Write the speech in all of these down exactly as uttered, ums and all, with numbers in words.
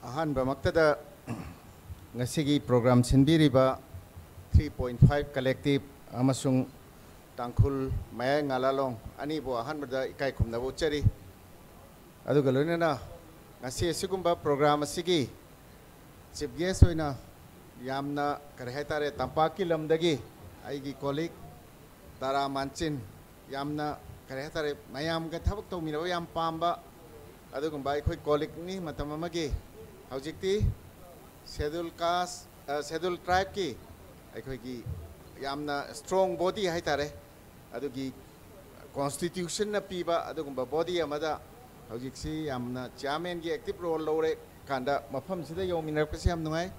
ꯑꯍꯥꯟꯕꯃꯛꯇꯗ ꯉꯁꯤꯒꯤ program ꯁꯤꯟꯕꯤꯔꯤꯕ three point five Collective ꯑꯃꯁꯨꯡ ꯇꯥꯡꯈꯨꯜ ꯃꯌꯥꯏ ꯉꯥꯂꯥꯂꯣꯡ ꯑꯅꯤꯕꯨ ꯑꯍꯥꯟꯕꯗ ꯏꯀꯥꯏ ꯈꯨꯝꯅꯕ ꯎꯠꯆꯔꯤ꯫ ꯑꯗꯨꯒ ꯂꯣꯏꯅꯅ ꯉꯁꯤ ꯑꯁꯤꯒꯨꯝꯕ program ꯑꯁꯤꯒꯤ chief guest ꯑꯣꯏꯅ ꯌꯥꯝꯅ, ꯀꯔꯤ ꯍꯥꯏꯇꯥꯔꯦ, ꯇꯝꯄꯥꯛꯀꯤ ꯂꯝꯗꯒꯤ ꯑꯩꯒꯤ colleague ꯇꯥꯔꯥ ꯃꯥꯟꯆꯤꯟ, ꯌꯥꯝꯅ, ꯀꯔꯤ ꯍꯥꯏꯇꯥꯔꯦ, ꯃꯌꯥꯝꯒ ꯊꯕꯛ ꯇꯧꯃꯤꯟꯅꯕ ꯌꯥꯝ ꯄꯥꯝꯕ ꯑꯗꯨꯒꯨꯝꯕ ꯑꯩꯈꯣꯏ colleagueꯅꯤ꯫ ꯃꯇꯝ ꯑꯃꯒꯤ, ꯍꯧꯖꯤꯛꯇꯤ Schedule Caste, ꯑ, Schedule Tribeꯀꯤ ꯑꯩꯈꯣꯏꯒꯤ ꯌꯥꯝꯅ strong body ꯍꯥꯏꯇꯥꯔꯦ, ꯑꯗꯨꯒꯤ constitutionꯅ ꯄꯤꯕ ꯑꯗꯨꯒꯨꯝꯕ body ꯑꯃꯗ ꯍꯧꯖꯤꯛꯁꯤ ꯌꯥꯝꯅ chairmanꯒꯤ active role ꯂꯧꯔꯦ ꯀꯥꯟꯗ ꯃꯐꯝꯁꯤꯗ ꯌꯧꯃꯤꯟꯅꯔꯛꯄꯁꯤ ꯌꯥꯝ ꯅꯨꯡꯉꯥꯏ꯫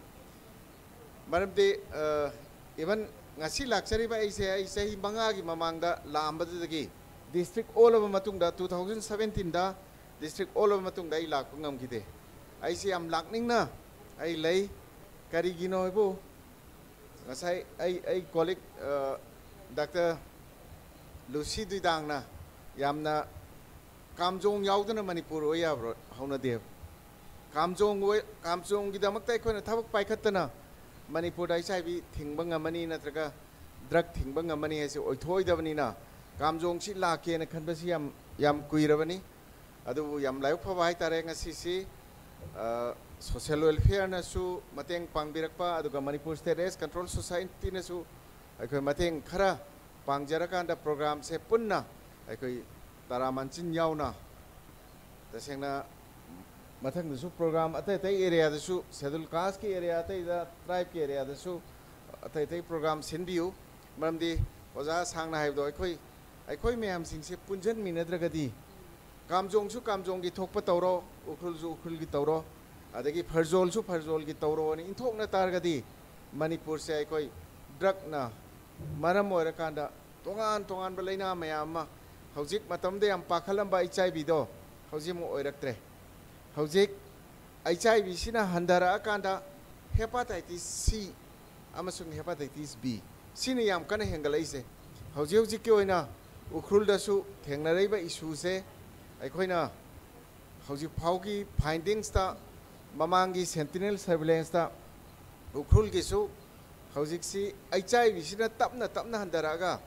ꯃꯔꯝꯗꯤ, ꯑ, even ꯉꯁꯤ ꯂꯥꯛꯆꯔꯤꯕ ꯑꯩꯁꯦ, ꯑꯩ ꯆꯍꯤ ꯃꯉꯥꯒꯤ ꯃꯃꯥꯡꯗ ꯂꯥꯛꯑꯝꯕꯗꯨꯗꯒꯤ district ꯑꯣꯜꯂꯕ ꯃꯇꯨꯡꯗ, two thousand seventeenꯗ district ꯑꯣꯜꯂꯕ ꯃꯇꯨꯡꯗ ꯑꯩ ꯂꯥꯛꯄ ꯉꯝꯈꯤꯗꯦ꯫ ꯑꯩꯁꯦ ꯌꯥꯝ ꯂꯥꯛꯅꯤꯡꯅ ꯑꯩ ꯂꯩ꯫ ꯀꯔꯤꯒꯤꯅꯣ ꯍꯥꯏꯕꯨ, ꯉꯁꯥꯏ ꯑꯩ, ꯑꯩ colleague, ꯑ, Doctor ꯂꯨꯁꯤ ꯗꯨꯏꯗꯥꯡꯅ ꯌꯥꯝꯅ, ꯀꯥꯝꯖꯣꯡ ꯌꯥꯎꯗꯅ ꯃꯅꯤꯄꯨꯔ ꯑꯣꯏ ꯌꯥꯕ꯭ꯔꯣ? ꯍꯧꯅꯗꯦꯕ꯫ ꯀꯥꯝꯖꯣꯡ ꯑꯣꯏ-, ꯀꯥꯝꯖꯣꯡꯒꯤꯗꯃꯛꯇ ꯑꯩꯈꯣꯏꯅ ꯊꯕꯛ ꯄꯥꯏꯈꯠꯇꯅ ꯃꯅꯤꯄꯨꯔꯗ HIV ꯊꯤꯡꯕ ꯉꯝꯃꯅꯤ ꯅꯠꯇ꯭ꯔꯒ drug ꯊꯤꯡꯕ ꯉꯝꯃꯅꯤ ꯍꯥꯏꯁꯦ ꯑꯣꯏꯊꯣꯛꯑꯣꯏꯗꯕꯅꯤꯅ, ꯀꯥꯝꯖꯣꯡꯁꯤ ꯂꯥꯛꯀꯦꯅ ꯈꯟꯕꯁꯤ ꯌꯥꯝ, ꯌꯥꯝ ꯀꯨꯏꯔꯕꯅꯤ꯫ ꯑꯗꯨꯕꯨ ꯌꯥꯝ ꯂꯥꯏꯕꯛ ꯐꯕ ꯍꯥꯏꯇꯥꯔꯦ, ꯉꯁꯤꯁꯤ, ꯑ, social welfareꯅꯁꯨ ꯃꯇꯦꯡ ꯄꯥꯡꯕꯤꯔꯛꯄ, ꯑꯗꯨꯒ Manipur State AIDS Control Societyꯅꯁꯨ ꯑꯩꯈꯣꯏ ꯃꯇꯦꯡ ꯈꯔ ꯄꯥꯡꯖꯔꯀꯥꯟꯗ programꯁꯦ ꯄꯨꯟꯅ ꯑꯩꯈꯣꯏ ꯇꯔꯥ ꯃꯥꯟꯆꯤꯟ ꯌꯥꯎꯅ, ꯇꯁꯦꯡꯅ ꯃꯊꯪꯗꯁꯨ program ꯑꯇꯩ ꯑꯇꯩ areaꯗꯁꯨ, Schedule Casteꯀꯤ area, ꯑꯇꯩꯗ tribeꯀꯤ areaꯗꯁꯨ ꯑꯇꯩ ꯑꯇꯩ program ꯁꯤꯟꯕꯤꯌꯨ꯫ ꯃꯔꯝꯗꯤ ꯑꯣꯖꯥ ꯁꯥꯡꯅ ꯍꯥꯏꯕꯗꯣ, ꯑꯩꯈꯣꯏ, ꯑꯩꯈꯣꯏ ꯃꯌꯥꯝꯁꯤꯡꯁꯦ ꯄꯨꯟꯁꯤꯟꯃꯤꯟꯅꯗ꯭ꯔꯒꯗꯤ, ꯀꯥꯝꯖꯣꯡꯁꯨ ꯀꯥꯝꯖꯣꯡꯒꯤ ꯊꯣꯛꯄ ꯇꯧꯔꯣ, ꯎꯈ꯭ꯔꯨꯜꯁꯨ ꯎꯈ꯭ꯔꯨꯜꯒꯤ ꯇꯧꯔꯣ, ꯑꯗꯒꯤ ꯐꯔꯖꯣꯜꯁꯨ ꯐꯔꯖꯣꯜꯒꯤ ꯇꯧꯔꯣꯅ ꯏꯟꯊꯣꯛꯅ ꯇꯥꯔꯒꯗꯤ, ꯃꯅꯤꯄꯨꯔꯁꯦ ꯑꯩꯈꯣꯏ drugꯅ ꯃꯔꯝ ꯑꯣꯏꯔꯀꯥꯟꯗ ꯇꯣꯉꯥꯟ ꯇꯣꯉꯥꯟꯕ ꯂꯩꯅꯥ ꯃꯌꯥꯝ ꯑꯃ, ꯍꯧꯖꯤꯛ ꯃꯇꯝꯗ ꯌꯥꯝ ꯄꯥꯈꯠꯂꯝꯕ HIVꯗꯣ ꯍꯧꯖꯤꯛ ꯑꯃꯨꯛ ꯑꯣꯏꯔꯛꯇ꯭ꯔꯦ꯫ ꯍꯧꯖꯤꯛ HIVꯁꯤꯅ ꯍꯟꯊꯔꯛꯑꯀꯥꯟꯗ hepatitis C ꯑꯃꯁꯨꯡ hepatitis B ꯁꯤꯅ ꯌꯥꯝ ꯀꯟꯅ ꯍꯦꯟꯒꯠꯂꯛꯏꯁꯦ꯫ ꯍꯧꯖꯤꯛ ꯍꯧꯖꯤꯛꯀꯤ ꯑꯣꯏꯅ ꯎꯈ꯭ꯔꯨꯜꯗꯁꯨ ꯊꯦꯡꯅꯔꯛꯏꯕ issueꯁꯦ, ꯑꯩꯈꯣꯏꯅ ꯍꯧꯖꯤꯛ ꯐꯥꯎꯒꯤ findingsꯇ ꯃꯃꯥꯡꯒꯤ ꯁꯦꯟꯇꯤꯅꯦꯜ ꯁꯔꯚꯤꯂꯦꯟꯁꯇ ꯎꯈ꯭ꯔꯨꯜꯒꯤꯁꯨ ꯍꯧꯖꯤꯛꯁꯤ ꯑꯩꯆ ꯑꯥꯏ ꯚꯤꯁꯤꯅ ꯇꯞꯅ ꯇꯞꯅ ꯍꯟꯊꯔꯛꯑꯒ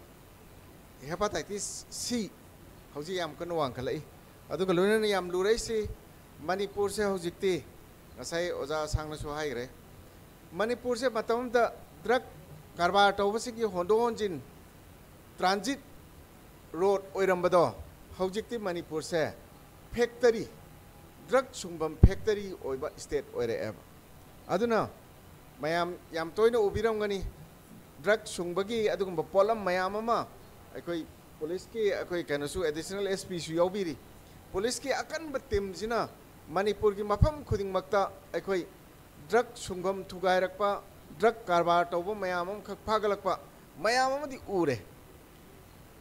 ꯍꯦꯄꯥꯇꯥꯏꯇꯤꯁ ꯁꯤ ꯍꯧꯖꯤꯛ ꯌꯥꯝ ꯀꯟꯅ ꯋꯥꯡꯈꯠꯂꯛꯏ꯫ ꯑꯗꯨꯒ ꯂꯣꯏꯅꯅ ꯌꯥꯝ ꯂꯨꯔꯛꯏꯁꯤ ꯃꯅꯤꯄꯨꯔꯁꯦ ꯍꯧꯖꯤꯛꯇꯤ, ꯉꯁꯥꯏ ꯑꯣꯖꯥ ꯑꯁꯥꯡꯅꯁꯨ ꯍꯥꯏꯈ꯭ꯔꯦ, ꯃꯅꯤꯄꯨꯔꯁꯦ ꯃꯇꯝ ꯑꯃꯗ ꯗ꯭ꯔꯒ ꯀꯔꯕꯥꯔ ꯇꯧꯕꯁꯤꯡꯒꯤ ꯍꯣꯟꯗꯣꯛ ꯍꯣꯟꯖꯤꯟ ꯇ꯭ꯔꯥꯟꯖꯤꯠ ꯔꯣꯗ ꯑꯣꯏꯔꯝꯕꯗꯣ ꯍꯧꯖꯤꯛꯇꯤ ꯃꯅꯤꯄꯨꯔꯁꯦ ꯐꯦꯛꯇꯔꯤ, ꯗ꯭ꯔꯒ ꯁꯨꯡꯐꯝ ꯐꯦꯛꯇꯔꯤ ꯑꯣꯏꯕ ꯁ꯭ꯇꯦꯠ ꯑꯣꯏꯔꯛꯑꯦꯕ꯫ ꯑꯗꯨꯅ ꯃꯌꯥꯝ ꯌꯥꯝ ꯇꯣꯏꯅ ꯎꯕꯤꯔꯝꯒꯅꯤ, ꯗ꯭ꯔꯒ ꯁꯨꯡꯕꯒꯤ ꯑꯗꯨꯒꯨꯝꯕ ꯄꯣꯠꯂꯝ ꯃꯌꯥꯝ ꯑꯃ ꯑꯩꯈꯣꯏ ꯄꯨꯂꯤꯁꯀꯤ, ꯑꯩꯈꯣꯏ ꯀꯩꯅꯣꯁꯨ, ꯑꯦꯗꯤꯁꯅꯦꯜ ꯑꯦꯁ ꯄꯤꯁꯨ ꯌꯥꯎꯕꯤꯔꯤ꯫ ꯄꯨꯂꯤꯁꯀꯤ ꯑꯀꯟꯕ ꯇꯤꯝꯁꯤꯅ ꯃꯅꯤꯄꯨꯔꯒꯤ ꯃꯐꯝ ꯈꯨꯗꯤꯡꯃꯛꯇ ꯑꯩꯈꯣꯏ ꯗ꯭ꯔꯒ ꯁꯨꯡꯐꯝ ꯊꯨꯒꯥꯏꯔꯛꯄ, ꯗ꯭ꯔꯒ ꯀꯔꯕꯥꯔ ꯇꯧꯕ ꯃꯌꯥꯝ ꯑꯃꯈꯛ ꯐꯥꯒꯠꯂꯛꯄ ꯃꯌꯥꯝ ꯑꯃꯗꯤ ꯎꯔꯦ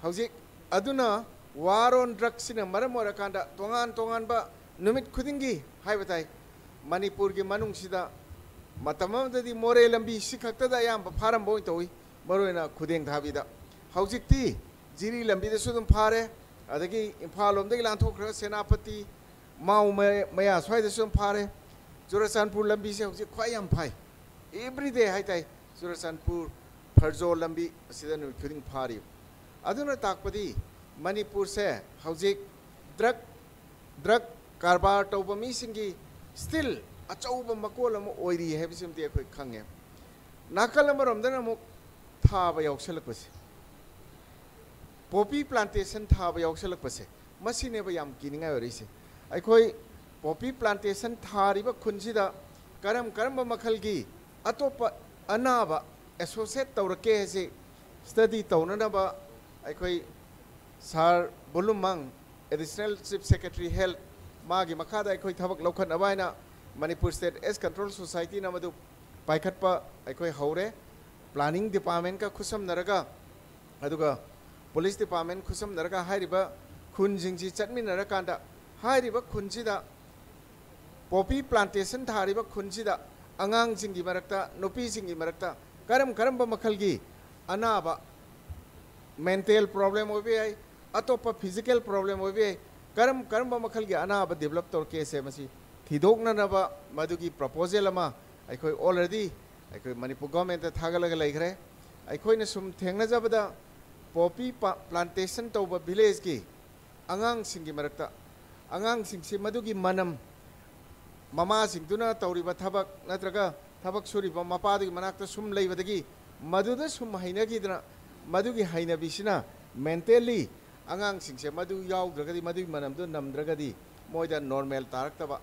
ꯍꯧꯖꯤꯛ꯫ ꯑꯗꯨꯅ ꯋꯥꯔ ꯑꯣꯟ ꯗ꯭ꯔꯒꯁꯤꯅ ꯃꯔꯝ ꯑꯣꯏꯔꯀꯥꯟꯗ ꯇꯣꯉꯥꯟ ꯇꯣꯉꯥꯟꯕ ꯅꯨꯃꯤꯠ ꯈꯨꯗꯤꯡꯒꯤ ꯍꯥꯏꯕ ꯇꯥꯏ, ꯃꯅꯤꯄꯨꯔꯒꯤ ꯃꯅꯨꯡꯁꯤꯗ ꯃꯇꯝ ꯑꯃꯗꯗꯤ ꯃꯣꯔꯦ ꯂꯝꯕꯤ ꯁꯤ ꯈꯛꯇꯗ ꯑꯌꯥꯝꯕ ꯐꯥꯔꯝꯕ ꯑꯣꯏꯅ ꯇꯧꯏ, ꯃꯔꯨꯑꯣꯏꯅ ꯈꯨꯗꯦꯡ ꯊꯥꯕꯤꯗ꯫ ꯍꯧꯖꯤꯛꯇꯤ ꯖꯤꯔꯤ ꯂꯝꯕꯤꯗꯁꯨ ꯑꯗꯨꯝ ꯐꯥꯔꯦ, ꯑꯗꯒꯤ ꯏꯝꯐꯥꯜ ꯂꯣꯝꯗꯒꯤ ꯂꯥꯟꯊꯣꯛꯈ꯭ꯔꯒ ꯁꯦꯅꯥꯄꯇꯤ, ꯃꯥꯎ ꯃꯌꯥ, ꯃꯌꯥ ꯁ꯭ꯋꯥꯏꯗꯁꯨ ꯑꯗꯨꯝ ꯐꯥꯔꯦ꯫ ꯆꯨꯔꯆꯥꯟꯄꯨꯔ ꯂꯝꯕꯤꯁꯦ ꯍꯧꯖꯤꯛ ꯈ꯭ꯋꯥꯏ ꯌꯥꯝ ꯐꯥꯏ, ꯑꯦꯕ꯭ꯔꯤꯗꯦ ꯍꯥꯏ ꯇꯥꯏ꯫ ꯆꯨꯔꯆꯥꯟꯄꯨꯔ ꯐꯔꯖꯣ ꯂꯝꯕꯤ ꯑꯁꯤꯗ ꯅꯨꯃꯤꯠ ꯈꯨꯗꯤꯡ ꯐꯥꯔꯤꯕ꯫ ꯑꯗꯨꯅ ꯇꯥꯛꯄꯗꯤ ꯃꯅꯤꯄꯨꯔꯁꯦ ꯍꯧꯖꯤꯛ ꯗ꯭ꯔꯒ, ꯗ꯭ꯔꯒ ꯀꯔꯕꯥꯔ ꯇꯧꯕ ꯃꯤꯁꯤꯡꯒꯤ ꯁ꯭ꯇꯤꯜ ꯑꯆꯧꯕ ꯃꯀꯣꯜ ꯑꯃ ꯑꯣꯏꯔꯤ ꯍꯥꯏꯕꯁꯤꯃꯗꯤ ꯑꯩꯈꯣꯏ ꯈꯪꯉꯦ꯫ ꯅꯥꯀꯜ ꯑꯃꯔꯣꯝꯗꯅ ꯑꯃꯨꯛ ꯊꯥꯕ ꯌꯥꯎꯁꯜꯂꯛꯄꯁꯦ, ꯄꯣꯄꯤ ꯄ꯭ꯂꯥꯟꯇꯦꯁꯟ ꯊꯥꯕ ꯌꯥꯎꯁꯜꯂꯛꯄꯁꯦ, ꯃꯁꯤꯅꯦꯕ ꯌꯥꯝ ꯀꯤꯅꯤꯡꯉꯥꯏ ꯑꯣꯏꯔꯛꯏꯁꯦ꯫ ꯑꯩꯈꯣꯏ ꯄꯣꯄꯤ ꯄ꯭ꯂꯥꯟꯇꯦꯁꯟ ꯊꯥꯔꯤꯕ ꯈꯨꯟꯁꯤꯗ ꯀꯔꯝ ꯀꯔꯝꯕ ꯃꯈꯜꯒꯤ ꯑꯇꯣꯞꯄ ꯑꯅꯥꯕ ꯑꯦꯁꯣꯁꯤꯌꯦꯠ ꯇꯧꯔꯛꯀꯦ ꯍꯥꯏꯁꯦ ꯁ꯭ꯇꯗꯤ ꯇꯧꯅꯅꯕ ꯑꯩꯈꯣꯏ ꯁꯥꯔ ꯕꯨꯂꯨꯝꯃꯥꯡ, ꯑꯦꯗꯤꯁꯅꯦꯜ ꯆꯤꯐ ꯁꯦꯀ꯭ꯔꯦꯇꯔꯤ ꯍꯦꯜꯊ, ꯃꯥꯒꯤ ꯃꯈꯥꯗ ꯑꯩꯈꯣꯏ ꯊꯕꯛ ꯂꯧꯈꯠꯅꯕ ꯍꯥꯏꯅ ꯃꯅꯤꯄꯨꯔ ꯁ꯭ꯇꯦꯠ ꯑꯦꯁ ꯀꯟꯇ꯭ꯔꯣꯜ ꯁꯣꯁꯥꯏꯇꯤꯅ ꯃꯗꯨ ꯄꯥꯏꯈꯠꯄ ꯑꯩꯈꯣꯏ ꯍꯧꯔꯦ꯫ ꯄ꯭ꯂꯥꯅꯤꯡ ꯗꯤꯄꯥꯔꯠꯃꯦꯟꯠꯀ ꯈꯨꯠꯁꯝꯅꯔꯒ, ꯑꯗꯨꯒ ꯄꯨꯂꯤꯁ ꯗꯤꯄꯥꯔꯠꯃꯦꯟꯠ ꯈꯨꯠꯁꯝꯅꯔꯒ ꯍꯥꯏꯔꯤꯕ ꯈꯨꯟꯁꯤꯡꯁꯤ ꯆꯠꯃꯤꯟꯅꯔꯀꯥꯟꯗ, ꯍꯥꯏꯔꯤꯕ ꯈꯨꯟꯁꯤꯗ ꯄꯣꯄꯤ ꯄ꯭ꯂꯥꯟꯇꯦꯁꯟ ꯊꯥꯔꯤꯕ ꯈꯨꯟꯁꯤꯗ ꯑꯉꯥꯡꯁꯤꯡꯒꯤ ꯃꯔꯛꯇ, ꯅꯨꯄꯤꯁꯤꯡꯒꯤ ꯃꯔꯛꯇ ꯀꯔꯝ ꯀꯔꯝꯕ ꯃꯈꯜꯒꯤ ꯑꯅꯥꯕ, ꯃꯦꯟꯇꯦꯜ ꯄ꯭ꯔꯣꯕ꯭ꯂꯦꯝ ꯑꯣꯏꯕ ꯌꯥꯏ, ꯑꯇꯣꯞꯄ ꯐꯤꯖꯤꯀꯦꯜ ꯄ꯭ꯔꯣꯕ꯭ꯂꯦꯝ ꯑꯣꯏꯕ ꯌꯥꯏ, ꯀꯔꯝ ꯀꯔꯝꯕ ꯃꯈꯜꯒꯤ ꯑꯅꯥꯕ ꯗꯤꯕꯦꯂꯞ ꯇꯧꯔꯛꯀꯦꯁꯦ ꯃꯁꯤ ꯊꯤꯗꯣꯛꯅꯅꯕ ꯃꯗꯨꯒꯤ proposal ꯑꯃ ꯑꯩꯈꯣꯏ already ꯑꯩꯈꯣꯏ ꯃꯅꯤꯄꯨꯔ government ꯇ ꯊꯥꯒꯠꯂꯒ ꯂꯩꯈ꯭ꯔꯦ꯫ ꯑꯩꯈꯣꯏꯅ ꯁꯨꯝ ꯊꯦꯡꯅꯖꯕꯗ, poppy plantation ꯇꯧꯕ village ꯀꯤ ꯑꯉꯥꯡꯁꯤꯡꯒꯤ ꯃꯔꯛꯇ, ꯑꯉꯥꯡꯁꯤꯡꯁꯤ ꯃꯗꯨꯒꯤ ꯃꯅꯝ, ꯃꯃꯥꯁꯤꯡꯗꯨꯅ ꯇꯧꯔꯤꯕ ꯊꯕꯛ ꯅꯠꯇ꯭ꯔꯒ ꯊꯕꯛ ꯁꯨꯔꯤꯕ ꯃꯄꯥꯗꯨꯒꯤ ꯃꯅꯥꯛꯇ ꯁꯨꯝ ꯂꯩꯕꯗꯒꯤ ꯃꯗꯨꯗ ꯁꯨꯝ ꯍꯩꯅꯈꯤꯗꯅ, ꯃꯗꯨꯒꯤ ꯍꯩꯅꯕꯤꯁꯤꯅ mentally ꯑꯉꯥꯡꯁꯤꯡꯁꯦ ꯃꯗꯨ ꯌꯥꯎꯗ꯭ꯔꯒꯗꯤ, ꯃꯗꯨꯒꯤ ꯃꯅꯝꯗꯨ ꯅꯝꯗ꯭ꯔꯒꯗꯤ ꯃꯣꯏꯗ normal ꯇꯥꯔꯛꯇꯕ,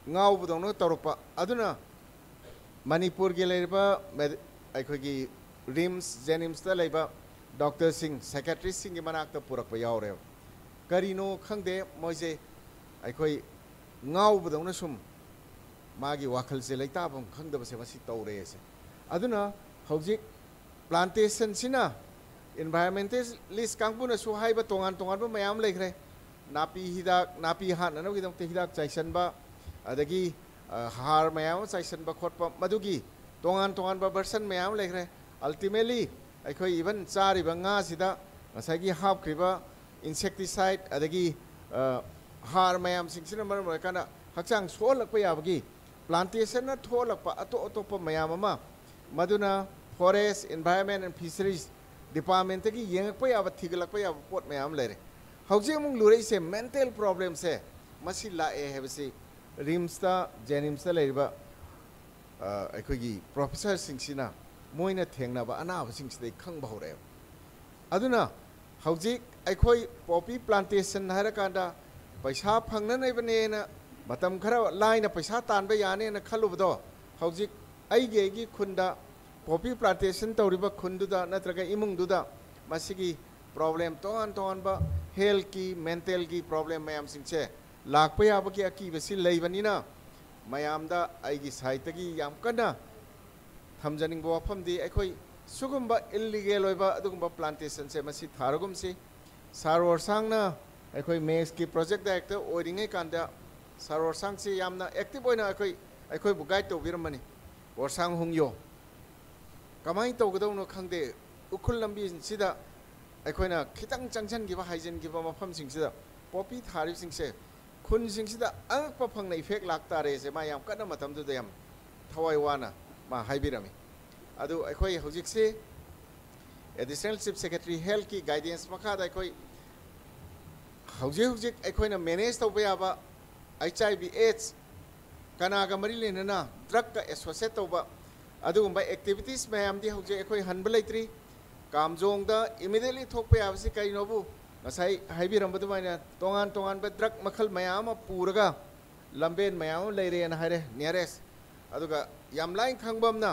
ꯉꯥꯎꯕꯗꯧꯅ ꯇꯧꯔꯛꯄ꯫ ꯑꯗꯨꯅ ꯃꯅꯤꯄꯨꯔꯒꯤ ꯂꯩꯔꯤꯕ ꯃꯦꯗ-, ꯑꯩꯈꯣꯏꯒꯤ RIMS JNIMS ꯇ ꯂꯩꯕ doctor ꯁꯤꯡ, psychiatrist ꯁꯤꯡꯒꯤ ꯃꯅꯥꯛꯇ ꯄꯨꯔꯛꯄ ꯌꯥꯎꯔꯦꯕ꯫ ꯀꯔꯤꯅꯣ ꯈꯪꯗꯦ, ꯃꯣꯏꯁꯦ ꯑꯩꯈꯣꯏ ꯉꯥꯎꯕꯗꯧꯅ ꯁꯨꯝ ꯃꯥꯒꯤ ꯋꯥꯈꯜꯁꯦ ꯂꯩꯇꯥꯐꯝ ꯈꯪꯗꯕꯁꯦ ꯃꯁꯤ ꯇꯧꯔꯦꯁꯦ꯫ ꯑꯗꯨꯅ ꯍꯧꯖꯤꯛ plantation ꯁꯤꯅ environmentalist ꯀꯥꯡꯕꯨꯅꯁꯨ ꯍꯥꯏꯕ ꯇꯣꯉꯥꯟ ꯇꯣꯉꯥꯟꯕ ꯃꯌꯥꯝ ꯂꯩꯈ꯭ꯔꯦ꯫ ꯅꯥꯄꯤ ꯍꯤꯗꯥꯛ, ꯅꯥꯄꯤ ꯍꯥꯠꯅꯅꯕꯒꯤꯗꯃꯛꯇ ꯍꯤꯗꯥꯛ ꯆꯥꯏꯁꯟꯕ, ꯑꯗꯒꯤ, ꯑ, ꯍꯥꯔ ꯃꯌꯥꯝ ꯑꯃ ꯆꯥꯏꯁꯟꯕ ꯈꯣꯠꯄ, ꯃꯗꯨꯒꯤ ꯇꯣꯉꯥꯟ ꯇꯣꯉꯥꯟꯕ version ꯃꯌꯥꯝ ꯑꯃ ꯂꯩꯈ꯭ꯔꯦ꯫ Ultimately ꯑꯩꯈꯣꯏ even ꯆꯥꯔꯤꯕ ꯉꯥꯁꯤꯗ ꯉꯁꯥꯏꯒꯤ ꯍꯥꯞꯈ꯭ꯔꯤꯕ insecticide ꯑꯗꯒꯤ, ꯑ, ꯍꯥꯔ ꯃꯌꯥꯝꯁꯤꯡꯁꯤꯅ ꯃꯔꯝ ꯑꯣꯏꯔꯀꯥꯟꯗ ꯍꯛꯆꯥꯡ ꯁꯣꯛꯍꯜꯂꯛꯄ ꯌꯥꯕꯒꯤ plantation ꯅ ꯊꯣꯛꯍꯜꯂꯛꯄ ꯑꯇꯣꯞ ꯑꯇꯣꯞꯄ ꯃꯌꯥꯝ ꯑꯃ, ꯃꯗꯨꯅ Forest, Environment and Fisheries Department ꯇꯒꯤ ꯌꯦꯡꯉꯛꯄ ꯌꯥꯕ, ꯊꯤꯒꯠꯂꯛꯄ ꯌꯥꯕ ꯄꯣꯠ ꯃꯌꯥꯝ ꯑꯃ ꯂꯩꯔꯦ꯫ ꯍꯧꯖꯤꯛ ꯑꯃꯨꯛ ꯂꯨꯔꯛꯏꯁꯦ mental problem ꯁꯦ ꯃꯁꯤ ꯂꯥꯛꯑꯦ ꯍꯥꯏꯕꯁꯤ RIMS ꯇ, JNIMS ꯇ ꯂꯩꯔꯤꯕ, ꯑ, ꯑꯩꯈꯣꯏꯒꯤ professor ꯁꯤꯡꯁꯤꯅ ꯃꯣꯏꯅ ꯊꯦꯡꯅꯕ ꯑꯅꯥꯕꯁꯤꯡꯁꯤꯗꯒꯤ ꯈꯪꯕ ꯍꯧꯔꯛꯑꯦꯕ꯫ ꯑꯗꯨꯅ ꯍꯧꯖꯤꯛ ꯑꯩꯈꯣꯏ poppy plantation ꯍꯥꯏꯔꯀꯥꯟꯗ ꯄꯩꯁꯥ ꯐꯪꯅꯅꯕꯅꯦꯅ, ꯃꯇꯝ ꯈꯔ ꯂꯥꯏꯅ ꯄꯩꯁꯥ ꯇꯥꯟꯕ ꯌꯥꯅꯦꯅ ꯈꯜꯂꯨꯕꯗꯣ, ꯍꯧꯖꯤꯛ ꯑꯩꯒꯤ, ꯑꯩꯒꯤ ꯈꯨꯟꯗ poppy plantation ꯇꯧꯔꯤꯕ ꯈꯨꯟꯗꯨꯗ ꯅꯠꯇ꯭ꯔꯒ ꯏꯃꯨꯡꯗꯨꯗ ꯃꯁꯤꯒꯤ problem, ꯇꯣꯉꯥꯟ ꯇꯣꯉꯥꯟꯕ health ꯀꯤ, mental ꯒꯤ problem ꯃꯌꯥꯝꯁꯤꯡꯁꯦ ꯂꯥꯛꯄ ꯌꯥꯕꯒꯤ ꯑꯀꯤꯕꯁꯤ ꯂꯩꯕꯅꯤꯅ, ꯃꯌꯥꯝꯗ ꯑꯩꯒꯤ side ꯇꯒꯤ ꯌꯥꯝ ꯀꯟꯅ ꯊꯝꯖꯅꯤꯡꯕ ꯋꯥꯐꯝꯗꯤ, ꯑꯩꯈꯣꯏ ꯁꯤꯒꯨꯝꯕ illegal ꯑꯣꯏꯕ ꯑꯗꯨꯒꯨꯝꯕ plantation ꯁꯦ ꯃꯁꯤ ꯊꯥꯔꯒꯨꯝꯁꯤ꯫ Sir ꯋꯥꯔꯁꯥꯡꯅ ꯑꯩꯈꯣꯏ ꯃꯦꯛꯁꯀꯤ project director ꯑꯣꯏꯔꯤꯉꯩ ꯀꯥꯟꯗ Sir ꯋꯥꯔꯁꯥꯡꯁꯤ ꯌꯥꯝꯅ active ꯑꯣꯏꯅ ꯑꯩꯈꯣꯏ, ꯑꯩꯈꯣꯏꯕꯨ guide ꯇꯧꯕꯤꯔꯝꯕꯅꯤ꯫ ꯋꯥꯔꯁꯥꯡ ꯍꯨꯡꯌꯣ, ꯀꯃꯥꯏꯅ ꯇꯧꯒꯗꯧꯅꯣ ꯈꯪꯗꯦ, ꯎꯈ꯭ꯔꯨꯜ ꯂꯝꯕꯤꯁꯤꯗ ꯑꯩꯈꯣꯏꯅ ꯈꯤꯇꯪ ꯆꯪꯁꯤꯟꯈꯤꯕ, ꯍꯥꯏꯖꯤꯟꯈꯤꯕ ꯃꯐꯝꯁꯤꯡꯁꯤꯗ poppy ꯊꯥꯔꯤꯕꯁꯤꯡꯁꯦ ꯈꯨꯟꯁꯤꯡꯁꯤꯗ ꯑꯉꯛꯄ ꯐꯪꯅ effect ꯂꯥꯛꯇꯥꯔꯦꯁꯦ ꯃꯥ ꯌꯥꯝ ꯀꯟꯅ ꯃꯇꯝꯗꯨꯗ ꯌꯥꯝ ꯊꯋꯥꯏ ꯋꯥꯅ ꯃꯥ ꯍꯥꯏꯕꯤꯔꯝꯃꯤ꯫ ꯑꯗꯨ ꯑꯩꯈꯣꯏ ꯍꯧꯖꯤꯛꯁꯤ Additional Chief Secretary Healthꯀꯤ guidance ꯃꯈꯥꯗ ꯑꯩꯈꯣꯏ ꯍꯧꯖꯤꯛ ꯍꯧꯖꯤꯛ ꯑꯩꯈꯣꯏꯅ manage ꯇꯧꯕ ꯌꯥꯕ HIV AIDS, ꯀꯅꯥꯒ ꯃꯔꯤ ꯂꯩꯅꯅ drugꯀ associate ꯇꯧꯕ ꯑꯗꯨꯒꯨꯝꯕ activities ꯃꯌꯥꯝꯗꯤ ꯍꯧꯖꯤꯛ ꯑꯩꯈꯣꯏ ꯍꯟꯕ ꯂꯩꯇ꯭ꯔꯤ꯫ ꯀꯥꯝꯖꯣꯡꯗ immediately ꯊꯣꯛꯄ ꯌꯥꯕꯁꯤ ꯀꯔꯤꯅꯣꯕꯨ ꯉꯁꯥꯏ ꯍꯥꯏꯕꯤꯔꯝꯕ ꯑꯗꯨꯃꯥꯏꯅ ꯇꯣꯉꯥꯟ ꯇꯣꯉꯥꯟꯕ drug ꯃꯈꯜ ꯃꯌꯥꯝ ꯑꯃ ꯄꯨꯔꯒ ꯂꯝꯕꯦꯟ ꯃꯌꯥꯝ ꯑꯃ ꯂꯩꯔꯦꯅ ꯍꯥꯏꯔꯦ nearest꯫ ꯑꯗꯨꯒ ꯌꯥꯝ ꯂꯥꯏꯅ ꯈꯪꯕ ꯑꯃꯅ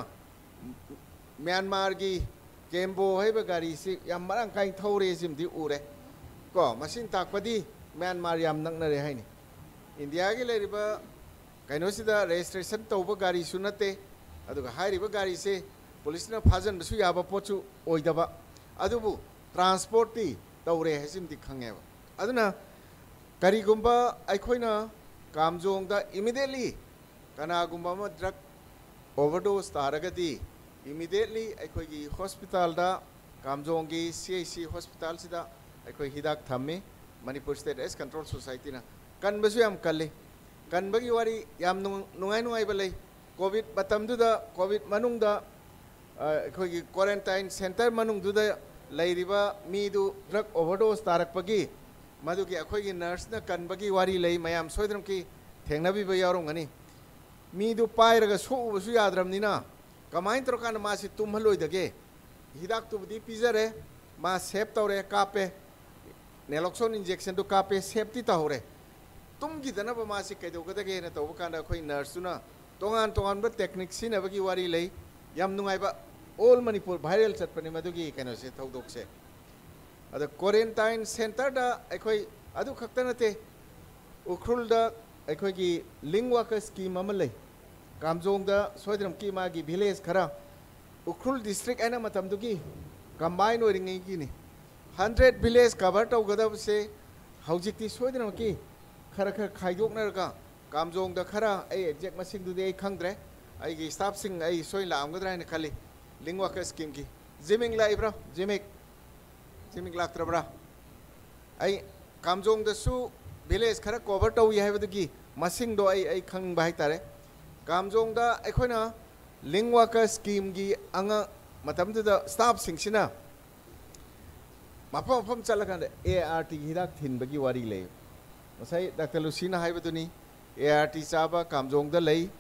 ꯃ꯭ꯌꯥꯟꯃꯥꯔꯒꯤ ꯀꯦꯝꯕꯣ ꯍꯥꯏꯕ ꯒꯥꯔꯤꯁꯤ ꯌꯥꯝ ꯃꯔꯥꯡ ꯀꯥꯏꯅ ꯊꯧꯔꯦ ꯁꯤꯃꯗꯤ ꯎꯔꯦ꯫ ꯀꯣ, ꯃꯁꯤꯅ ꯇꯥꯛꯄꯗꯤ ꯃ꯭ꯌꯥꯟꯃꯥꯔ ꯌꯥꯝ ꯅꯛꯅꯔꯦ ꯍꯥꯏꯅꯤ꯫ ꯏꯟꯗꯤꯌꯥꯒꯤ ꯂꯩꯔꯤꯕ ꯀꯩꯅꯣꯁꯤꯗ registration ꯇꯧꯕ ꯒꯥꯔꯤꯁꯨ ꯅꯠꯇꯦ, ꯑꯗꯨꯒ ꯍꯥꯏꯔꯤꯕ ꯒꯥꯔꯤꯁꯦ ꯄꯨꯂꯤꯁꯅ ꯐꯥꯖꯤꯟꯕꯁꯨ ꯌꯥꯕ ꯄꯣꯠꯁꯨ ꯑꯣꯏꯗꯕ, ꯑꯗꯨꯕꯨ transportꯇꯤ ꯇꯧꯔꯦ ꯍꯥꯏꯁꯤꯃꯗꯤ ꯈꯪꯉꯦꯕ꯫ ꯑꯗꯨꯅ ꯀꯔꯤꯒꯨꯝꯕ ꯑꯩꯈꯣꯏꯅ ꯀꯥꯝꯖꯣꯡꯗ immediately ꯀꯅꯥꯒꯨꯝꯕ ꯑꯃ drug overdose ꯇꯥꯔꯒꯗꯤ immediately ꯑꯩꯈꯣꯏꯒꯤ hospitalꯗ, ꯀꯥꯝꯖꯣꯡꯒꯤ CHC hospitalꯁꯤꯗ ꯑꯩꯈꯣꯏ ꯍꯤꯗꯥꯛ ꯊꯝꯃꯤ꯫ Manipur State AIDS Control Societyꯅ ꯀꯟꯕꯁꯨ ꯌꯥꯝ ꯀꯜꯂꯤ꯫ ꯀꯟꯕꯒꯤ ꯋꯥꯔꯤ ꯌꯥꯝ ꯅꯨꯡ-, ꯅꯨꯡꯉꯥꯏ ꯅꯨꯡꯉꯥꯏꯕ ꯂꯩ꯫ COVID ꯃꯇꯝꯗꯨꯗ, COVID ꯃꯅꯨꯡꯗ, ꯑ, ꯑꯩꯈꯣꯏꯒꯤ quarantine centre ꯃꯅꯨꯡꯗꯨꯗ ꯂꯩꯔꯤꯕ ꯃꯤꯗꯨ drug overdose ꯇꯥꯔꯛꯄꯒꯤ ꯃꯗꯨꯒꯤ ꯑꯩꯈꯣꯏꯒꯤ nurseꯅ ꯀꯟꯕꯒꯤ ꯋꯥꯔꯤ ꯂꯩ, ꯃꯌꯥꯝ ꯁꯣꯏꯗꯅꯃꯛꯀꯤ ꯊꯦꯡꯅꯕꯤꯕ ꯌꯥꯎꯔꯝꯒꯅꯤ꯫ ꯃꯤꯗꯨ ꯄꯥꯏꯔꯒ ꯁꯣꯛꯎꯕꯁꯨ ꯌꯥꯗ꯭ꯔꯕꯅꯤꯅ ꯀꯃꯥꯏꯅ ꯇꯧꯔꯀꯥꯟꯗ ꯃꯥꯁꯤ ꯇꯨꯝꯍꯜꯂꯣꯏꯗꯒꯦ? ꯍꯤꯗꯥꯛꯇꯨꯕꯨꯗꯤ ꯄꯤꯖꯔꯦ, ꯃꯥ save ꯇꯧꯔꯦ, ꯀꯥꯞꯄꯦ, naloxone injectionꯗꯨ ꯀꯥꯞꯄꯦ, saveꯇꯤ ꯇꯧꯍꯧꯔꯦ꯫ ꯇꯨꯝꯈꯤꯗꯅꯕ ꯃꯥꯁꯤ ꯀꯩꯗꯧꯒꯗꯒꯦꯅ ꯇꯧꯕ ꯀꯥꯟꯗ ꯑꯩꯈꯣꯏ nurseꯇꯨꯅ ꯇꯣꯉꯥꯟ ꯇꯣꯉꯥꯟꯕ technique ꯁꯤꯖꯤꯟꯅꯕꯒꯤ ꯋꯥꯔꯤ ꯂꯩ꯫ ꯌꯥꯝ ꯅꯨꯡꯉꯥꯏꯕ, all Manipur viral ꯆꯠꯄꯅꯤ ꯃꯗꯨꯒꯤ ꯀꯩꯅꯣꯁꯦ, ꯊꯧꯗꯣꯛꯁꯦ꯫ ꯑꯗ quarantine centreꯗ ꯑꯩꯈꯣꯏ ꯑꯗꯨ ꯈꯛꯇ ꯅꯠꯇꯦ, ꯎꯈ꯭ꯔꯨꯜꯗ ꯑꯩꯈꯣꯏꯒꯤ link worker scheme ꯑꯃ ꯂꯩ꯫ ꯀꯥꯝꯖꯣꯡꯗ ꯁꯣꯏꯗꯅꯃꯛꯀꯤ ꯃꯥꯒꯤ village ꯈꯔ, ꯎꯈ꯭ꯔꯨꯜ district ꯍꯥꯏꯅ ꯃꯇꯝꯗꯨꯒꯤ combine ꯑꯣꯏꯔꯤꯉꯩꯒꯤꯅꯤ꯫ Hundred village cover ꯇꯧꯒꯗꯕꯁꯦ ꯍꯧꯖꯤꯛꯇꯤ ꯁꯣꯏꯗꯅꯃꯛꯀꯤ ꯈꯔ ꯈꯔ ꯈꯥꯏꯗꯣꯛꯅꯔꯒ ꯀꯥꯝꯖꯣꯡꯗ ꯈꯔ, ꯑꯩ exact ꯃꯁꯤꯡꯗꯨꯗꯤ ꯑꯩ ꯈꯪꯗ꯭ꯔꯦ, ꯑꯩꯒꯤ staffꯁꯤꯡ ꯑꯩ ꯁꯣꯏ ꯂꯥꯛꯑꯝꯒꯗ꯭ꯔꯥ ꯍꯥꯏꯅ ꯈꯜꯂꯤ꯫ Link worker schemeꯒꯤ ꯖꯤꯃꯤꯛ ꯂꯥꯛꯏꯕ꯭ꯔꯥ? ꯖꯤꯃꯤꯛ, ꯖꯤꯃꯤꯛ ꯂꯥꯛꯇ꯭ꯔꯕ꯭ꯔꯥ? ꯑꯩ ꯀꯥꯝꯖꯣꯡꯗꯁꯨ ꯚꯤꯂꯦꯖ ꯈꯔ ꯀꯣꯚꯔ ꯇꯧꯏ ꯍꯥꯏꯕꯗꯨꯒꯤ ꯃꯁꯤꯡꯗꯣ ꯑꯩ ꯑꯩ ꯈꯪꯕ ꯍꯥꯏꯇꯥꯔꯦ꯫ ꯀꯥꯝꯖꯣꯡꯗ ꯑꯩꯈꯣꯏꯅ ꯂꯤꯡ ꯋꯥꯔꯀꯔ ꯁ꯭ꯀꯤꯝꯒꯤ ꯑꯉꯥꯡ, ꯃꯇꯝꯗꯨꯗ ꯁ꯭ꯇꯥꯐꯁꯤꯡꯁꯤꯅ ꯃꯐꯝ ꯃꯐꯝ ꯆꯠꯂꯀꯥꯟꯗ ꯑꯦ ꯑꯥꯔ ꯇꯤꯒꯤ ꯍꯤꯗꯥꯛ ꯊꯤꯟꯕꯒꯤ ꯋꯥꯔꯤ ꯂꯩ꯫ ꯉꯁꯥꯏ ꯗꯥꯛꯇꯔ ꯂꯨꯁꯤꯅ ꯍꯥꯏꯕꯗꯨꯅꯤ, ꯑꯦ ꯑꯥꯔ ꯇꯤ ꯆꯥꯕ ꯀꯥꯝꯖꯣꯡꯗ ꯂꯩ꯫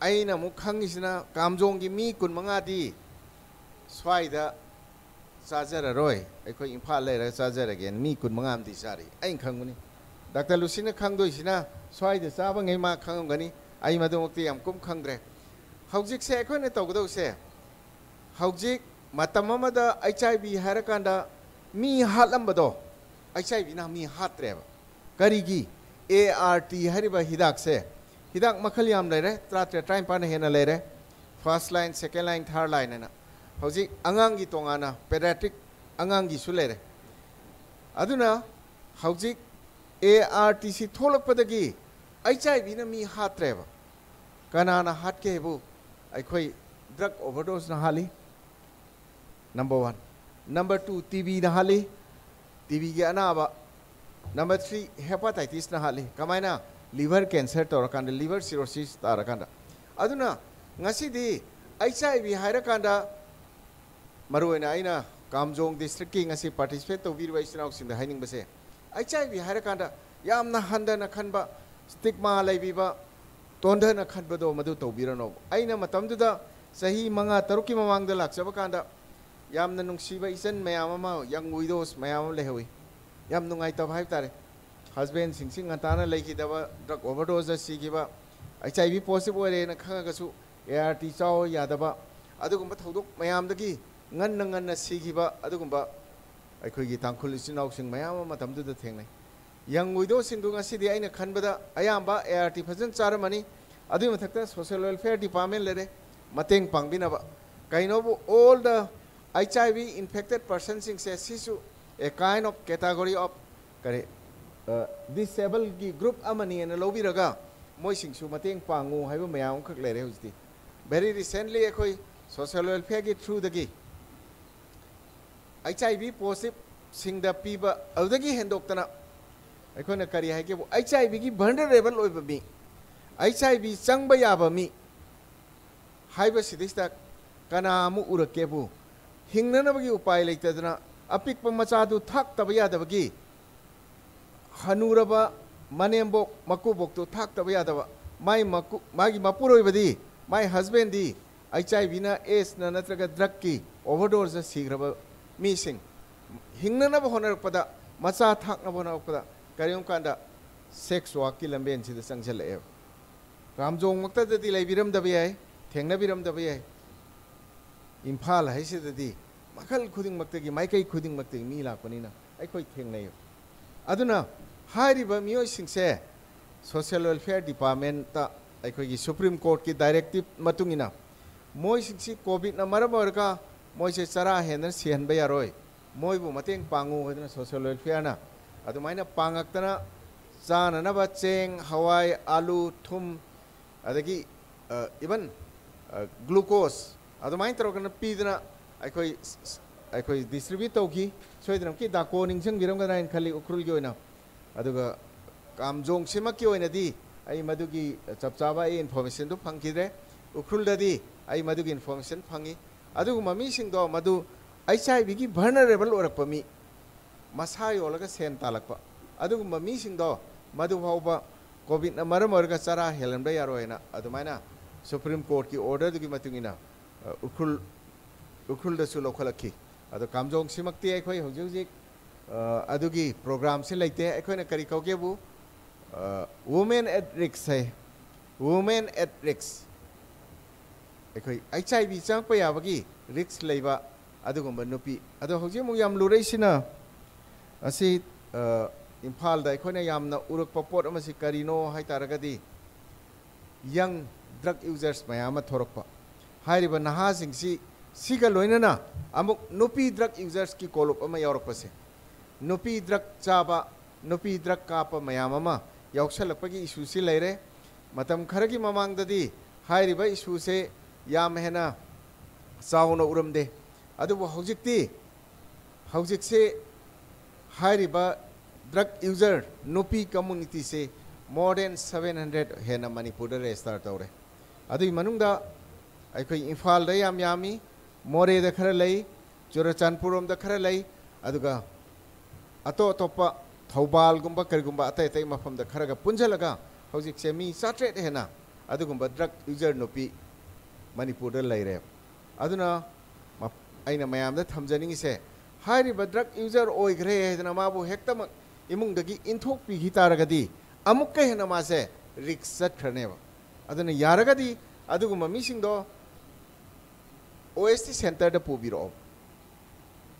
ꯑꯩꯅ ꯑꯃꯨꯛ ꯈꯪꯉꯤꯁꯤꯅ ꯀꯥꯝꯖꯣꯡꯒꯤ ꯃꯤ ꯀꯨꯟꯃꯉꯥꯗꯤ ꯁ꯭ꯋꯥꯏꯗ ꯆꯥꯖꯔꯔꯣꯏ, ꯑꯩꯈꯣꯏ ꯏꯝꯐꯥꯜ ꯂꯩꯔꯒ ꯆꯥꯖꯔꯒꯦꯅ ꯃꯤ ꯀꯨꯟꯃꯉꯥ ꯑꯃꯗꯤ ꯆꯥꯔꯤ꯫ ꯑꯩꯅ ꯈꯪꯕꯅꯤ꯫ ꯗꯥꯛꯇꯔ ꯂꯨꯁꯤꯅ ꯈꯪꯗꯣꯏꯁꯤꯅ ꯁ꯭ꯋꯥꯏꯗ ꯆꯥꯕꯉꯩ ꯃꯥ ꯈꯪꯉꯝꯒꯅꯤ꯫ ꯑꯩ ꯃꯗꯨꯃꯛꯇꯤ ꯌꯥꯝ ꯀꯨꯝ ꯈꯪꯗ꯭ꯔꯦ꯫ ꯍꯧꯖꯤꯛꯁꯦ ꯑꯩꯈꯣꯏꯅ ꯇꯧꯒꯗꯧꯁꯦ, ꯍꯧꯖꯤꯛ ꯃꯇꯝ ꯑꯃꯗ ꯑꯩꯆ ꯑꯥꯏ ꯚꯤ ꯍꯥꯏꯔꯀꯥꯟꯗ ꯃꯤ ꯍꯥꯠꯂꯝꯕꯗꯣ, ꯑꯩꯆ ꯑꯥꯏ ꯚꯤꯅ ꯃꯤ ꯍꯥꯠꯇ꯭ꯔꯦꯕ꯫ ꯀꯔꯤꯒꯤ? ꯑꯦ ꯑꯥꯔ ꯇꯤ ꯍꯥꯏꯔꯤꯕ ꯍꯤꯗꯥꯛꯁꯦ, ꯍꯤꯗꯥꯛ ꯃꯈꯜ ꯌꯥꯝ ꯂꯩꯔꯦ, ꯇꯔꯥꯇꯔꯦꯠ ꯇꯔꯥꯅꯤꯄꯥꯟꯅ ꯍꯦꯟꯅ ꯂꯩꯔꯦ꯫ ꯐꯥꯔꯁ ꯂꯥꯏꯟ, ꯁꯦꯀꯦꯟ ꯂꯥꯏꯟ, ꯊꯥꯔꯠ ꯂꯥꯏꯟ ꯍꯥꯏꯅ꯫ ꯍꯧꯖꯤꯛ ꯑꯉꯥꯡꯒꯤ ꯇꯣꯉꯥꯟꯅ ꯄꯦꯗꯤꯌꯥꯇ꯭ꯔꯤꯛ ꯑꯉꯥꯡꯒꯤꯁꯨ ꯂꯩꯔꯦ꯫ ꯑꯗꯨꯅ ꯍꯧꯖꯤꯛ ꯑꯦ ꯑꯥꯔ ꯇꯤ ꯁꯤ ꯊꯣꯛꯂꯛꯄꯗꯒꯤ ꯑꯩꯆ ꯑꯥꯏ ꯚꯤꯅ ꯃꯤ ꯍꯥꯠꯇ꯭ꯔꯦꯕ꯫ ꯀꯅꯥꯅ ꯍꯥꯠꯀꯦ ꯍꯥꯏꯕꯨ ꯑꯩꯈꯣꯏ ꯗ꯭ꯔꯒ ꯑꯣꯚꯔꯗꯣꯁꯅ ꯍꯥꯠꯂꯤ, number one. Number two, T ꯕꯤꯅ ꯍꯥꯠꯂꯤ, ꯇꯤ ꯕꯤꯒꯤ ꯑꯅꯥꯕ꯫ ꯅꯝꯕꯔ ꯊ꯭ꯔꯤ, ꯍꯦꯄꯥꯇꯥꯏꯇꯤꯁꯅ ꯍꯥꯠꯂꯤ꯫ ꯀꯃꯥꯏꯅ? ꯂꯤꯚꯔ ꯀꯦꯟꯁꯔ ꯇꯧꯔꯀꯥꯟꯗ, ꯂꯤꯚꯔ ꯁꯤꯔꯣꯁꯤꯁ ꯇꯥꯔꯀꯥꯟꯗ꯫ ꯑꯗꯨꯅ ꯉꯁꯤꯗꯤ ꯑꯩꯆ ꯑꯥꯏ ꯚꯤ ꯍꯥꯏꯔꯀꯥꯟꯗ, ꯃꯔꯨꯑꯣꯏꯅ ꯑꯩꯅ ꯀꯥꯝꯖꯣꯡ ꯗꯤꯁꯇ꯭ꯔꯤꯛꯀꯤ ꯉꯁꯤ ꯄꯥꯔꯇꯤꯁꯤꯄꯦꯠ ꯇꯧꯕꯤꯔꯤꯕ ꯏꯆꯤꯟ ꯏꯅꯥꯎꯁꯤꯡꯗ ꯍꯥꯏꯅꯤꯡꯕꯁꯦ, ꯑꯩꯆ ꯑꯥꯏ ꯚꯤ ꯍꯥꯏꯔꯀꯥꯟꯗ ꯌꯥꯝꯅ ꯍꯟꯊꯅ ꯈꯟꯕ, ꯁ꯭ꯇꯤꯛꯃꯥ ꯂꯩꯕꯤꯕ, ꯇꯣꯟꯊꯅ ꯈꯟꯕꯗꯣ ꯃꯗꯨ ꯇꯧꯕꯤꯔꯅꯣ꯫ ꯑꯩꯅ ꯃꯇꯝꯗꯨꯗ ꯆꯍꯤ ꯃꯉꯥ ꯇꯔꯨꯛꯀꯤ ꯃꯃꯥꯡꯗ ꯂꯥꯛꯆꯕ ꯀꯥꯟꯗ ꯌꯥꯝꯅ ꯅꯨꯡꯁꯤꯕ ꯏꯆꯟ ꯃꯌꯥꯝ ꯑꯃ, ꯌꯪ ꯋꯤꯗꯣꯁ ꯃꯌꯥꯝ ꯑꯃ ꯂꯩꯍꯧꯋꯤ꯫ ꯌꯥꯝ ꯅꯨꯡꯉꯥꯏꯇꯕ ꯍꯥꯏꯕ ꯇꯥꯔꯦ꯫ ꯍꯁꯕꯦꯟꯁꯤꯡꯁꯤ ꯉꯟꯇꯥꯅ ꯂꯩꯈꯤꯗꯕ, ꯗ꯭ꯔꯒ ꯑꯣꯚꯔꯗꯣꯁꯇ ꯁꯤꯈꯤꯕ, ꯑꯩꯆ ꯑꯥꯏ ꯚꯤ ꯄꯣꯖꯤꯇꯤꯚ ꯑꯣꯏꯔꯦꯅ ꯈꯪꯉꯒꯁꯨ ꯑꯦ ꯑꯥꯔ ꯇꯤ ꯆꯥꯎ ꯌꯥꯗꯕ, ꯑꯗꯨꯒꯨꯝꯕ ꯊꯧꯗꯣꯛ ꯃꯌꯥꯝꯗꯒꯤ ꯉꯟꯅ ꯉꯟꯅ ꯁꯤꯈꯤꯕ ꯑꯗꯨꯒꯨꯝꯕ ꯑꯩꯈꯣꯏꯒꯤ ꯇꯥꯡꯈꯨꯜ ꯏꯆꯤꯟ ꯏꯅꯥꯎꯁꯤꯡ ꯃꯌꯥꯝ ꯑꯃ ꯃꯇꯝꯗꯨꯗ ꯊꯦꯡꯅꯩ꯫ ꯌꯪ ꯋꯤꯗꯣꯁꯤꯡꯗꯨ ꯉꯁꯤꯗꯤ ꯑꯩꯅ ꯈꯟꯕꯗ ꯑꯌꯥꯝꯕ ꯑꯦ ꯑꯥꯔ ꯇꯤ ꯐꯖꯅ ꯆꯥꯔꯝꯃꯅꯤ꯫ ꯑꯗꯨꯒꯤ ꯃꯊꯛꯇ ꯁꯣꯁꯤꯌꯦꯜ ꯋꯦꯜꯐꯤꯌꯔ ꯗꯤꯄꯥꯔꯠꯃꯦꯟ ꯂꯩꯔꯦ, ꯃꯇꯦꯡ ꯄꯥꯡꯕꯤꯅꯕ꯫ ꯀꯩꯅꯣꯕꯨ, all the H I V infected ꯄꯔꯁꯟꯁꯤꯡꯁꯦ ꯁꯤꯁꯨ a kind of category of ꯀꯔꯤ, ꯗꯤꯁꯦꯕꯜꯒꯤ ꯒ꯭ꯔꯨꯞ ꯑꯃꯅꯤꯅ ꯂꯧꯕꯤꯔꯒ ꯃꯣꯏꯁꯤꯡꯁꯨ ꯃꯇꯦꯡ ꯄꯥꯡꯉꯨ ꯍꯥꯏꯕ ꯃꯌꯥꯝ ꯑꯃꯈꯛ ꯂꯩꯔꯦ ꯍꯧꯖꯤꯛꯇꯤ꯫ ꯚꯦꯔꯤ ꯔꯤꯁꯦꯟꯂꯤ ꯑꯩꯈꯣꯏ ꯁꯣꯁꯤꯌꯦꯜ ꯋꯦꯜꯐꯤꯌꯔꯒꯤ ꯊ꯭ꯔꯨꯗꯒꯤ ꯑꯩꯆ ꯑꯥꯏ ꯚꯤ ꯄꯣꯖꯤꯇꯤꯚꯁꯤꯡꯗ ꯄꯤꯕ, ꯑꯗꯨꯗꯒꯤ ꯍꯦꯟꯗꯣꯛꯇꯅ ꯑꯩꯈꯣꯏꯅ ꯀꯔꯤ ꯍꯥꯏꯒꯦꯕꯨ, ꯑꯩꯆ ꯑꯥꯏ ꯚꯤꯒꯤ ꯚꯜꯅꯔꯦꯕꯜ ꯑꯣꯏꯕ ꯃꯤ, ꯑꯩꯆ ꯑꯥꯏ ꯚꯤ ꯆꯪꯕ ꯌꯥꯕ ꯃꯤ ꯍꯥꯏꯕꯁꯤꯗꯩꯁꯤꯗ ꯀꯅꯥ ꯑꯃꯨꯛ ꯎꯔꯛꯀꯦꯕꯨ? ꯍꯤꯡꯅꯅꯕꯒꯤ ꯎꯄꯥꯏ ꯂꯩꯇꯗꯅ ꯑꯄꯤꯛꯄ ꯃꯆꯥꯗꯨ ꯊꯥꯛꯇꯕ ꯌꯥꯗꯕꯒꯤ, ꯍꯅꯨꯔꯕ ꯃꯅꯦꯝꯕꯣꯛ ꯃꯀꯨꯕꯣꯛꯇꯨ ꯊꯥꯛꯇꯕ ꯌꯥꯗꯕ, ꯃꯥꯏ ꯃꯀꯨ-, ꯃꯥꯒꯤ ꯃꯄꯨꯔꯣꯏꯕꯗꯤ, ꯃꯥꯏ ꯍꯁꯕꯦꯟꯗꯤ ꯑꯩꯆ ꯑꯥꯏ ꯚꯤꯅ, ꯑꯦꯁꯅ ꯅꯠꯇ꯭ꯔꯒ ꯗ꯭ꯔꯛꯀꯤ ꯑꯣꯚꯔꯗꯣꯁꯇ ꯁꯤꯈ꯭ꯔꯕ ꯃꯤꯁꯤꯡ ꯍꯤꯡꯅꯅꯕ ꯍꯣꯠꯅꯔꯛꯄꯗ, ꯃꯆꯥ ꯊꯥꯛꯅꯕ ꯍꯣꯠꯅꯔꯛꯄꯗ ꯀꯔꯤꯒꯨꯝꯕ ꯀꯥꯟꯗ ꯁꯦꯛꯁ ꯋꯥꯛꯀꯤ ꯂꯝꯕꯦꯟꯁꯤꯗ ꯆꯪꯁꯤꯜꯂꯛꯑꯦꯕ꯫ ꯀꯥꯝꯖꯣꯡꯃꯛꯇꯗꯗꯤ ꯂꯩꯕꯤꯔꯝꯗꯕ ꯌꯥꯏ, ꯊꯦꯡꯅꯕꯤꯔꯝꯗꯕ ꯌꯥꯏ꯫ ꯏꯝꯐꯥꯜ ꯍꯥꯏꯁꯤꯗꯗꯤ ꯃꯈꯜ ꯈꯨꯗꯤꯡꯃꯛꯇꯒꯤ, ꯃꯥꯏꯀꯩ ꯈꯨꯗꯤꯡꯃꯛꯇꯒꯤ ꯃꯤ ꯂꯥꯛꯄꯅꯤꯅ ꯑꯩꯈꯣꯏ ꯊꯦꯡꯅꯩ꯫ ꯑꯗꯨꯅ ꯍꯥꯏꯔꯤꯕ ꯃꯤꯑꯣꯏꯁꯤꯡꯁꯦ ꯁꯣꯁꯤꯌꯦꯜ ꯋꯦꯜꯐꯤꯌꯔ ꯗꯤꯄꯥꯔꯠꯃꯦꯟꯇ, ꯑꯩꯈꯣꯏꯒꯤ ꯁꯨꯄ꯭ꯔꯤꯝ ꯀꯣꯔꯠꯀꯤ ꯗꯥꯏꯔꯦꯛꯇꯤꯞ ꯃꯇꯨꯡ ꯏꯟꯅ, ꯃꯣꯏꯁꯤꯡꯁꯤ ꯀꯣꯚꯤꯗꯅ ꯃꯔꯝ ꯑꯣꯏꯔꯒ ꯃꯣꯏꯁꯦ ꯆꯔꯥ ꯍꯦꯟꯗꯅ ꯁꯤꯍꯟꯕ ꯌꯥꯔꯣꯏ, ꯃꯣꯏꯕꯨ ꯃꯇꯦꯡ ꯄꯥꯡꯉꯨ ꯍꯥꯏꯗꯅ ꯁꯣꯁꯤꯌꯦꯜ ꯋꯦꯜꯐꯤꯌꯔꯅ ꯑꯗꯨꯃꯥꯏꯅ ꯄꯥꯡꯉꯛꯇꯅ, ꯆꯥꯅꯅꯕ ꯆꯦꯡ, ꯍꯋꯥꯏ, ꯑꯥꯂꯨ, ꯊꯨꯝ, ꯑꯗꯒꯤ, ꯑ, even, ꯑ, glucose ꯑꯗꯨꯃꯥꯏꯅ ꯇꯧꯔꯒꯅ ꯄꯤꯗꯅ ꯑꯩꯈꯣꯏ ꯁ-, ꯁ-, ꯑꯩꯈꯣꯏ ꯗꯤꯁꯇ꯭ꯔꯤꯕ꯭ꯌꯨꯠ ꯇꯧꯈꯤ꯫ ꯁꯣꯏꯗꯅꯃꯛꯀꯤ ꯗꯥꯀꯣ ꯅꯤꯡꯁꯤꯡꯕꯤꯔꯝꯒꯗ꯭ꯔꯥ ꯍꯥꯏꯅ ꯈꯜꯂꯤ ꯎꯈ꯭ꯔꯨꯜꯒꯤ ꯑꯣꯏꯅ꯫ ꯑꯗꯨꯒ ꯀꯥꯝꯖꯣꯡꯁꯤꯃꯛꯀꯤ ꯑꯣꯏꯅꯗꯤ ꯑꯩ ꯃꯗꯨꯒꯤ ꯆꯞ ꯆꯥꯕ ꯑꯩ ꯏꯟꯐꯣꯔꯃꯦꯁꯟꯗꯨ ꯐꯪꯈꯤꯗ꯭ꯔꯦ꯫ ꯎꯈ꯭ꯔꯨꯜꯗꯗꯤ ꯑꯩ ꯃꯗꯨꯒꯤ ꯏꯟꯐꯣꯔꯃꯦꯁꯟ ꯐꯪꯉꯤ꯫ ꯑꯗꯨꯒꯨꯝꯕ ꯃꯤꯁꯤꯡꯗꯣ, ꯃꯗꯨ ꯑꯩꯆ ꯑꯥꯏ ꯚꯤꯒꯤ ꯚꯜꯅꯔꯦꯕꯜ ꯑꯣꯏꯔꯛꯄ ꯃꯤ, ꯃꯁꯥ ꯌꯣꯜꯂꯒ ꯁꯦꯟ ꯇꯥꯜꯂꯛꯄ, ꯑꯗꯨꯒꯨꯝꯕ ꯃꯤꯁꯤꯡꯗꯣ ꯃꯗꯨ ꯐꯥꯎꯕ ꯀꯣꯚꯤꯗꯅ ꯃꯔꯝ ꯑꯣꯏꯔꯒ ꯆꯔꯥ ꯍꯦꯜꯍꯟꯕ ꯌꯥꯔꯣꯏꯅ ꯑꯗꯨꯃꯥꯏꯅ ꯁꯨꯄ꯭ꯔꯤꯝ ꯀꯣꯔꯠꯀꯤ ꯑꯣꯔꯗꯔꯗꯨꯒꯤ ꯃꯇꯨꯡ ꯏꯟꯅ, ꯑ, ꯎꯈ꯭ꯔꯨꯜ, ꯎꯈ꯭ꯔꯨꯜꯗꯁꯨ ꯂꯧꯈꯠꯂꯛꯈꯤ꯫ ꯑꯗꯣ ꯀꯥꯝꯖꯣꯡꯁꯤꯃꯛꯇꯤ ꯑꯩꯈꯣꯏ ꯍꯧꯖꯤꯛ ꯍꯧꯖꯤꯛ, ꯑ, ꯑꯗꯨꯒꯤ ꯄ꯭ꯔꯣꯒ꯭ꯔꯥꯝꯁꯤ ꯂꯩꯇꯦ꯫ ꯑꯩꯈꯣꯏꯅ ꯀꯔꯤ ꯀꯧꯒꯦꯕꯨ, ꯑ, Women at Risk ꯍꯥꯏ꯫ Women at Risk꯫ ꯑꯩꯈꯣꯏ ꯑꯩꯆ ꯑꯥꯏ ꯚꯤ ꯆꯪꯉꯛꯄ ꯌꯥꯕꯒꯤ ꯔꯤꯛꯁ ꯂꯩꯕ ꯑꯗꯨꯒꯨꯝꯕ ꯅꯨꯄꯤ꯫ ꯑꯗꯣ ꯍꯧꯖꯤꯛ ꯑꯃꯨꯛ ꯌꯥꯝ ꯂꯨꯔꯛꯏꯁꯤꯅ, ꯑꯁꯤ, ꯑ, ꯏꯝꯐꯥꯜꯗ ꯑꯩꯈꯣꯏꯅ ꯌꯥꯝꯅ ꯎꯔꯛꯄ ꯄꯣꯠ ꯑꯃꯁꯤ ꯀꯔꯤꯅꯣ ꯍꯥꯏ ꯇꯥꯔꯒꯗꯤ, ꯌꯪ ꯗ꯭ꯔꯒ ꯌꯨꯖꯔꯁ ꯃꯌꯥꯝ ꯑꯃ ꯊꯣꯔꯛꯄ꯫ ꯍꯥꯏꯔꯤꯕ ꯅꯍꯥꯁꯤꯡꯁꯤ, ꯁꯤꯒ ꯂꯣꯏꯅꯅ ꯑꯃꯨꯛ ꯅꯨꯄꯤ ꯗ꯭ꯔꯒ ꯌꯨꯖꯔꯁꯀꯤ ꯀꯣꯂꯨꯞ ꯑꯃ ꯌꯥꯎꯔꯛꯄꯁꯦ, ꯅꯨꯄꯤ ꯗ꯭ꯔꯒ ꯆꯥꯕ, ꯅꯨꯄꯤ ꯗ꯭ꯔꯒ ꯀꯥꯞꯄ ꯃꯌꯥꯝ ꯑꯃ ꯌꯥꯎꯁꯜꯂꯛꯄꯒꯤ ꯏꯁꯨꯁꯤ ꯂꯩꯔꯦ꯫ ꯃꯇꯝ ꯈꯔꯒꯤ ꯃꯃꯥꯡꯗꯗꯤ ꯍꯥꯏꯔꯤꯕ ꯏꯁꯨꯁꯦ ꯌꯥꯝ ꯍꯦꯟꯅ ꯆꯥꯎꯅ ꯎꯔꯝꯗꯦ꯫ ꯑꯗꯨꯕꯨ ꯍꯧꯖꯤꯛꯇꯤ, ꯍꯧꯖꯤꯛꯁꯦ ꯍꯥꯏꯔꯤꯕ ꯗ꯭ꯔꯒ ꯌꯨꯖꯔ ꯅꯨꯄꯤ ꯀꯝꯃꯨꯅꯤꯇꯤꯁꯦ ꯃꯣꯔ ꯗꯦꯟ ꯁꯚꯦꯟ ꯍꯟꯗ꯭ꯔꯦꯗ ꯍꯦꯟꯅ ꯃꯅꯤꯄꯨꯔꯗ ꯔꯦꯖꯤꯁꯇꯥꯔ ꯇꯧꯔꯦ꯫ ꯑꯗꯨꯒꯤ ꯃꯅꯨꯡꯗ ꯑꯩꯈꯣꯏ ꯏꯝꯐꯥꯜꯗ ꯌꯥꯝ ꯌꯥꯝꯃꯤ, ꯃꯣꯔꯦꯗ ꯈꯔ ꯂꯩ, ꯆꯨꯔꯆꯥꯟꯄꯨꯔ ꯔꯣꯝꯗ ꯈꯔ ꯂꯩ, ꯑꯗꯨꯒ ꯑꯇꯣꯞ ꯑꯇꯣꯞꯄ ꯊꯧꯕꯥꯜꯒꯨꯝꯕ ꯀꯔꯤꯒꯨꯝꯕ ꯑꯇꯩ ꯑꯇꯩ ꯃꯐꯝꯗ ꯈꯔꯒ ꯄꯨꯟꯁꯤꯜꯂꯒ ꯍꯧꯖꯤꯛꯁꯦ ꯃꯤ ꯆꯥꯇ꯭ꯔꯦꯠ ꯍꯦꯟꯅ ꯑꯗꯨꯒꯨꯝꯕ ꯗ꯭ꯔꯒ ꯌꯨꯖꯔ ꯅꯨꯄꯤ ꯃꯅꯤꯄꯨꯔꯗ ꯂꯩꯔꯦ꯫ ꯑꯗꯨꯅ ꯃ-, ꯑꯩꯅ ꯃꯌꯥꯝꯗ ꯊꯝꯖꯅꯤꯡꯉꯤꯁꯦ, ꯍꯥꯏꯔꯤꯕ ꯗ꯭ꯔꯒ ꯌꯨꯖꯔ ꯑꯣꯏꯈ꯭ꯔꯦ ꯍꯥꯏꯗꯅ ꯃꯥꯕꯨ ꯍꯦꯛꯇꯃꯛ ꯏꯃꯨꯡꯗꯒꯤ ꯏꯟꯊꯣꯛꯄꯤꯈꯤ ꯇꯥꯔꯒꯗꯤ ꯑꯃꯨꯛꯀ ꯍꯦꯟꯅ ꯃꯥꯁꯦ ꯔꯤꯛꯁ ꯆꯠꯈ꯭ꯔꯅꯦꯕ꯫ ꯑꯗꯨꯅ ꯌꯥꯔꯒꯗꯤ ꯑꯗꯨꯒꯨꯝꯕ ꯃꯤꯁꯤꯡꯗꯣ ꯑꯣ ꯑꯦꯁ ꯇꯤ ꯁꯦꯟꯇꯔꯗ ꯄꯨꯕꯤꯔꯛꯑꯣ꯫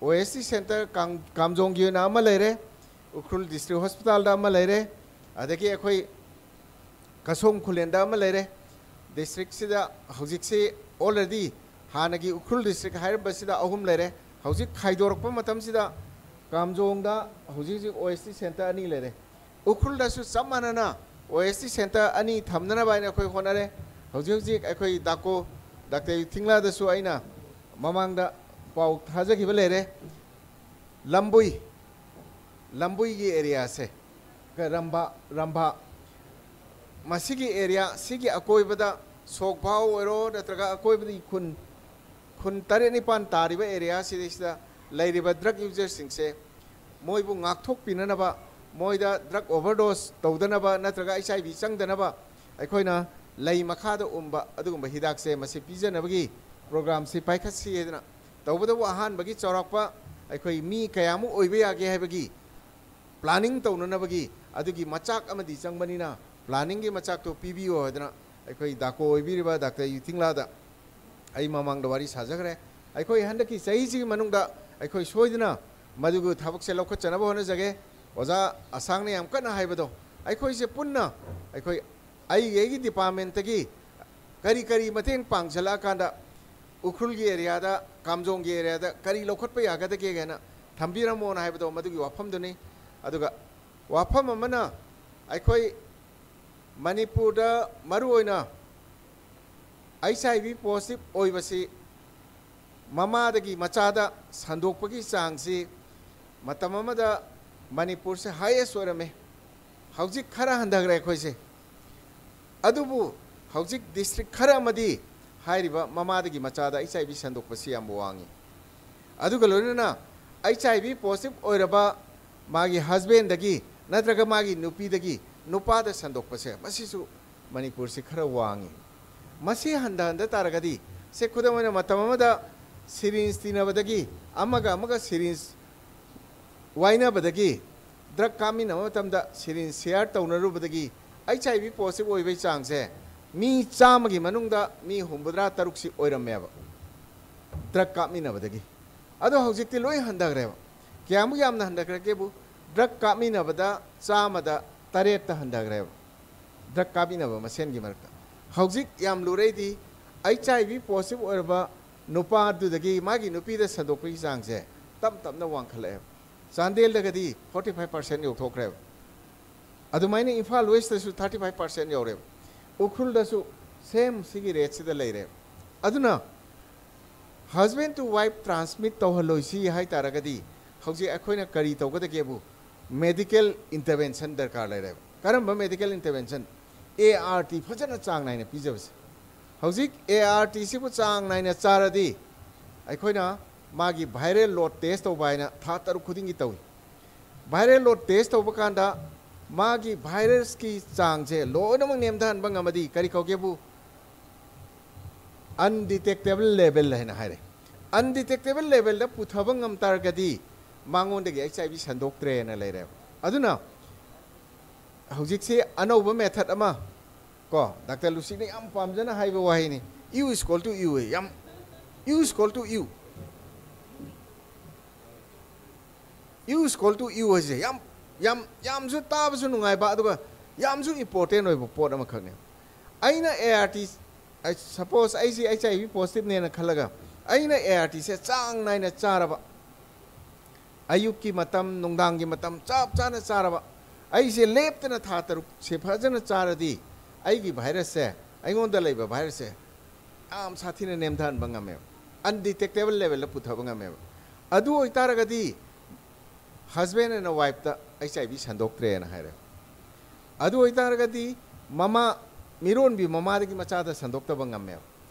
ꯑꯣ ꯑꯦꯁ ꯇꯤ ꯁꯦꯟꯇꯔ ꯀꯥꯝ-, ꯀꯥꯝꯖꯣꯡꯒꯤ ꯑꯣꯏꯅ ꯑꯃ ꯂꯩꯔꯦ, ꯎꯈ꯭ꯔꯨꯜ ꯗꯤꯁꯇ꯭ꯔꯤꯛ ꯍꯣꯁꯄꯤꯇꯥꯜꯗ ꯑꯃ ꯂꯩꯔꯦ, ꯑꯗꯒꯤ ꯑꯩꯈꯣꯏ ꯀꯁꯣꯝ ꯈꯨꯂꯦꯟꯗ ꯑꯃ ꯂꯩꯔꯦ꯫ ꯗꯤꯁꯇ꯭ꯔꯤꯛꯁꯤꯗ ꯍꯧꯖꯤꯛꯁꯤ ꯑꯣꯜꯔꯦꯗꯤ ꯍꯥꯟꯅꯒꯤ ꯎꯈ꯭ꯔꯨꯜ ꯗꯤꯁꯇ꯭ꯔꯤꯛ ꯍꯥꯏꯔꯝꯕꯁꯤꯗ ꯑꯍꯨꯝ ꯂꯩꯔꯦ꯫ ꯍꯧꯖꯤꯛ ꯈꯥꯏꯗꯣꯔꯛꯄ ꯃꯇꯝꯁꯤꯗ ꯀꯥꯝꯖꯣꯡꯗ ꯍꯧꯖꯤꯛ ꯍꯧꯖꯤꯛ ꯑꯣ ꯑꯦꯁ ꯇꯤ ꯁꯦꯟꯇꯔ ꯑꯅꯤ ꯂꯩꯔꯦ꯫ ꯎꯈ꯭ꯔꯨꯜꯗꯁꯨ ꯆꯞ ꯃꯥꯟꯅꯅ ꯑꯣ ꯑꯦꯁ ꯇꯤ ꯁꯦꯟꯇꯔ ꯑꯅꯤ ꯊꯝꯅꯅꯕ ꯍꯥꯏꯅ ꯑꯩꯈꯣꯏ ꯍꯣꯠꯅꯔꯦ꯫ ꯍꯧꯖꯤꯛ ꯍꯧꯖꯤꯛ ꯑꯩꯈꯣꯏ ꯗꯥꯀꯣ ꯗꯥꯛꯇꯔ ꯌꯨꯊꯤꯡꯂꯥꯗꯁꯨ ꯑꯩꯅ ꯃꯃꯥꯡꯗ ꯄꯥꯎ ꯊꯥꯖꯈꯤꯕ ꯂꯩꯔꯦ꯫ ꯂꯝꯕꯨꯏ, ꯂꯝꯕꯨꯏꯒꯤ ꯑꯦꯔꯤꯌꯥꯁꯦ, ꯔꯝꯕꯥ, ꯔꯝꯕꯥ, ꯃꯁꯤꯒꯤ ꯑꯦꯔꯤꯌꯥ, ꯁꯤꯒꯤ ꯑꯀꯣꯏꯕꯗ ꯁꯣꯛꯐꯥꯎ ꯑꯣꯏꯔꯣ, ꯅꯠꯇ꯭ꯔꯒ ꯑꯀꯣꯏꯕꯗꯒꯤ ꯈꯨꯟ, ꯈꯨꯟ ꯇꯔꯦꯠ ꯅꯤꯄꯥꯟ ꯇꯥꯔꯤꯕ ꯑꯦꯔꯤꯌꯥꯁꯤꯗꯩꯁꯤꯗ ꯂꯩꯔꯤꯕ ꯗ꯭ꯔꯒ ꯌꯨꯖꯔꯁꯤꯡꯁꯦ ꯃꯣꯏꯕꯨ ꯉꯥꯛꯊꯣꯛꯄꯤꯅꯅꯕ, ꯃꯣꯏꯗ ꯗ꯭ꯔꯒ ꯑꯣꯚꯔꯗꯣꯁ ꯇꯧꯗꯅꯕ ꯅꯠꯇ꯭ꯔꯒ ꯑꯩꯆ ꯑꯥꯏ ꯚꯤ ꯆꯪꯗꯅꯕ ꯑꯩꯈꯣꯏꯅ ꯂꯩ ꯃꯈꯥꯗ ꯎꯝꯕ ꯑꯗꯨꯒꯨꯝꯕ ꯍꯤꯗꯥꯛꯁꯦ ꯃꯁꯤ ꯄꯤꯖꯅꯕꯒꯤ ꯄ꯭ꯔꯣꯒ꯭ꯔꯥꯝꯁꯤ ꯄꯥꯏꯈꯠꯁꯤ ꯍꯥꯏꯗꯅ꯫ ꯇꯧꯕꯇꯕꯨ ꯑꯍꯥꯟꯕꯒꯤ ꯆꯥꯎꯔꯥꯛꯄ ꯑꯩꯈꯣꯏ ꯃꯤ ꯀꯌꯥꯃꯨꯛ ꯑꯣꯏꯕ ꯌꯥꯒꯦ ꯍꯥꯏꯕꯒꯤ ꯄ꯭ꯂꯥꯅꯤꯡ ꯇꯧꯅꯅꯕꯒꯤ ꯑꯗꯨꯒꯤ ꯃꯆꯥꯛ ꯑꯃꯗꯤ ꯆꯪꯕꯅꯤꯅ, ꯄ꯭ꯂꯥꯅꯤꯡꯒꯤ ꯃꯆꯥꯛꯇꯣ ꯄꯤꯕꯤꯌꯨ ꯍꯥꯏꯗꯅ ꯑꯩꯈꯣꯏ ꯗꯥꯀꯣ ꯑꯣꯏꯕꯤꯔꯤꯕ ꯗꯥꯛꯇꯔ ꯌꯨꯊꯤꯡꯂꯥꯗ ꯑꯩ ꯃꯃꯥꯡꯗ ꯋꯥꯔꯤ ꯁꯥꯖꯈ꯭ꯔꯦ꯫ ꯑꯩꯈꯣꯏ ꯍꯟꯗꯛꯀꯤ ꯆꯍꯤꯁꯤꯒꯤ ꯃꯅꯨꯡꯗ ꯑꯩꯈꯣꯏ ꯁꯣꯏꯗꯅ ꯃꯗꯨꯒꯤ ꯊꯕꯛꯁꯦ ꯂꯧꯈꯠꯆꯅꯕ ꯍꯣꯠꯅꯖꯒꯦ꯫ ꯑꯣꯖꯥ ꯑꯁꯥꯡꯅ ꯌꯥꯝ ꯀꯟꯅ ꯍꯥꯏꯕꯗꯣ, ꯑꯩꯈꯣꯏꯁꯦ ꯄꯨꯟꯅ, ꯑꯩꯈꯣꯏ, ꯑꯩꯒꯤ, ꯑꯩꯒꯤ ꯗꯤꯄꯥꯔꯠꯃꯦꯟꯇꯒꯤ ꯀꯔꯤ ꯀꯔꯤ ꯃꯇꯦꯡ ꯄꯥꯡꯁꯤꯜꯂꯛꯑꯀꯥꯟꯗ ꯎꯈ꯭ꯔꯨꯜꯒꯤ ꯑꯦꯔꯤꯌꯥꯗ, ꯀꯥꯝꯖꯣꯡꯒꯤ ꯑꯦꯔꯤꯌꯥꯗ ꯀꯔꯤ ꯂꯧꯈꯠꯄ ꯌꯥꯒꯗꯒꯦ ꯍꯥꯏꯅ ꯊꯝꯕꯤꯔꯝꯃꯣꯅ ꯍꯥꯏꯕꯗꯣ ꯃꯗꯨꯒꯤ ꯋꯥꯐꯝꯗꯨꯅꯤ꯫ ꯑꯗꯨꯒ ꯋꯥꯐꯝ ꯑꯃꯅ, ꯑꯩꯈꯣꯏ ꯃꯅꯤꯄꯨꯔꯗ ꯃꯔꯨꯑꯣꯏꯅ ꯑꯩꯆ ꯑꯥꯏ ꯚꯤ ꯄꯣꯖꯤꯇꯤꯚ ꯑꯣꯏꯕꯁꯤ ꯃꯃꯥꯗꯒꯤ ꯃꯆꯥꯗ ꯁꯟꯗꯣꯛꯄꯒꯤ ꯆꯥꯡꯁꯤ ꯃꯇꯝ ꯑꯃꯗ ꯃꯅꯤꯄꯨꯔꯁꯦ highest ꯑꯣꯏꯔꯝꯃꯦ꯫ ꯍꯧꯖꯤꯛ ꯈꯔ ꯍꯟꯊꯈ꯭ꯔꯦ ꯑꯩꯈꯣꯏꯁꯦ꯫ ꯑꯗꯨꯕꯨ ꯍꯧꯖꯤꯛ district ꯈꯔ ꯑꯃꯗꯤ ꯍꯥꯏꯔꯤꯕ ꯃꯃꯥꯗꯒꯤ ꯃꯆꯥꯗ H I V ꯁꯟꯗꯣꯛꯄꯁꯤ ꯌꯥꯝ ꯋꯥꯡꯉꯤ꯫ ꯑꯗꯨꯒ ꯂꯣꯏꯅꯅ H I V positive ꯑꯣꯏꯔꯕ ꯃꯥꯒꯤ husbandꯗꯒꯤ ꯅꯠꯇ꯭ꯔꯒ ꯃꯥꯒꯤ ꯅꯨꯄꯤꯗꯒꯤ ꯅꯨꯄꯥꯗ ꯁꯟꯗꯣꯛꯄꯁꯦ, ꯃꯁꯤꯁꯨ ꯃꯅꯤꯄꯨꯔꯁꯤ ꯈꯔ ꯋꯥꯡꯉꯤ꯫ ꯃꯁꯤ ꯍꯟꯊꯍꯟꯗ ꯇꯥꯔꯒꯗꯤ, ꯁꯦ, ꯈꯨꯗꯝ ꯑꯣꯏꯅ, ꯃꯇꯝ ꯑꯃꯗ syringe ꯇꯤꯟꯅꯕꯗꯒꯤ, ꯑꯃꯒ ꯑꯃꯒ syringe ꯋꯥꯏꯅꯕꯗꯒꯤ, drug ꯀꯥꯞꯃꯤꯟꯅꯕ ꯃꯇꯝꯗ syringe share ꯇꯧꯅꯔꯨꯕꯗꯒꯤ H I V positive ꯑꯣꯏꯕꯒꯤ ꯆꯥꯡꯁꯦ ꯃꯤ ꯆꯥꯝꯃꯒꯤ ꯃꯅꯨꯡꯗ ꯃꯤ ꯍꯨꯝꯐꯨꯇꯔꯥ ꯇꯔꯨꯛꯁꯤ ꯑꯣꯏꯔꯝꯃꯦꯕ, drug ꯀꯥꯞꯃꯤꯟꯅꯕꯗꯒꯤ꯫ ꯑꯗꯣ ꯍꯧꯖꯤꯛꯇꯤ ꯂꯣꯏ ꯍꯟꯊꯈ꯭ꯔꯦꯕ꯫ ꯀꯌꯥꯃꯨꯛ ꯌꯥꯝꯅ ꯍꯟꯊꯈ꯭ꯔꯒꯦꯕꯨ, drug ꯀꯥꯞꯃꯤꯟꯅꯕꯗ ꯆꯥꯝꯃꯗ ꯇꯔꯦꯠꯇ ꯍꯟꯊꯈ꯭ꯔꯦꯕ, drug ꯀꯥꯞꯃꯤꯟꯅꯕ ꯃꯁꯦꯟꯒꯤ ꯃꯔꯛꯇ꯫ ꯍꯧꯖꯤꯛ ꯌꯥꯝ ꯂꯨꯔꯛꯏꯗꯤ, H I V positive ꯑꯣꯏꯔꯕ ꯅꯨꯄꯥꯗꯨꯗꯒꯤ ꯃꯥꯒꯤ ꯅꯨꯄꯤꯗ ꯁꯟꯗꯣꯛꯄꯒꯤ ꯆꯥꯡꯁꯦ ꯇꯞ ꯇꯞꯅ ꯋꯥꯡꯈꯠꯂꯛꯑꯦꯕ꯫ ꯆꯥꯟꯗꯦꯜꯗꯒꯗꯤ forty five percent ꯌꯧꯊꯣꯛꯈ꯭ꯔꯦꯕ꯫ ꯑꯗꯨꯃꯥꯏꯅ Imphal Westꯇꯁꯨ thirty five percent ꯌꯧꯔꯦꯕ꯫ ꯎꯈ꯭ꯔꯨꯜꯗꯁꯨ same ꯁꯤꯒꯤ rateꯁꯤꯗ ꯂꯩꯔꯦꯕ꯫ ꯑꯗꯨꯅ husband to wife transmit ꯇꯧꯍꯜꯂꯣꯏꯁꯤ ꯍꯥꯏ ꯇꯥꯔꯒꯗꯤ, ꯍꯧꯖꯤꯛ ꯑꯩꯈꯣꯏꯅ ꯀꯔꯤ ꯇꯧꯒꯗꯒꯦꯕꯨ, medical intervention ꯗꯔꯀꯥꯔ ꯂꯩꯔꯦꯕ꯫ ꯀꯔꯝꯕ medical intervention? A R T ꯐꯖꯅ ꯆꯥꯡ ꯅꯥꯏꯅ ꯄꯤꯖꯕꯁꯦ꯫ ꯍꯧꯖꯤꯛ A R T ꯁꯤꯕꯨ ꯆꯥꯡ ꯅꯥꯏꯅ ꯆꯥꯔꯗꯤ, ꯑꯩꯈꯣꯏꯅ ꯃꯥꯒꯤ viral load test ꯇꯧꯕ ꯍꯥꯏꯅ ꯊꯥ ꯇꯔꯨꯛ ꯈꯨꯗꯤꯡꯒꯤ ꯇꯧꯏ꯫ Viral load test ꯇꯧꯕ ꯀꯥꯟꯗ ꯃꯥꯒꯤ virusꯀꯤ ꯆꯥꯡꯁꯦ ꯂꯣꯏꯅꯃꯛ ꯅꯦꯝꯊꯍꯟꯕ ꯉꯝꯃꯗꯤ, ꯀꯔꯤ ꯀꯧꯒꯦꯕꯨ, undetectable level ꯍꯥꯏꯅ ꯍꯥꯏꯔꯦ꯫ Undetectable levelꯗ ꯄꯨꯊꯕ ꯉꯝ ꯇꯥꯔꯒꯗꯤ ꯃꯉꯣꯟꯗꯒꯤ H I V ꯁꯟꯗꯣꯛꯇ꯭ꯔꯦꯅ ꯂꯩꯔꯦꯕ꯫ ꯑꯗꯨꯅ ꯍꯧꯖꯤꯛꯁꯤ ꯑꯅꯧꯕ method ꯑꯃ, ꯀꯣ, Doctor ꯂꯨꯁꯤꯅ ꯌꯥꯝ ꯄꯥꯝꯖꯅ ꯍꯥꯏꯕ ꯋꯥꯍꯩꯅꯤ, U is equal to U ꯍꯥꯏ꯫ ꯌꯥꯝ, U is equal to U, U is equal to U ꯍꯥꯏꯁꯦ ꯌꯥꯝ, ꯌꯥꯝ, ꯌꯥꯝꯁꯨ ꯇꯥꯕꯁꯨ ꯅꯨꯡꯉꯥꯏꯕ, ꯑꯗꯨꯒ ꯌꯥꯝꯁꯨ important ꯑꯣꯏꯕ ꯄꯣꯠ ꯑꯃꯈꯛꯅꯦ꯫ ꯑꯩꯅ A R T, I suppose ꯑꯩꯁꯤ H I V positiveꯅꯦꯅ ꯈꯜꯂꯒ, ꯑꯩꯅ A R Tꯁꯦ ꯆꯥꯡ ꯅꯥꯏꯅ ꯆꯥꯔꯕ, ꯑꯌꯨꯛꯀꯤ ꯃꯇꯝ, ꯅꯨꯡꯗꯥꯡꯒꯤ ꯃꯇꯝ ꯆꯞ ꯆꯥꯅ ꯆꯥꯔꯕ, ꯑꯩꯁꯦ ꯂꯦꯞꯇꯅ ꯊꯥ ꯇꯔꯨꯛꯁꯦ ꯐꯖꯅ ꯆꯥꯔꯗꯤ, ꯑꯩꯒꯤ virusꯁꯦ, ꯑꯩꯉꯣꯟꯗ ꯂꯩꯕ virusꯁꯦ ꯌꯥꯝ ꯁꯥꯊꯤꯅ ꯅꯦꯝꯊꯍꯟꯕ ꯉꯝꯃꯦꯕ, undetectable levelꯗ ꯄꯨꯊꯕ ꯉꯝꯃꯦꯕ꯫ ꯑꯗꯨ ꯑꯣꯏꯇꯥꯔꯒꯗꯤ ꯍꯁꯕꯦꯟ ꯑꯦꯟ ꯋꯥꯏꯐꯇ ꯑꯩꯆ ꯑꯥꯏ ꯚꯤ ꯁꯟꯗꯣꯛꯇ꯭ꯔꯦꯅ ꯍꯥꯏꯔꯦ꯫ ꯑꯗꯨ ꯑꯣꯏꯇꯥꯔꯒꯗꯤ ꯃꯃꯥ, ꯃꯤꯔꯣꯟꯕꯤ ꯃꯃꯥꯗꯒꯤ ꯃꯆꯥꯗ ꯁꯟꯗꯣꯛꯇꯕ ꯉꯝꯃꯦꯕ꯫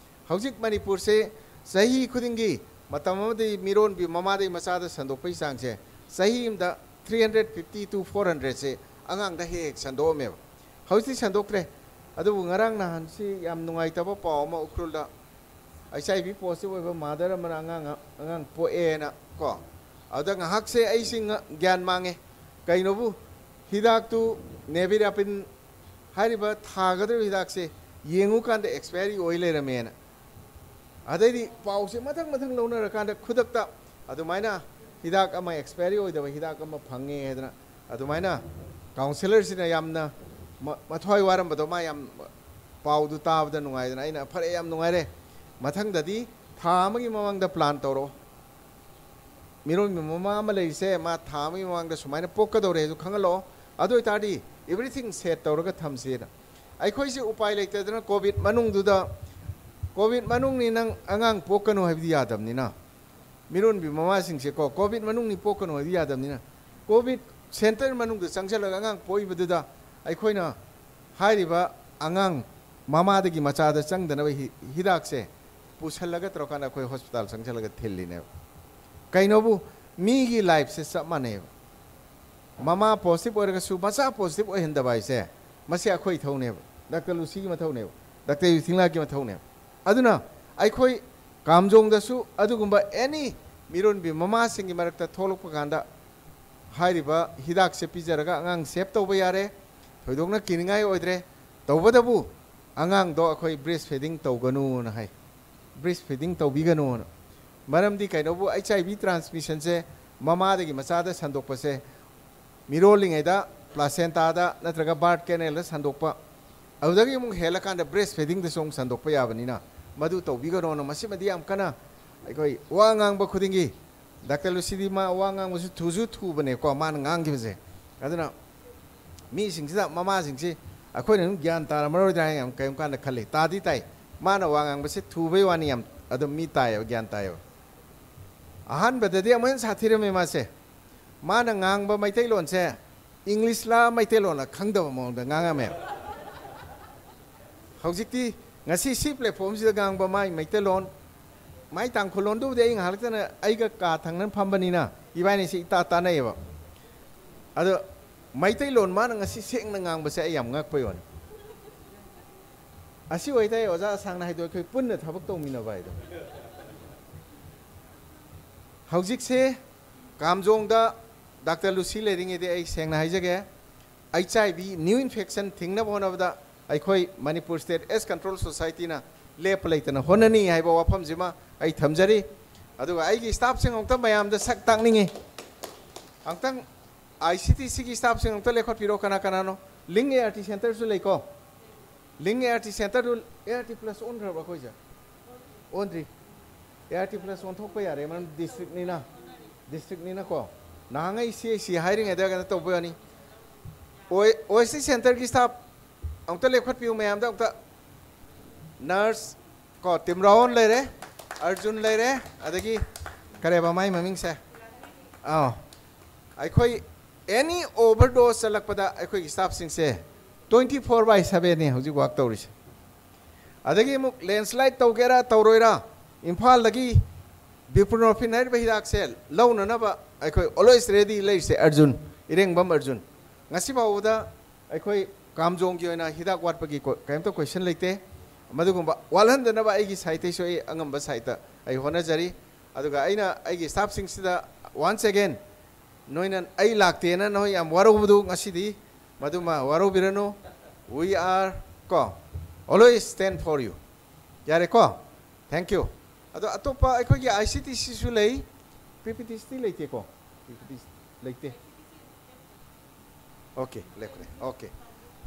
ꯍꯧꯖꯤꯛ ꯃꯅꯤꯄꯨꯔꯁꯦ ꯆꯍꯤ ꯈꯨꯗꯤꯡꯒꯤ ꯃꯇꯝ ꯑꯃꯗꯤ ꯃꯤꯔꯣꯟꯕꯤ ꯃꯃꯥꯗꯒꯤ ꯃꯆꯥꯗ ꯁꯟꯗꯣꯛꯄꯒꯤ ꯆꯥꯡꯁꯦ ꯆꯍꯤ ꯑꯃꯗ three hundred fifty to four hundredꯁꯦ ꯑꯉꯥꯡꯗ ꯍꯦꯛ ꯍꯦꯛ ꯁꯟꯗꯣꯛꯑꯝꯃꯦꯕ꯫ ꯍꯧꯖꯤꯛꯇꯤ ꯁꯟꯗꯣꯛꯇ꯭ꯔꯦ꯫ ꯑꯗꯨꯕꯨ ꯉꯔꯥꯡ ꯅꯍꯥꯟꯁꯤ ꯌꯥꯝ ꯅꯨꯡꯉꯥꯏꯇꯕ ꯄꯥꯎ ꯑꯃ ꯎꯈ꯭ꯔꯨꯜꯗ ꯑꯩꯆ ꯑꯥꯏ ꯚꯤ ꯄꯣꯖꯤꯇꯤꯚ ꯑꯣꯏꯕ ꯃꯥꯗꯔ ꯑꯃꯅ ꯑꯉꯥꯡ, ꯑꯉꯥꯡ ꯄꯣꯛꯑꯦꯅ ꯀꯣ꯫ ꯑꯗꯨꯗ ꯉꯥꯏꯍꯥꯛꯁꯦ ꯑꯩꯁꯤ ꯉ-, ꯒ꯭ꯌꯥꯟ ꯃꯥꯡꯉꯦ꯫ ꯀꯩꯅꯣꯕꯨ, ꯍꯤꯗꯥꯛꯇꯨ ꯅꯦꯕꯤꯔꯥꯄꯤꯟ ꯍꯥꯏꯔꯤꯕ ꯊꯥꯒꯗꯧꯔꯤꯕ ꯍꯤꯗꯥꯛꯁꯦ ꯌꯦꯡꯉꯨꯀꯥꯟꯗ ꯑꯦꯛꯁꯄꯥꯌꯔꯤ ꯑꯣꯏ ꯂꯩꯔꯝꯃꯦꯅ꯫ ꯑꯗꯩꯗꯤ ꯄꯥꯎꯁꯦ ꯃꯊꯪ ꯃꯊꯪ ꯂꯧꯅꯔꯀꯥꯟꯗ ꯈꯨꯗꯛꯇ ꯑꯗꯨꯃꯥꯏꯅ ꯍꯤꯗꯥꯛ ꯑꯃ, ꯑꯦꯛꯁꯄꯥꯌꯔꯤ ꯑꯣꯏꯗꯕ ꯍꯤꯗꯥꯛ ꯑꯃ ꯐꯪꯉꯦ ꯍꯥꯏꯗꯅ ꯑꯗꯨꯃꯥꯏꯅ ꯀꯥꯎꯟꯁꯤꯂꯔꯁꯤꯅ ꯌꯥꯝꯅ ꯃ-, ꯃꯊ꯭ꯋꯥꯏ ꯋꯥꯔꯝꯕꯗꯣ ꯃꯥ ꯌꯥꯝ, ꯄꯥꯎꯗꯨ ꯇꯥꯕꯗ ꯅꯨꯡꯉꯥꯏꯗꯅ ꯑꯩꯅ, "ꯐꯔꯦ, ꯌꯥꯝ ꯅꯨꯡꯉꯥꯏꯔꯦ, ꯃꯊꯪꯗꯗꯤ ꯊꯥ ꯑꯃꯒꯤ ꯃꯃꯥꯡꯗ ꯄ꯭ꯂꯥꯟ ꯇꯧꯔꯛꯑꯣ꯫ ꯃꯤꯔꯣꯟꯕꯤ ꯃꯃꯥ ꯑꯃ ꯂꯩꯔꯤꯁꯦ, ꯃꯥ ꯊꯥ ꯑꯃꯒꯤ ꯃꯃꯥꯡꯗ ꯁꯨꯃꯥꯏꯅ ꯄꯣꯛꯀꯗꯧꯔꯦ ꯍꯥꯏꯗꯨ ꯈꯪꯍꯜꯂꯛꯑꯣ꯫ ꯑꯗꯨ ꯑꯣꯏꯇꯥꯔꯗꯤ everything set ꯇꯧꯔꯒ ꯊꯝꯁꯦꯅ"꯫ ꯑꯩꯈꯣꯏꯁꯦ ꯎꯄꯥꯏ ꯂꯩꯇꯗꯅ ꯀꯣꯚꯤꯗ ꯃꯅꯨꯡꯗꯨꯗ, ꯀꯣꯚꯤꯗ ꯃꯅꯨꯡꯅꯤ, ꯅꯪ ꯑꯉꯥꯡ ꯄꯣꯛꯀꯅꯨ ꯍꯥꯏꯕꯗꯤ ꯌꯥꯗꯕꯅꯤꯅ, ꯃꯤꯔꯣꯟꯕꯤ ꯃꯃꯥꯁꯤꯡꯁꯦꯀꯣ, ꯀꯣꯚꯤꯗ ꯃꯅꯨꯡꯅꯤ ꯄꯣꯛꯀꯅꯨ ꯍꯥꯏꯕꯗꯤ ꯌꯥꯗꯕꯅꯤꯅ, ꯀꯣꯚꯤꯗ ꯁꯦꯟꯇꯔ ꯃꯅꯨꯡꯗ ꯆꯪꯁꯤꯜꯂꯒ ꯑꯉꯥꯡ ꯄꯣꯛꯏꯕꯗꯨꯗ ꯑꯩꯈꯣꯏꯅ ꯍꯥꯏꯔꯤꯕ ꯑꯉꯥꯡ ꯃꯃꯥꯗꯒꯤ ꯃꯆꯥꯗ ꯆꯪꯗꯅꯕ ꯍꯤ-, ꯍꯤꯗꯥꯛꯁꯦ ꯄꯨꯁꯜꯂꯒ ꯇꯧꯔꯀꯥꯟꯗ ꯑꯩꯈꯣꯏ ꯍꯣꯁꯄꯤꯇꯥꯜ ꯆꯪꯁꯤꯜꯂꯒ ꯊꯤꯜꯂꯤꯅꯦꯕ꯫ ꯀꯩꯅꯣꯕꯨ, ꯃꯤꯒꯤ ꯂꯥꯏꯐꯁꯦ ꯆꯞ ꯃꯥꯟꯅꯩꯕ꯫ ꯃꯃꯥ ꯄꯣꯖꯤꯇꯤꯚ ꯑꯣꯏꯔꯒꯁꯨ ꯃꯆꯥ ꯄꯣꯖꯤꯇꯤꯚ ꯑꯣꯏꯍꯟꯗꯕ ꯍꯥꯏꯁꯦ, ꯃꯁꯤ ꯑꯩꯈꯣꯏ ꯏꯊꯧꯅꯦꯕ, ꯗꯥꯛꯇꯔ ꯂꯨꯁꯤꯒꯤ ꯃꯊꯧꯅꯦꯕ, ꯗꯥꯛꯇꯔ ꯌꯨꯊꯤꯡꯂꯥꯒꯤ ꯃꯊꯧꯅꯦꯕ꯫ ꯑꯗꯨꯅ ꯑꯩꯈꯣꯏ ꯀꯥꯝꯖꯣꯡꯗꯁꯨ ꯑꯗꯨꯒꯨꯝꯕ ꯑꯦꯅꯤ ꯃꯤꯔꯣꯟꯕꯤ ꯃꯃꯥꯁꯤꯡꯒꯤ ꯃꯔꯛꯇ ꯊꯣꯛꯂꯛꯄ ꯀꯥꯟꯗ ꯍꯥꯏꯔꯤꯕ ꯍꯤꯗꯥꯛꯁꯦ ꯄꯤꯖꯔꯒ ꯑꯉꯥꯡ ꯁꯦꯞ ꯇꯧꯕ ꯌꯥꯔꯦ, ꯊꯣꯏꯗꯣꯛꯅ ꯀꯤꯅꯤꯡꯉꯥꯏ ꯑꯣꯏꯗ꯭ꯔꯦ꯫ ꯇꯧꯕꯇꯕꯨ ꯑꯉꯥꯡꯗꯣ ꯑꯩꯈꯣꯏ ꯕ꯭ꯔꯦꯁ ꯐꯤꯗꯤꯡ ꯇꯧꯒꯅꯨꯅ ꯍꯥꯏ, ꯕ꯭ꯔꯦꯁ ꯐꯤꯗꯤꯡ ꯇꯧꯕꯤꯒꯅꯨꯅ꯫ ꯃꯔꯝꯗꯤ ꯀꯩꯅꯣꯕꯨ, ꯑꯩꯆ ꯑꯥꯏ ꯚꯤ ꯇ꯭ꯔꯥꯟꯁꯃꯤꯁꯟꯁꯦ ꯃꯃꯥꯗꯒꯤ ꯃꯆꯥꯗ ꯁꯟꯗꯣꯛꯄꯁꯦ ꯃꯤꯔꯣꯜꯂꯤꯉꯩꯗ ꯄ꯭ꯂꯥꯁꯦꯟꯇꯥꯗ ꯅꯠꯇ꯭ꯔꯒ ꯕꯥꯔꯠ ꯀꯦꯅꯦꯜꯗ ꯁꯟꯗꯣꯛꯄ, ꯑꯗꯨꯗꯒꯤ ꯑꯃꯨꯛ ꯍꯦꯜꯂꯀꯥꯟꯗ ꯕ꯭ꯔꯦꯁ ꯐꯤꯗꯤꯡꯗꯁꯨ ꯑꯃꯨꯛ ꯁꯟꯗꯣꯛꯄ ꯌꯥꯕꯅꯤꯅ ꯃꯗꯨ ꯇꯧꯕꯤꯒꯅꯣꯅ꯫ ꯃꯁꯤꯃꯗꯤ ꯌꯥꯝ ꯀꯟꯅ ꯑꯩꯈꯣꯏ ꯋꯥ ꯉꯥꯡꯕ ꯈꯨꯗꯤꯡꯒꯤ, ꯗꯥꯛꯇꯔ ꯂꯨꯁꯤꯗꯤ ꯃꯥ ꯋꯥ ꯉꯥꯡꯕꯁꯨ ꯊꯨꯁꯨ ꯊꯨꯕꯅꯦꯀꯣ ꯃꯥꯅ ꯉꯥꯡꯈꯤꯕꯁꯦ꯫ ꯑꯗꯨꯅ ꯃꯤꯁꯤꯡꯁꯤꯗ, ꯃꯃꯥꯁꯤꯡꯁꯤ ꯑꯩꯈꯣꯏꯅ ꯑꯗꯨꯝ ꯒ꯭ꯌꯥꯟ ꯇꯥꯔꯝꯃꯔꯣꯏꯗ꯭ꯔꯥ ꯍꯥꯏꯅ ꯌꯥꯝ ꯀꯩꯒꯨꯝꯕ ꯀꯥꯟꯗ ꯈꯜꯂꯤ꯫ ꯇꯥꯗꯤ ꯇꯥꯏ, ꯃꯥꯅ ꯋꯥ ꯉꯥꯡꯕꯁꯦ ꯊꯨꯕꯩ ꯋꯥꯅꯤ, ꯌꯥꯝ ꯑꯗꯨꯝ ꯃꯤ ꯇꯥꯏꯌꯦꯕ, ꯒ꯭ꯌꯥꯟ ꯇꯥꯏꯌꯦꯕ꯫ ꯑꯍꯥꯟꯕꯗꯗꯤ ꯑꯃꯨꯛ ꯍꯦꯟꯅ ꯁꯥꯊꯤꯔꯝꯃꯦ ꯃꯥꯁꯦ꯫ ꯃꯥꯅ ꯉꯥꯡꯕ ꯃꯩꯇꯩꯂꯣꯟꯁꯦ ꯏꯪꯂꯤꯁꯂ ꯃꯩꯇꯩꯂꯣꯟꯂ ꯈꯪꯗꯕ ꯃꯑꯣꯡꯗ ꯉꯥꯡꯉꯝꯃꯦꯕ꯫ ꯍꯧꯖꯤꯛꯇꯤ ꯉꯁꯤ ꯁꯤ ꯄ꯭ꯂꯦꯠꯐꯣꯝꯁꯤꯗ ꯉꯥꯡꯕ ꯃꯥꯏ ꯃꯩꯇꯩꯂꯣꯟ, ꯃꯥꯏ ꯇꯥꯡꯈꯨꯜ ꯂꯣꯟꯗꯨꯕꯨꯗꯤ ꯑꯩ ꯉꯥꯏꯍꯥꯛꯇꯅ ꯑꯩꯒ ꯀꯥ ꯊꯪꯅꯅ ꯐꯝꯕꯅꯤꯅ ꯏꯕꯥꯅꯤꯁꯤ ꯏꯇꯥ ꯇꯥꯅꯩꯌꯦꯕ꯫ ꯑꯗꯣ ꯃꯩꯇꯩꯂꯣꯟ ꯃꯥꯅ ꯉꯁꯤ ꯁꯦꯡꯅ ꯉꯥꯡꯕꯁꯦ ꯑꯩ ꯌꯥꯝ ꯉꯛꯄꯩ ꯋꯥꯅꯤ꯫ ꯑꯁꯤ ꯑꯣꯏꯇꯥꯏ ꯑꯣꯖꯥ ꯑꯁꯥꯡꯅ ꯍꯥꯏꯗꯣ ꯑꯩꯈꯣꯏ ꯄꯨꯟꯅ ꯊꯕꯛ ꯇꯧꯃꯤꯟꯅꯕ ꯍꯥꯏꯗꯣ꯫ ꯍꯧꯖꯤꯛꯁꯦ ꯀꯥꯝꯖꯣꯡꯗ ꯗꯥꯛꯇꯔ ꯂꯨꯁꯤ ꯂꯩꯔꯤꯉꯩꯗꯤ ꯑꯩ ꯁꯦꯡꯅ ꯍꯥꯏꯖꯒꯦ, H I V new infection ꯊꯤꯡꯅꯕ ꯍꯣꯠꯅꯕꯗ ꯑꯩꯈꯣꯏ ꯃꯅꯤꯄꯨꯔ ꯁ꯭ꯇꯦꯠ ꯑꯦꯁ ꯀꯟꯇ꯭ꯔꯣꯜ ꯁꯣꯁꯥꯏꯇꯤꯅ ꯂꯦꯞꯄ ꯂꯩꯇꯅ ꯍꯣꯠꯅꯅꯤ ꯍꯥꯏꯕ ꯋꯥꯐꯝꯁꯤꯃ ꯑꯩ ꯊꯝꯖꯔꯤ꯫ ꯑꯗꯨꯒ ꯑꯩꯒꯤ ꯁ꯭ꯇꯥꯐꯁꯤꯡ ꯑꯃꯨꯛꯇ ꯃꯌꯥꯝꯗ ꯁꯛ ꯇꯥꯛꯅꯤꯡꯉꯤ꯫ ꯑꯃꯨꯛꯇꯪ ꯑꯥꯏ ꯁꯤ ꯇꯤ ꯁꯤꯒꯤ ꯁ꯭ꯇꯥꯐꯁꯤꯡ ꯑꯃꯨꯛꯇ ꯂꯦꯞꯈꯠꯄꯤꯔꯣ꯫ ꯀꯅꯥ ꯀꯅꯥꯅꯣ? ꯂꯤꯡ ꯑꯦ ꯑꯥꯔ ꯇꯤ ꯁꯦꯟꯇꯔꯁꯨ ꯂꯩꯀꯣ꯫ ꯂꯤꯡ ꯑꯦ ꯑꯥꯔ ꯇꯤ ꯁꯦꯟꯇꯔꯗꯨ ꯑꯦ ꯑꯥꯔ ꯇꯤ ꯄ꯭ꯂꯁ ꯑꯣꯟꯈ꯭ꯔꯕ ꯑꯩꯈꯣꯏꯁꯦ? ꯑꯣꯟꯗ꯭ꯔꯤ꯫ ꯑꯦ ꯑꯥꯔ ꯇꯤ ꯄ꯭ꯂꯁ ꯑꯣꯟꯊꯣꯛꯄ ꯌꯥꯔꯦ, ꯃꯔꯝ ꯗꯤꯁꯇ꯭ꯔꯤꯛꯅꯤꯅ, ꯗꯤꯁꯇ꯭ꯔꯤꯛꯅꯤꯅꯀꯣ꯫ ꯅꯍꯥꯟꯉꯩ ꯁꯤ ꯑꯩ ꯁꯤ ꯍꯥꯏꯔꯤꯉꯩꯗ ꯀꯩꯅꯣ ꯇꯧꯕ ꯌꯥꯅꯤ꯫ ꯑꯣ ꯑꯦꯁ ꯇꯤ ꯁꯦꯟꯇꯔꯒꯤ ꯁ꯭ꯇꯥꯐ ꯑꯃꯨꯛꯇ ꯂꯦꯞꯈꯠꯄꯤꯌꯨ ꯃꯌꯥꯝꯗ ꯑꯃꯨꯛꯇ꯫ ꯅꯔꯁ ꯀꯣ, ꯇꯤꯝꯔꯥꯑꯣꯟ ꯂꯩꯔꯦ, ꯑꯔꯖꯨꯟ ꯂꯩꯔꯦ, ꯑꯗꯒꯤ ꯀꯔꯦꯕ ꯃꯥꯏ ꯃꯃꯤꯡꯁꯦ? ꯑꯥ, ꯑꯩꯈꯣꯏ ꯑꯦꯅꯤ ꯑꯣꯚꯔꯗꯣꯁ ꯆꯠꯂꯛꯄꯗ ꯑꯩꯈꯣꯏꯒꯤ ꯁ꯭ꯇꯥꯐꯁꯤꯡꯁꯦ ꯇ꯭ꯋꯦꯟꯇꯤ ꯐꯣꯔ ꯕꯥꯏ ꯁꯕꯦꯟꯅꯤ ꯍꯧꯖꯤꯛ ꯋꯥꯛ ꯇꯧꯔꯤꯁꯦ꯫ ꯑꯗꯒꯤ ꯑꯃꯨꯛ ꯂꯦꯟꯁꯂꯥꯏꯠ ꯇꯧꯒꯦꯔꯥ ꯇꯧꯔꯣꯏꯔꯥ, ꯏꯝꯐꯥꯜꯗꯒꯤ ꯕꯤꯄ꯭ꯔꯣꯐꯤꯟ ꯍꯥꯏꯔꯤꯕ ꯍꯤꯗꯥꯛꯁꯦ ꯂꯧꯅꯅꯕ ꯑꯩꯈꯣꯏ ꯑꯣꯜꯋꯦꯁ ꯔꯦꯗꯤ ꯂꯩꯔꯤꯁꯦ ꯑꯔꯖꯨꯟ, ꯏꯔꯦꯡꯕꯝ ꯑꯔꯖꯨꯟ꯫ ꯉꯁꯤ ꯐꯥꯎꯕꯗ ꯑꯩꯈꯣꯏ ꯀꯥꯝꯖꯣꯡꯒꯤ ꯑꯣꯏꯅ ꯍꯤꯗꯥꯛ ꯋꯥꯠꯄꯒꯤ ꯀꯣ-, ꯀꯔꯤꯝꯇ ꯀꯣꯏꯁꯟ ꯂꯩꯇꯦ꯫ ꯃꯗꯨꯒꯨꯝꯕ ꯋꯥꯠꯍꯟꯗꯅꯕ ꯑꯩꯒꯤ ꯁꯥꯏꯠꯇꯩꯁꯨ ꯑꯩ ꯑꯉꯝꯕ ꯁꯥꯏꯠꯇ ꯑꯩ ꯍꯣꯠꯅꯖꯔꯤ꯫ ꯑꯗꯨꯒ ꯑꯩꯅ ꯑꯩꯒꯤ ꯁ꯭ꯇꯥꯐꯁꯤꯡꯁꯤꯗ once again, ꯅꯣꯏꯅ ꯑꯩ ꯂꯥꯛꯇꯦꯅ ꯅꯣꯏ ꯌꯥꯝ ꯋꯥꯔꯧꯕꯗꯨ ꯉꯁꯤꯗꯤ ꯃꯗꯨꯃ ꯋꯥꯔꯧꯕꯤꯔꯅꯨ꯫ We are, ꯀꯣ, always stand for you꯫ ꯌꯥꯔꯦꯀꯣ? Thank you꯫ ꯑꯗꯣ ꯑꯇꯣꯞꯄ ꯑꯩꯈꯣꯏꯒꯤ ꯑꯥꯏ ꯁꯤ ꯇꯤ ꯁꯤꯁꯨ ꯂꯩ, ꯄꯤ ꯄꯤ ꯇꯤ ꯁꯤꯗꯤ ꯂꯩꯇꯦꯀꯣ? ꯄꯤ ꯄꯤ ꯇꯤ ꯁꯤ ꯂꯩꯇꯦ꯫ ꯑꯣꯀꯦ, ꯂꯦꯞꯈ꯭ꯔꯦ꯫ ꯑꯣꯀꯦ꯫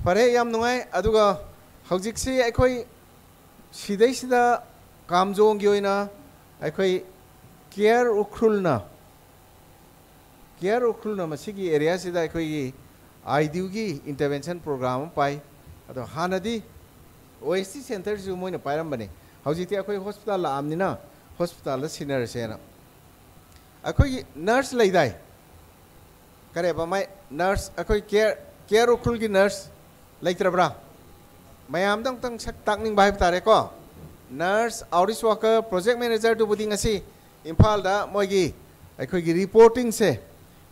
ꯐꯔꯦ, ꯌꯥꯝ ꯅꯨꯡꯉꯥꯏ꯫ ꯑꯗꯨꯒ ꯍꯧꯖꯤꯛꯁꯤ ꯑꯩꯈꯣꯏ ꯁꯤꯗꯩꯁꯤꯗ ꯀꯥꯝꯖꯣꯡꯒꯤ ꯑꯣꯏꯅ ꯑꯩꯈꯣꯏ ꯀꯦꯌꯔ ꯎꯈ꯭ꯔꯨꯜꯅ, ꯀꯦꯌꯔ ꯎꯈ꯭ꯔꯨꯜꯅ ꯃꯁꯤꯒꯤ ꯑꯦꯔꯤꯌꯥꯁꯤꯗ ꯑꯩꯈꯣꯏꯒꯤ ꯑꯥꯏ ꯗꯤ ꯌꯨꯒꯤ ꯏꯟꯇꯔꯚꯦꯟꯁꯟ ꯄ꯭ꯔꯣꯒ꯭ꯔꯥꯝ ꯑꯃ ꯄꯥꯏ꯫ ꯑꯗꯣ ꯍꯥꯟꯅꯗꯤ ꯑꯣ ꯑꯦꯁ ꯇꯤ ꯁꯦꯟꯇꯔꯁꯤꯁꯨ ꯃꯣꯏꯅ ꯄꯥꯏꯔꯝꯕꯅꯤ꯫ ꯍꯧꯖꯤꯛꯇꯤ ꯑꯩꯈꯣꯏ ꯍꯣꯁꯄꯤꯇꯥꯜ ꯂꯥꯛꯑꯕꯅꯤꯅ ꯍꯣꯁꯄꯤꯇꯥꯜꯗ ꯁꯤꯟꯅꯔꯁꯦꯅ꯫ ꯑꯩꯈꯣꯏꯒꯤ ꯅꯔꯁ ꯂꯩꯗꯥꯏ? ꯀꯔꯦꯕ ꯃꯥꯏ ꯅꯔꯁ, ꯑꯩꯈꯣꯏ ꯀꯦꯌꯔ, ꯀꯦꯌꯔ ꯎꯈ꯭ꯔꯨꯜꯒꯤ ꯅꯔꯁ ꯂꯩꯇ꯭ꯔꯕ꯭ꯔꯥ? ꯃꯌꯥꯝꯗ ꯑꯃꯨꯛꯇꯪ ꯁꯛ ꯇꯥꯛꯅꯤꯡꯕ ꯍꯥꯏꯕ ꯇꯥꯔꯦꯀꯣ꯫ ꯅꯔꯁ, ꯑꯥꯎꯠꯔꯤꯆ ꯋꯥꯀꯔ, ꯄ꯭ꯔꯣꯖꯦꯛ ꯃꯦꯅꯦꯖꯔꯗꯨꯕꯨꯗꯤ ꯉꯁꯤ ꯏꯝꯐꯥꯜꯗ ꯃꯣꯏꯒꯤ ꯑꯩꯈꯣꯏꯒꯤ ꯔꯤꯄꯣꯔꯇꯤꯡꯁꯦ,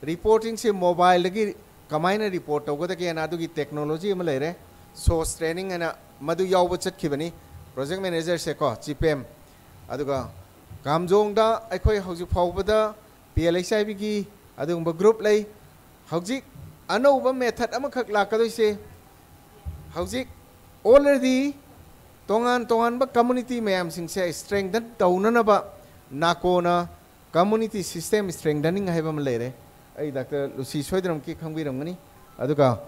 ꯔꯤꯄꯣꯔꯇꯤꯡꯁꯦ ꯃꯣꯕꯥꯏꯜꯗꯒꯤ ꯀꯃꯥꯏꯅ ꯔꯤꯄꯣꯔꯠ ꯇꯧꯒꯗꯒꯦꯅ ꯑꯗꯨꯒꯤ ꯇꯦꯛꯅꯣꯂꯣꯖꯤ ꯑꯃ ꯂꯩꯔꯦ, ꯁꯣꯁ ꯇ꯭ꯔꯦꯅꯤꯡ ꯍꯥꯏꯅ, ꯃꯗꯨ ꯌꯥꯎꯕ ꯆꯠꯈꯤꯕꯅꯤ ꯄ꯭ꯔꯣꯖꯦꯛ ꯃꯦꯅꯦꯖꯔꯁꯦꯀꯣ, ꯖꯤꯄꯦꯝ꯫ ꯑꯗꯨꯒ ꯀꯥꯝꯖꯣꯡꯗ ꯑꯩꯈꯣꯏ ꯍꯧꯖꯤꯛ ꯐꯥꯎꯕꯗ ꯄꯤ ꯑꯦꯜ ꯑꯩꯆ ꯑꯥꯏ ꯕꯤꯒꯤ ꯑꯗꯨꯒꯨꯝꯕ ꯒ꯭ꯔꯨꯞ ꯂꯩ꯫ ꯍꯧꯖꯤꯛ ꯑꯅꯧꯕ ꯃꯦꯊꯠ ꯑꯃꯈꯛ ꯂꯥꯛꯀꯗꯣꯏꯁꯦ, ꯍꯧꯖꯤꯛ ꯑꯣꯜꯔꯦꯗꯤ ꯇꯣꯉꯥꯟ ꯇꯣꯉꯥꯟꯕ ꯀꯝꯃꯨꯅꯤꯇꯤ ꯃꯌꯥꯝꯁꯤꯡꯁꯦ ꯁ꯭ꯇ꯭ꯔꯦꯡꯊꯟ ꯇꯧꯅꯅꯕ ꯅꯥꯀꯣꯅ ꯀꯝꯃꯨꯅꯤꯇꯤ ꯁꯤꯁꯇꯦꯝ ꯁ꯭ꯇ꯭ꯔꯦꯡꯊꯅꯤꯡ ꯍꯥꯏꯕ ꯑꯃ ꯂꯩꯔꯦ꯫ ꯑꯩ ꯗꯥꯛꯇꯔ ꯂꯨꯁꯤ ꯁꯣꯏꯗꯅꯃꯛꯀꯤ ꯈꯪꯕꯤꯔꯝꯒꯅꯤ꯫ ꯑꯗꯨꯒ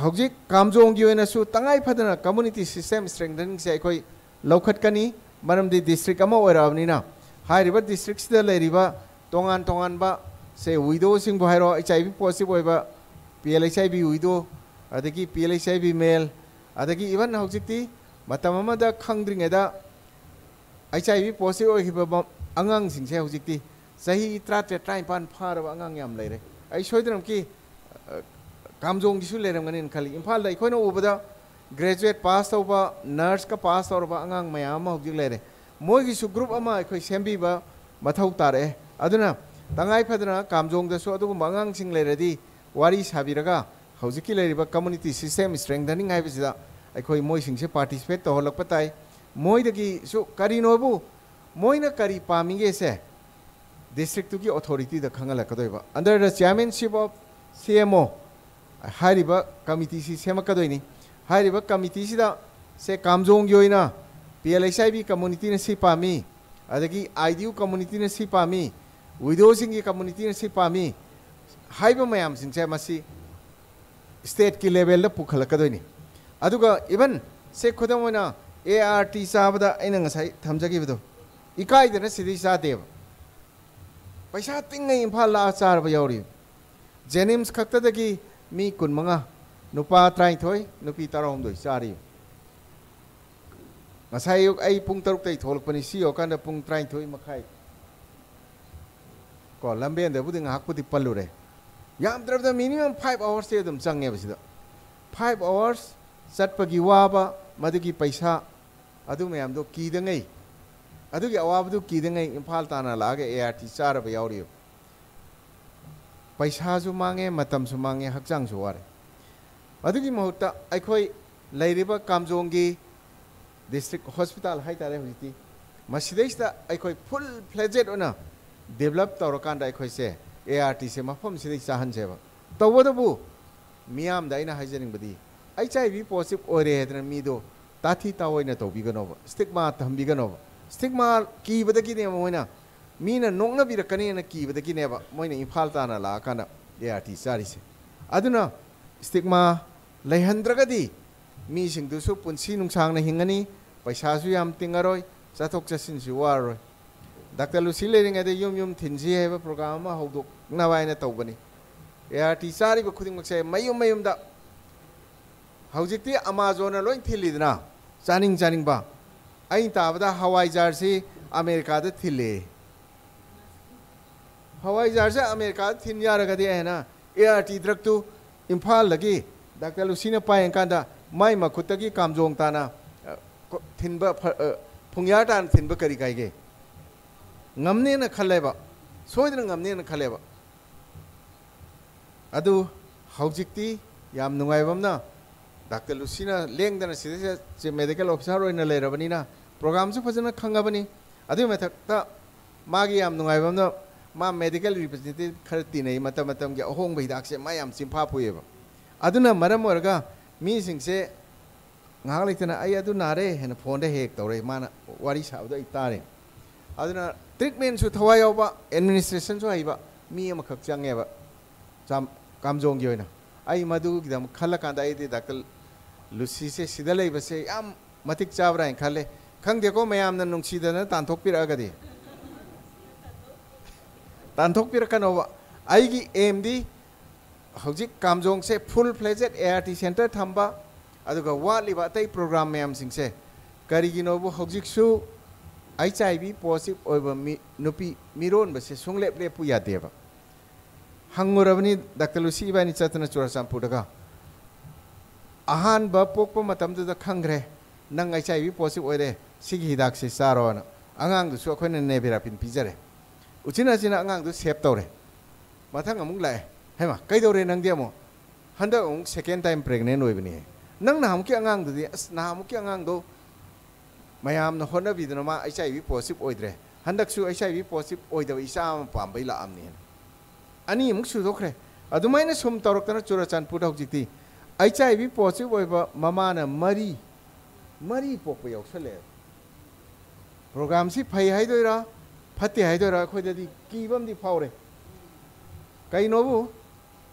ꯍꯧꯖꯤꯛ ꯀꯥꯝꯖꯣꯡꯒꯤ ꯑꯣꯏꯅꯁꯨ ꯇꯉꯥꯏ ꯐꯗꯅ ꯀꯝꯃꯨꯅꯤꯇꯤ ꯁꯤꯁꯇꯦꯝ ꯁ꯭ꯇ꯭ꯔꯦꯡꯊꯅꯤꯡꯁꯦ ꯑꯩꯈꯣꯏ ꯂꯧꯈꯠꯀꯅꯤ, ꯃꯔꯝꯗꯤ ꯗꯤꯁꯇ꯭ꯔꯤꯛ ꯑꯃ ꯑꯣꯏꯔꯛꯑꯕꯅꯤꯅ꯫ ꯍꯥꯏꯔꯤꯕ ꯗꯤꯁꯇ꯭ꯔꯤꯛꯁꯤꯗ ꯂꯩꯔꯤꯕ ꯇꯣꯉꯥꯟ ꯇꯣꯉꯥꯟꯕ, ꯁꯦ, ꯋꯤꯗꯣꯁꯤꯡꯕꯨ ꯍꯥꯏꯔꯣ, ꯑꯩꯆ ꯑꯥꯏ ꯚꯤ ꯄꯣꯖꯤꯇꯤꯚ ꯑꯣꯏꯕ P L H I V widow, ꯑꯗꯒꯤ P L H I V ꯃꯦꯜ, ꯑꯗꯒꯤ ꯏꯚꯟ ꯍꯧꯖꯤꯛꯇꯤ ꯃꯇꯝ ꯑꯃꯗ ꯈꯪꯗ꯭ꯔꯤꯉꯩꯗ ꯑꯩꯆ ꯑꯥꯏ ꯚꯤ ꯄꯣꯖꯤꯇꯤꯚ ꯑꯣꯏꯈꯤꯕ ꯃ-, ꯑꯉꯥꯡꯁꯤꯡꯁꯦ ꯍꯧꯖꯤꯛꯇꯤ ꯆꯍꯤ ꯇꯔꯥꯇꯔꯦꯠ, ꯇꯔꯥꯅꯤꯄꯥꯟ ꯐꯥꯔꯕ ꯑꯉꯥꯡ ꯌꯥꯝ ꯂꯩꯔꯦ꯫ ꯑꯩ ꯁꯣꯏꯗꯅꯃꯛꯀꯤ, ꯑ, ꯀꯥꯝꯖꯣꯡꯒꯤꯁꯨ ꯂꯩꯔꯝꯒꯅꯤꯅ ꯈꯜꯂꯤ꯫ ꯏꯝꯐꯥꯜꯗ ꯑꯩꯈꯣꯏꯅ ꯎꯕꯗ ꯒ꯭ꯔꯦꯖꯨꯑꯦꯠ ꯄꯥꯁ ꯇꯧꯕ, ꯅꯔꯁꯀ ꯄꯥꯁ ꯇꯧꯔꯕ ꯑꯉꯥꯡ ꯃꯌꯥꯝ ꯑꯃ ꯍꯧꯖꯤꯛ ꯂꯩꯔꯦ꯫ ꯃꯣꯏꯒꯤꯁꯨ ꯒ꯭ꯔꯨꯞ ꯑꯃ ꯑꯩꯈꯣꯏ ꯁꯦꯝꯕꯤꯕ ꯃꯊꯧ ꯇꯥꯔꯛꯑꯦ꯫ ꯑꯗꯨꯅ ꯇꯉꯥꯏ ꯐꯗꯅ ꯀꯥꯝꯖꯣꯡꯗꯁꯨ ꯑꯗꯨꯒꯨꯝꯕ ꯑꯉꯥꯡꯁꯤꯡ ꯂꯩꯔꯗꯤ ꯋꯥꯔꯤ ꯁꯥꯕꯤꯔꯒ ꯍꯧꯖꯤꯛꯀꯤ ꯂꯩꯔꯤꯕ ꯀꯝꯃꯨꯅꯤꯇꯤ ꯁꯤꯁꯇꯦꯝ ꯁ꯭ꯇ꯭ꯔꯦꯡꯊꯅꯤꯡ ꯍꯥꯏꯕꯁꯤꯗ ꯑꯩꯈꯣꯏ ꯃꯣꯏꯁꯤꯡꯁꯦ ꯄꯥꯔꯇꯤꯁꯤꯄꯦꯠ ꯇꯧꯍꯜꯂꯛꯄ ꯇꯥꯏ꯫ ꯃꯣꯏꯗꯒꯤꯁꯨ ꯀꯔꯤꯅꯣꯕꯨ, ꯃꯣꯏꯅ ꯀꯔꯤ ꯄꯥꯝꯃꯤꯒꯦꯁꯦ ꯗꯤꯁꯇ꯭ꯔꯤꯛꯇꯨꯒꯤ ꯑꯣꯊꯣꯔꯤꯇꯤꯗ ꯈꯪꯍꯜꯂꯛꯀꯗꯣꯏꯕ꯫ Under the chairmanship of C M O ꯍꯥꯏꯔꯤꯕ ꯀꯃꯤꯇꯤꯁꯤ ꯁꯦꯝꯃꯛꯀꯗꯣꯏꯅꯤ꯫ ꯍꯥꯏꯔꯤꯕ ꯀꯃꯤꯇꯤꯁꯤꯗ ꯁꯦ ꯀꯥꯝꯖꯣꯡꯒꯤ ꯑꯣꯏꯅ P L H I V ꯀꯝꯃꯨꯅꯤꯇꯤꯅ ꯁꯤ ꯄꯥꯝꯃꯤ, ꯑꯗꯒꯤ ꯑꯥꯏ ꯗꯤ ꯌꯨ ꯀꯝꯃꯨꯅꯤꯇꯤꯅ ꯁꯤ ꯄꯥꯝꯃꯤ, ꯋꯤꯗꯣꯁꯤꯡꯒꯤ ꯀꯝꯃꯨꯅꯤꯇꯤꯅ ꯁꯤ ꯄꯥꯝꯃꯤ ꯍꯥꯏꯕ ꯃꯌꯥꯝꯁꯤꯡꯁꯦ ꯃꯁꯤ ꯁ꯭ꯇꯦꯠꯀꯤ ꯂꯦꯚꯦꯜꯗ ꯄꯨꯈꯠꯂꯛꯀꯗꯣꯏꯅꯤ꯫ ꯑꯗꯨꯒ ꯏꯚꯟ ꯁꯦ ꯈꯨꯗꯝ ꯑꯣꯏꯅ ꯑꯦ ꯑꯥꯔ ꯇꯤ ꯆꯥꯕꯗ ꯑꯩꯅ ꯉꯁꯥꯏ ꯊꯝꯖꯈꯤꯕꯗꯣ, ꯏꯀꯥꯏꯗꯅ ꯁꯤꯗꯩ ꯆꯥꯗꯦꯕ꯫ ꯄꯩꯁꯥ ꯇꯤꯡꯉꯩ ꯏꯝꯐꯥꯜ ꯂꯥꯛꯑ ꯆꯥꯔꯕ ꯌꯥꯎꯔꯤ꯫ ꯖꯦꯅꯤꯝꯁ ꯈꯛꯇꯗꯒꯤ ꯃꯤ ꯀꯨꯟꯃꯉꯥ, ꯅꯨꯄꯥ ꯇꯔꯥꯅꯤꯊꯣꯏ, ꯅꯨꯄꯤ ꯇꯔꯥꯍꯨꯝꯗꯣꯏ ꯆꯥꯔꯤ꯫ ꯉꯁꯥꯏ ꯑꯌꯨꯛ ꯑꯩ ꯄꯨꯡ ꯇꯔꯨꯛꯇꯩ ꯊꯣꯛꯂꯛꯄꯅꯤ, ꯁꯤ ꯌꯧꯔꯀꯥꯟꯗ ꯄꯨꯡ ꯇꯔꯥꯅꯤꯊꯣꯏ ꯃꯈꯥꯏ꯫ ꯀꯣ, ꯂꯝꯕꯦꯟꯗꯕꯨꯗꯤ ꯉꯥꯏꯍꯥꯛꯄꯨꯗꯤ ꯄꯜꯂꯨꯔꯦ꯫ ꯌꯥꯝꯗ꯭ꯔꯕꯗ minimum five hours ꯁꯦ ꯑꯗꯨꯝ ꯆꯪꯉꯦꯕ ꯁꯤꯗ꯫ Five hours ꯆꯠꯄꯒꯤ ꯋꯥꯕ, ꯃꯗꯨꯒꯤ ꯄꯩꯁꯥ, ꯑꯗꯨ ꯃꯌꯥꯝꯗꯣ ꯀꯤꯗꯉꯩ, ꯑꯗꯨꯒꯤ ꯑꯋꯥꯕꯗꯨ ꯀꯤꯗꯉꯩ ꯏꯝꯐꯥꯜ ꯇꯥꯟꯅ ꯂꯥꯛꯑꯒ ART ꯆꯥꯔꯕ ꯌꯥꯎꯔꯤꯕ꯫ ꯄꯩꯁꯥꯁꯨ ꯃꯥꯡꯉꯦ, ꯃꯇꯝꯁꯨ ꯃꯥꯡꯉꯦ, ꯍꯛꯆꯥꯡꯁꯨ ꯋꯥꯔꯦ꯫ ꯑꯗꯨꯒꯤ ꯃꯍꯨꯠꯇ ꯑꯩꯈꯣꯏ ꯂꯩꯔꯤꯕ ꯀꯥꯝꯖꯣꯡꯒꯤ district hospital ꯍꯥꯏꯇꯥꯔꯦ ꯍꯧꯖꯤꯛꯇꯤ, ꯃꯁꯤꯗꯩꯁꯤꯗ ꯑꯩꯈꯣꯏ full fledged ꯑꯣꯏꯅ develop ꯇꯧꯔꯀꯥꯟꯗ ꯑꯩꯈꯣꯏꯁꯦ ART ꯁꯦ ꯃꯐꯝꯁꯤꯗꯩ ꯆꯥꯍꯟꯁꯦꯕ꯫ ꯇꯧꯕꯇꯕꯨ ꯃꯤꯌꯥꯝꯗ ꯑꯩꯅ ꯍꯥꯏꯖꯅꯤꯡꯕꯗꯤ, HIV positive ꯑꯣꯏꯔꯦ ꯍꯥꯏꯗꯅ ꯃꯤꯗꯣ ꯇꯥꯊꯤ ꯇꯥꯑꯣꯏꯅ ꯇꯧꯕꯤꯒꯅꯣꯕ, stigma ꯊꯝꯕꯤꯒꯅꯣꯕ꯫ Stigma ꯀꯤꯕꯗꯒꯤꯅꯦꯕ ꯃꯣꯏꯅ, ꯃꯤꯅ ꯅꯣꯛꯅꯕꯤꯔꯛꯀꯅꯤꯅ ꯀꯤꯕꯗꯒꯤꯅꯦꯕ ꯃꯣꯏꯅ ꯏꯝꯐꯥꯜ ꯇꯥꯟꯅ ꯂꯥꯛꯑꯀꯥꯟꯗ ART ꯆꯥꯔꯤꯁꯦ꯫ ꯑꯗꯨꯅ stigma ꯂꯩꯍꯟꯗ꯭ꯔꯒꯗꯤ ꯃꯤꯁꯤꯡꯗꯨꯁꯨ ꯄꯨꯟꯁꯤ ꯅꯨꯡꯁꯥꯡꯅ ꯍꯤꯡꯉꯅꯤ, ꯄꯩꯁꯥꯁꯨ ꯌꯥꯝ ꯇꯤꯡꯉꯔꯣꯏ, ꯆꯠꯊꯣꯛ ꯆꯠꯁꯤꯟꯁꯨ ꯋꯥꯔꯔꯣꯏ꯫ ꯗꯥꯛꯇꯔ ꯂꯨꯁꯤ ꯂꯩꯔꯤꯉꯩꯗ ꯌꯨꯝ ꯌꯨꯝ ꯊꯤꯟꯁꯤ ꯍꯥꯏꯕ program ꯑꯃ ꯍꯧꯗꯣꯛꯅꯕ ꯍꯥꯏꯅ ꯇꯧꯕꯅꯤ꯫ ART ꯆꯥꯔꯤꯕ ꯈꯨꯗꯤꯡꯃꯛꯁꯦ ꯃꯌꯨꯝ ꯃꯌꯨꯝꯗ, ꯍꯧꯖꯤꯛꯇꯤ Amazonꯅ ꯂꯣꯏ ꯊꯤꯜꯂꯤꯗꯅ, ꯆꯥꯅꯤꯡ ꯆꯥꯅꯤꯡꯕ꯫ ꯑꯩꯅ ꯇꯥꯕꯗ ꯍꯋꯥꯏꯖꯥꯔꯁꯤ ꯑꯃꯦꯔꯤꯀꯥꯗ ꯊꯤꯜꯂꯦ꯫ ꯍꯋꯥꯏꯖꯥꯔꯁꯦ ꯑꯃꯦꯔꯤꯀꯥꯗ ꯊꯤꯟ ꯌꯥꯔꯒꯗꯤ ꯑꯩꯅ ART drugꯇꯨ ꯏꯝꯐꯥꯜꯗꯒꯤ ꯗꯥꯛꯇꯔ ꯂꯨꯁꯤꯅ ꯄꯥꯏꯌꯦꯡꯀꯥꯟꯗ ꯃꯥꯏ ꯃꯈꯨꯠꯇꯒꯤ ꯀꯥꯝꯖꯣꯡ ꯇꯥꯅ, ꯑ, ꯀꯣ-, ꯊꯤꯟꯕ ꯐ-, ꯑ, ꯐꯨꯡꯌꯥꯔ ꯇꯥꯅ ꯊꯤꯟꯕ ꯀꯔꯤ ꯀꯥꯏꯒꯦ? ꯉꯝꯅꯦꯅ ꯈꯜꯂꯦꯕ, ꯁꯣꯏꯗꯅ ꯉꯝꯅꯦꯅ ꯈꯜꯂꯦꯕ꯫ ꯑꯗꯨ ꯍꯧꯖꯤꯛꯇꯤ ꯌꯥꯝ ꯅꯨꯡꯉꯥꯏꯕ ꯑꯃꯅ, ꯗꯥꯛꯇꯔ ꯂꯨꯁꯤꯅ ꯂꯦꯡꯗꯅ ꯁꯤꯗꯩꯁꯤꯗ chief medical officer ꯑꯣꯏꯅ ꯂꯩꯔꯕꯅꯤꯅ programꯁꯨ ꯐꯖꯅ ꯈꯪꯉꯕꯅꯤ꯫ ꯑꯗꯨꯒꯤ ꯃꯊꯛꯇ ꯃꯥꯒꯤ ꯌꯥꯝ ꯅꯨꯡꯉꯥꯏꯕ ꯑꯃꯅ, ꯃꯥ medical representative ꯈꯔ ꯇꯤꯟꯅꯩ, ꯃꯇꯝ ꯃꯇꯝꯒꯤ ꯑꯍꯣꯡꯕ ꯍꯤꯗꯥꯛꯁꯦ ꯃꯥ ꯌꯥꯝ ꯆꯤꯟꯐꯥ ꯄꯨꯏꯌꯦꯕ꯫ ꯑꯗꯨꯅ ꯃꯔꯝ ꯑꯣꯏꯔꯒ ꯃꯤꯁꯤꯡꯁꯦ ꯉꯥꯏꯍꯥꯛ ꯂꯩꯇꯅ "ꯑꯩ ꯑꯗꯨ ꯅꯥꯔꯦ" ꯍꯥꯏꯅ phoneꯗ ꯍꯦꯛ ꯍꯦꯛ ꯇꯧꯔꯛꯏ, ꯃꯥꯅ ꯋꯥꯔꯤ ꯁꯥꯕꯗꯣ ꯑꯩ ꯇꯥꯔꯦ꯫ ꯑꯗꯨꯅ treatmentꯁꯨ ꯊꯋꯥꯏ ꯌꯥꯎꯕ, administrationꯁꯨ ꯍꯩꯕ ꯃꯤ ꯑꯃꯈꯛ ꯆꯪꯉꯦꯕ ꯆꯥꯝ-, ꯀꯥꯝꯖꯣꯡꯒꯤ ꯑꯣꯏꯅ꯫ ꯑꯩ ꯃꯗꯨꯒꯤꯗꯃꯛ ꯈꯜꯂꯀꯥꯟꯗ ꯑꯩꯗꯤ ꯗꯥꯛꯇꯔ ꯂꯨꯁꯤꯁꯦ ꯁꯤꯗ ꯂꯩꯕꯁꯦ ꯌꯥꯝ ꯃꯇꯤꯛ ꯆꯥꯕ꯭ꯔꯥ ꯍꯥꯏꯅ ꯈꯜꯂꯦ꯫ ꯈꯪꯗꯦꯀꯣ, ꯃꯌꯥꯝꯅ ꯅꯨꯡꯁꯤꯗꯅ ꯇꯥꯟꯊꯣꯛꯄꯤꯔꯛꯑꯒꯗꯤ꯫ ꯇꯥꯟꯊꯣꯛꯄꯤꯔꯛꯀꯅꯣꯕ꯫ ꯑꯩꯒꯤ aimꯗꯤ ꯍꯧꯖꯤꯛ ꯀꯥꯝꯖꯣꯡꯁꯦ full fledged ART center ꯊꯝꯕ, ꯑꯗꯨꯒ ꯋꯥꯠꯂꯤꯕ ꯑꯇꯩ program ꯃꯌꯥꯝꯁꯤꯡꯁꯦ꯫ ꯀꯔꯤꯒꯤꯅꯣꯕꯨ ꯍꯧꯖꯤꯛꯁꯨ HIV positive ꯑꯣꯏꯕ ꯃꯤ, ꯅꯨꯄꯤ ꯃꯤꯔꯣꯟꯕꯁꯦ ꯁꯨꯡꯂꯦꯞ ꯂꯦꯞꯄꯨ ꯌꯥꯗꯦꯕ꯫ ꯍꯪꯉꯨꯔꯕꯅꯤ ꯗꯥꯛꯇꯔ ꯂꯨꯁꯤ ꯏꯕꯥꯅꯤ ꯆꯠꯇꯅ ꯆꯨꯔꯆꯥꯟꯄꯨꯔꯗꯒ꯫ ꯑꯍꯥꯟꯕ ꯄꯣꯛꯄ ꯃꯇꯝꯗꯨꯗ ꯈꯪꯈ꯭ꯔꯦ, "ꯅꯪ ꯑꯩꯆ ꯑꯥꯏ ꯚꯤ ꯄꯣꯖꯤꯇꯤꯚ ꯑꯣꯏꯔꯦ, ꯁꯤꯒꯤ ꯍꯤꯗꯥꯛꯁꯤ ꯆꯥꯔꯣꯅ"꯫ ꯑꯉꯥꯡꯗꯨꯁꯨ ꯑꯩꯈꯣꯏꯅ ꯅꯦꯚꯤꯔꯥꯄꯤꯟ ꯄꯤꯖꯔꯦ꯫ ꯎꯆꯤꯟ ꯅꯥꯆꯤꯟꯅ ꯑꯉꯥꯡꯗꯨ ꯁꯦꯞ ꯇꯧꯔꯦ꯫ ꯃꯊꯪ ꯑꯃꯨꯛ ꯂꯥꯛꯑꯦ, "ꯍꯩꯃꯥ, ꯀꯩꯗꯧꯔꯦ ꯅꯪꯗꯤ ꯑꯃꯨꯛ? ꯍꯟꯗꯛ ꯑꯃꯨꯛ ꯁꯦꯀꯦꯟ ꯇꯥꯏꯝ ꯄ꯭ꯔꯦꯒꯅꯦꯟ ꯑꯣꯏꯕꯅꯤ꯫ ꯅꯪ ꯅꯍꯥꯟꯃꯨꯛꯀꯤ ꯑꯉꯥꯡꯗꯨꯗꯤ, ꯑꯁ, ꯅꯍꯥꯟꯃꯨꯛꯀꯤ ꯑꯉꯥꯡꯗꯣ ꯃꯌꯥꯝꯅ ꯍꯣꯠꯅꯕꯤꯗꯨꯅ ꯃꯥ ꯑꯩꯆ ꯑꯥꯏ ꯚꯤ ꯄꯣꯖꯤꯇꯤꯚ ꯑꯣꯏꯗ꯭ꯔꯦ, ꯍꯟꯗꯛꯁꯨ ꯑꯩꯆ ꯑꯥꯏ ꯚꯤ ꯄꯣꯖꯤꯇꯤꯚ ꯑꯣꯏꯗꯕ ꯏꯆꯥ ꯑꯃ ꯄꯥꯝꯕꯩ ꯂꯥꯛꯑꯝꯅꯤ" ꯍꯥꯏꯅ꯫ ꯑꯅꯤꯃꯨꯛ ꯁꯨꯗꯣꯛꯈ꯭ꯔꯦ꯫ ꯑꯗꯨꯃꯥꯏꯅ ꯁꯨꯝ ꯇꯧꯔꯛꯇꯅ ꯆꯨꯔꯆꯥꯟꯄꯨꯔꯗ ꯍꯧꯖꯤꯛꯇꯤ ꯑꯩꯆ ꯑꯥꯏ ꯚꯤ ꯄꯣꯖꯤꯇꯤꯚ ꯑꯣꯏꯕ ꯃꯃꯥꯅ ꯃꯔꯤ, ꯃꯔꯤ ꯄꯣꯛꯄ ꯌꯥꯎꯁꯜꯂꯛꯑꯦ꯫ ꯄ꯭ꯔꯣꯒ꯭ꯔꯥꯝꯁꯤ ꯐꯩ ꯍꯥꯏꯗꯣꯏꯔꯥ, ꯐꯠꯇꯦ ꯍꯥꯏꯗꯣꯏꯔꯥ, ꯑꯩꯈꯣꯏꯗꯗꯤ ꯀꯤꯕ ꯑꯃꯗꯤ ꯐꯥꯎꯔꯦ꯫ ꯀꯩꯅꯣꯕꯨ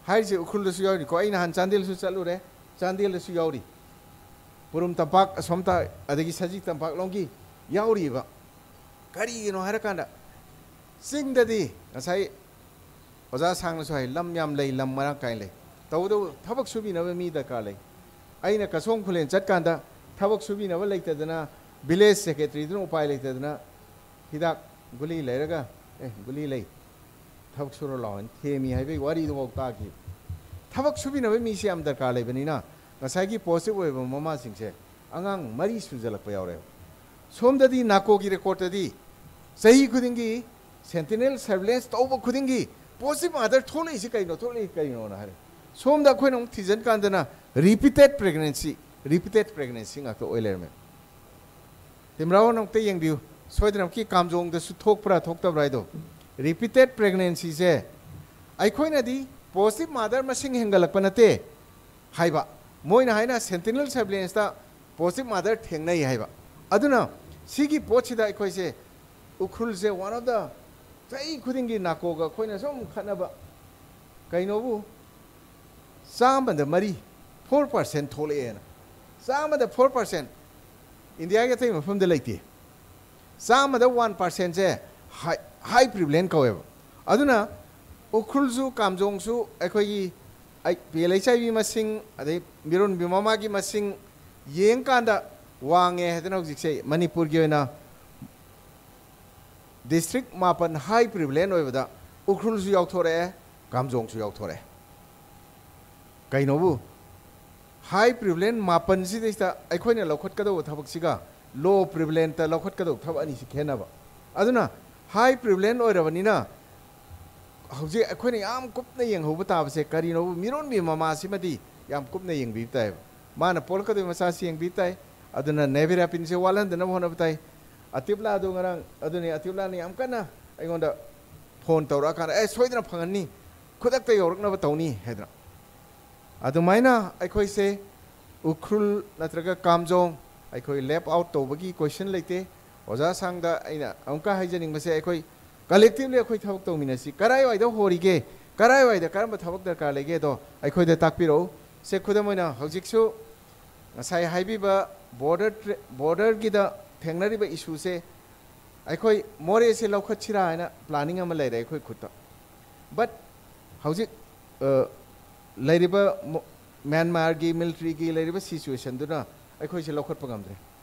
ꯍꯥꯏꯔꯤꯁꯦ? ꯎꯈ꯭ꯔꯨꯜꯗꯁꯨ ꯌꯥꯎꯔꯤꯀꯣ, ꯑꯩ ꯅꯍꯥꯟ ꯆꯥꯟꯗꯦꯜꯁꯨ ꯆꯠꯂꯨꯔꯦ, ꯆꯥꯟꯗꯦꯜꯗꯁꯨ ꯌꯥꯎꯔꯤ꯫ ꯄꯨꯔꯨꯝ ꯇꯝꯄꯥꯛ ꯑꯁꯣꯝꯇ, ꯑꯗꯒꯤ ꯁꯖꯤꯛ ꯇꯝꯄꯥꯛꯂꯣꯝꯒꯤ ꯌꯥꯎꯔꯤꯕ꯫ ꯀꯔꯤꯒꯤꯅꯣ ꯍꯥꯏꯔꯀꯥꯟꯗ, ꯆꯤꯡꯗꯗꯤ ꯉꯁꯥꯏ ꯑꯣꯖꯥ ꯁꯥꯡꯅꯁꯨ ꯍꯥꯏ, ꯂꯝ ꯌꯥꯝ ꯂꯩ, ꯂꯝ ꯃꯔꯥꯡ ꯀꯥꯏꯅ ꯂꯩ꯫ ꯇꯧꯕꯇꯕꯨ ꯊꯕꯛ ꯁꯨꯕꯤꯅꯕ ꯃꯤ ꯗꯔꯀꯥꯔ ꯂꯩ꯫ ꯑꯩꯅ ꯀꯁꯣꯝ ꯈꯨꯂꯦꯟ ꯆꯠꯀꯥꯟꯗ ꯊꯕꯛ ꯁꯨꯕꯤꯅꯕ ꯂꯩꯇꯗꯅ, ꯚꯤꯂꯦꯖ ꯁꯦꯀ꯭ꯔꯦꯇꯔꯤꯗꯨꯅ ꯎꯄꯥꯏ ꯂꯩꯇꯗꯅ ꯍꯤꯗꯥꯛ ꯒꯨꯂꯤ ꯂꯩꯔꯒ, "ꯑꯦ, ꯒꯨꯂꯤ ꯂꯩ, ꯊꯕꯛ ꯁꯨꯔꯣ ꯂꯥꯛꯑꯣ" ꯍꯥꯏꯅ ꯊꯦꯝꯃꯤ ꯍꯥꯏꯕꯒꯤ ꯋꯥꯔꯤꯗꯨꯐꯥꯎ ꯇꯥꯈꯤ꯫ ꯊꯕꯛ ꯁꯨꯕꯤꯅꯕ ꯃꯤꯁꯦ ꯌꯥꯝ ꯗꯔꯀꯥꯔ ꯂꯩꯕꯅꯤꯅ, ꯉꯁꯥꯏꯒꯤ ꯄꯣꯖꯤꯇꯤꯚ ꯑꯣꯏꯕ ꯃꯃꯥꯁꯤꯡꯁꯦ ꯑꯉꯥꯡ ꯃꯔꯤ ꯁꯨꯖꯜꯂꯛꯄ ꯌꯥꯎꯔꯦꯕ꯫ ꯁꯣꯝꯗꯗꯤ ꯅꯥꯀꯣꯒꯤ ꯔꯦꯀꯣꯔꯠꯇꯗꯤ ꯆꯍꯤ ꯈꯨꯗꯤꯡꯒꯤ ꯁꯦꯟꯇꯤꯅꯦꯜ ꯁꯔꯚꯤꯂꯦꯟꯁ ꯇꯧꯕ ꯈꯨꯗꯤꯡꯒꯤ ꯄꯣꯖꯤꯇꯤꯚ ꯃꯥꯗꯔ ꯊꯣꯛꯂꯛꯏꯁꯤ ꯀꯩꯅꯣ, ꯊꯣꯛꯂꯛꯏ ꯀꯩꯅꯣꯅ ꯍꯥꯏꯔꯦ꯫ ꯁꯣꯝꯗ ꯑꯩꯈꯣꯏꯅ ꯑꯃꯨꯛ ꯊꯤꯖꯤꯟ ꯀꯥꯟꯗꯅ ꯔꯤꯄꯤꯇꯦꯠ ꯄ꯭ꯔꯦꯒꯅꯦꯟꯁꯤ, ꯔꯤꯄꯤꯇꯦꯠ ꯄ꯭ꯔꯦꯒꯅꯦꯟꯁꯤ ꯉꯥꯛꯇ ꯑꯣꯏ ꯂꯩꯔꯝꯃꯦ꯫ ꯇꯤꯝꯕ꯭ꯔꯥ ꯍꯣꯟ ꯑꯃꯨꯛꯇ ꯌꯦꯡꯕꯤꯌꯨ, ꯁꯣꯏꯗꯅꯃꯛꯀꯤ ꯀꯥꯝꯖꯣꯡꯗꯁꯨ ꯊꯣꯛꯄ꯭ꯔꯥ ꯊꯣꯛꯇꯕ꯭ꯔꯥ ꯍꯥꯏꯗꯣ꯫ ꯔꯤꯄꯤꯇꯦꯠ ꯄ꯭ꯔꯦꯒꯅꯦꯟꯁꯤꯁꯦ ꯑꯩꯈꯣꯏꯅꯗꯤ ꯄꯣꯖꯤꯇꯤꯚ ꯃꯥꯗꯔ ꯃꯁꯤꯡ ꯍꯦꯟꯒꯠꯂꯛꯄ ꯅꯠꯇꯦ ꯍꯥꯏꯕ, ꯃꯣꯏꯅ ꯍꯥꯏꯅ ꯁꯦꯟꯇꯤꯅꯦꯜ ꯁꯔꯚꯤꯂꯦꯟꯁꯇ ꯄꯣꯖꯤꯇꯤꯚ ꯃꯥꯗꯔ ꯊꯦꯡꯅꯩ ꯍꯥꯏꯕ꯫ ꯑꯗꯨꯅ ꯁꯤꯒꯤ ꯄꯣꯠꯁꯤꯗ ꯑꯩꯈꯣꯏꯁꯦ, ꯎꯈ꯭ꯔꯨꯜꯁꯦ one of the, ꯆꯍꯤ ꯈꯨꯗꯤꯡꯒꯤ ꯅꯥꯀꯣꯒ ꯑꯩꯈꯣꯏꯅ ꯁꯨꯝ ꯈꯠꯅꯕ, ꯀꯩꯅꯣꯕꯨ ꯆꯥꯝꯃꯗ ꯃꯔꯤ, four percent ꯊꯣꯛꯂꯛꯑꯦꯅ꯫ ꯆꯥꯝꯃꯗ four percent, ꯏꯟꯗꯤꯌꯥꯒꯤ ꯑꯇꯩ ꯃꯐꯝꯗ ꯂꯩꯇꯦ꯫ ꯆꯥꯝꯃꯗ one percentꯁꯦ ꯍꯥꯏ, ꯍꯥꯏ ꯄ꯭ꯔꯤꯚꯂꯦꯟ ꯀꯧꯋꯦꯕ꯫ ꯑꯗꯨꯅ ꯎꯈ꯭ꯔꯨꯜꯁꯨ ꯀꯥꯝꯖꯣꯡꯁꯨ ꯑꯩꯈꯣꯏꯒꯤ ꯑꯩ, P L H I V ꯃꯁꯤꯡ, ꯑꯗꯩ ꯃꯤꯔꯣꯟꯕꯤ ꯃꯃꯥꯒꯤ ꯃꯁꯤꯡ ꯌꯦꯡꯀꯥꯟꯗ ꯋꯥꯡꯉꯦ ꯍꯥꯏꯗꯅ ꯍꯧꯖꯤꯛꯁꯦ ꯃꯅꯤꯄꯨꯔꯒꯤ ꯑꯣꯏꯅ ꯗꯤꯁꯇ꯭ꯔꯤꯛ ꯃꯥꯄꯟ ꯍꯥꯏ ꯄ꯭ꯔꯤꯚꯂꯦꯟ ꯑꯣꯏꯕꯗ ꯎꯈ꯭ꯔꯨꯜꯁꯨ ꯌꯥꯎꯊꯣꯔꯛꯑꯦ, ꯀꯥꯝꯖꯣꯡꯁꯨ ꯌꯥꯎꯊꯣꯔꯛꯑꯦ꯫ ꯀꯩꯅꯣꯕꯨ, ꯍꯥꯏ ꯄ꯭ꯔꯤꯚꯦꯂꯦꯟ ꯃꯥꯄꯟꯁꯤꯗꯩꯁꯤꯗ ꯑꯩꯈꯣꯏꯅ ꯂꯧꯈꯠꯀꯗꯧꯕ ꯊꯕꯛꯁꯤꯒ ꯂꯣ ꯄ꯭ꯔꯤꯚꯦꯂꯦꯟꯇ ꯂꯧꯈꯠꯀꯗꯧꯕ ꯊꯕꯛ ꯑꯅꯤꯁꯤ ꯈꯦꯠꯅꯕ꯫ ꯑꯗꯨꯅ ꯍꯥꯏ ꯄ꯭ꯔꯤꯚꯦꯂꯦꯟ ꯑꯣꯏꯔꯕꯅꯤꯅ ꯍꯧꯖꯤꯛ ꯑꯩꯈꯣꯏꯅ ꯌꯥꯝ ꯀꯨꯞꯅ ꯌꯦꯡꯍꯧꯕ ꯇꯥꯕꯁꯦ ꯀꯔꯤꯅꯣꯕꯨ, ꯃꯤꯔꯣꯟꯕꯤ ꯃꯃꯥꯁꯤꯃꯗꯤ ꯌꯥꯝ ꯀꯨꯞꯅ ꯌꯦꯡꯕꯤꯕ ꯇꯥꯏꯌꯦꯕ꯫ ꯃꯥꯅ ꯄꯣꯛꯂꯛꯀꯗꯧꯔꯤꯕ ꯃꯆꯥꯁꯤ ꯌꯦꯡꯕꯤꯕ ꯇꯥꯏ꯫ ꯑꯗꯨꯅ ꯅꯦꯚꯤꯔꯥꯄꯤꯟꯁꯦ ꯋꯥꯠꯍꯟꯗꯅꯕ ꯍꯣꯠꯅꯕ ꯇꯥꯏ꯫ ꯑꯇꯤꯞꯂꯥꯗꯣ ꯉꯔꯥꯡ, ꯑꯗꯨꯅꯤ, ꯑꯇꯤꯞꯂꯥꯅ ꯌꯥꯝ ꯀꯟꯅ ꯑꯩꯉꯣꯟꯗ ꯐꯣꯟ ꯇꯧꯔꯛꯑꯀꯥꯟꯗ, "ꯑꯦ, ꯁꯣꯏꯗꯅ ꯐꯪꯍꯟꯅꯤ, ꯈꯨꯗꯛꯇ ꯌꯧꯔꯛꯅꯕ ꯇꯧꯅꯤ" ꯍꯥꯏꯗꯅ꯫ ꯑꯗꯨꯃꯥꯏꯅ ꯑꯩꯈꯣꯏꯁꯦ ꯎꯈ꯭ꯔꯨꯜ ꯅꯠꯇ꯭ꯔꯒ ꯀꯥꯝꯖꯣꯡ ꯑꯩꯈꯣꯏ ꯂꯦꯞ ꯑꯥꯎꯠ ꯇꯧꯕꯒꯤ ꯀꯣꯏꯁꯟ ꯂꯩꯇꯦ꯫ ꯑꯣꯖꯥ ꯁꯥꯡꯗ ꯑꯩꯅ ꯑꯃꯨꯛꯀ ꯍꯥꯏꯖꯅꯤꯡꯕꯁꯦ, ꯑꯩꯈꯣꯏ ꯀꯂꯦꯛꯇꯤꯚꯂꯤ ꯑꯩꯈꯣꯏ ꯊꯕꯛ ꯇꯧꯃꯤꯟꯅꯁꯤ꯫ ꯀꯔꯥꯏꯋꯥꯏꯗ ꯍꯣꯔꯤꯒꯦ, ꯀꯔꯥꯏꯋꯥꯏꯗ ꯀꯔꯝꯕ ꯊꯕꯛ ꯗꯔꯀꯥꯔ ꯂꯩꯒꯦꯗꯣ ꯑꯩꯈꯣꯏꯗ ꯇꯥꯛꯄꯤꯔꯛꯎ꯫ ꯁꯦ, ꯈꯨꯗꯝ ꯑꯣꯏꯅ ꯍꯧꯖꯤꯛꯁꯨ ꯉꯁꯥꯏ ꯍꯥꯏꯕꯤꯕ ꯕꯣꯔꯗꯔ ꯇ꯭ꯔꯦ-, ꯕꯣꯔꯗꯔꯒꯤꯗ ꯊꯦꯡꯅꯔꯤꯕ ꯏꯁꯨꯁꯦ, ꯑꯩꯈꯣꯏ ꯃꯣꯔꯦꯁꯦ ꯂꯧꯈꯠꯁꯤꯔꯥ ꯍꯥꯏꯅ ꯄ꯭ꯂꯥꯅꯤꯡ ꯑꯃ ꯂꯩꯔꯦ ꯑꯩꯈꯣꯏ ꯈꯨꯠꯇ꯫ ꯕꯠ ꯍꯧꯖꯤꯛ, ꯑ, ꯂꯩꯔꯤꯕ ꯃꯣ-, ꯃ꯭ꯌꯥꯟꯃꯥꯔꯒꯤ ꯃꯤꯂꯤꯇꯔꯤꯒꯤ ꯂꯩꯔꯤꯕ ꯁꯤꯆꯨꯋꯦꯁꯟꯗꯨꯅ ꯑꯩꯈꯣꯏꯁꯦ ꯂꯧꯈꯠꯄ ꯉꯝꯗ꯭ꯔꯦ꯫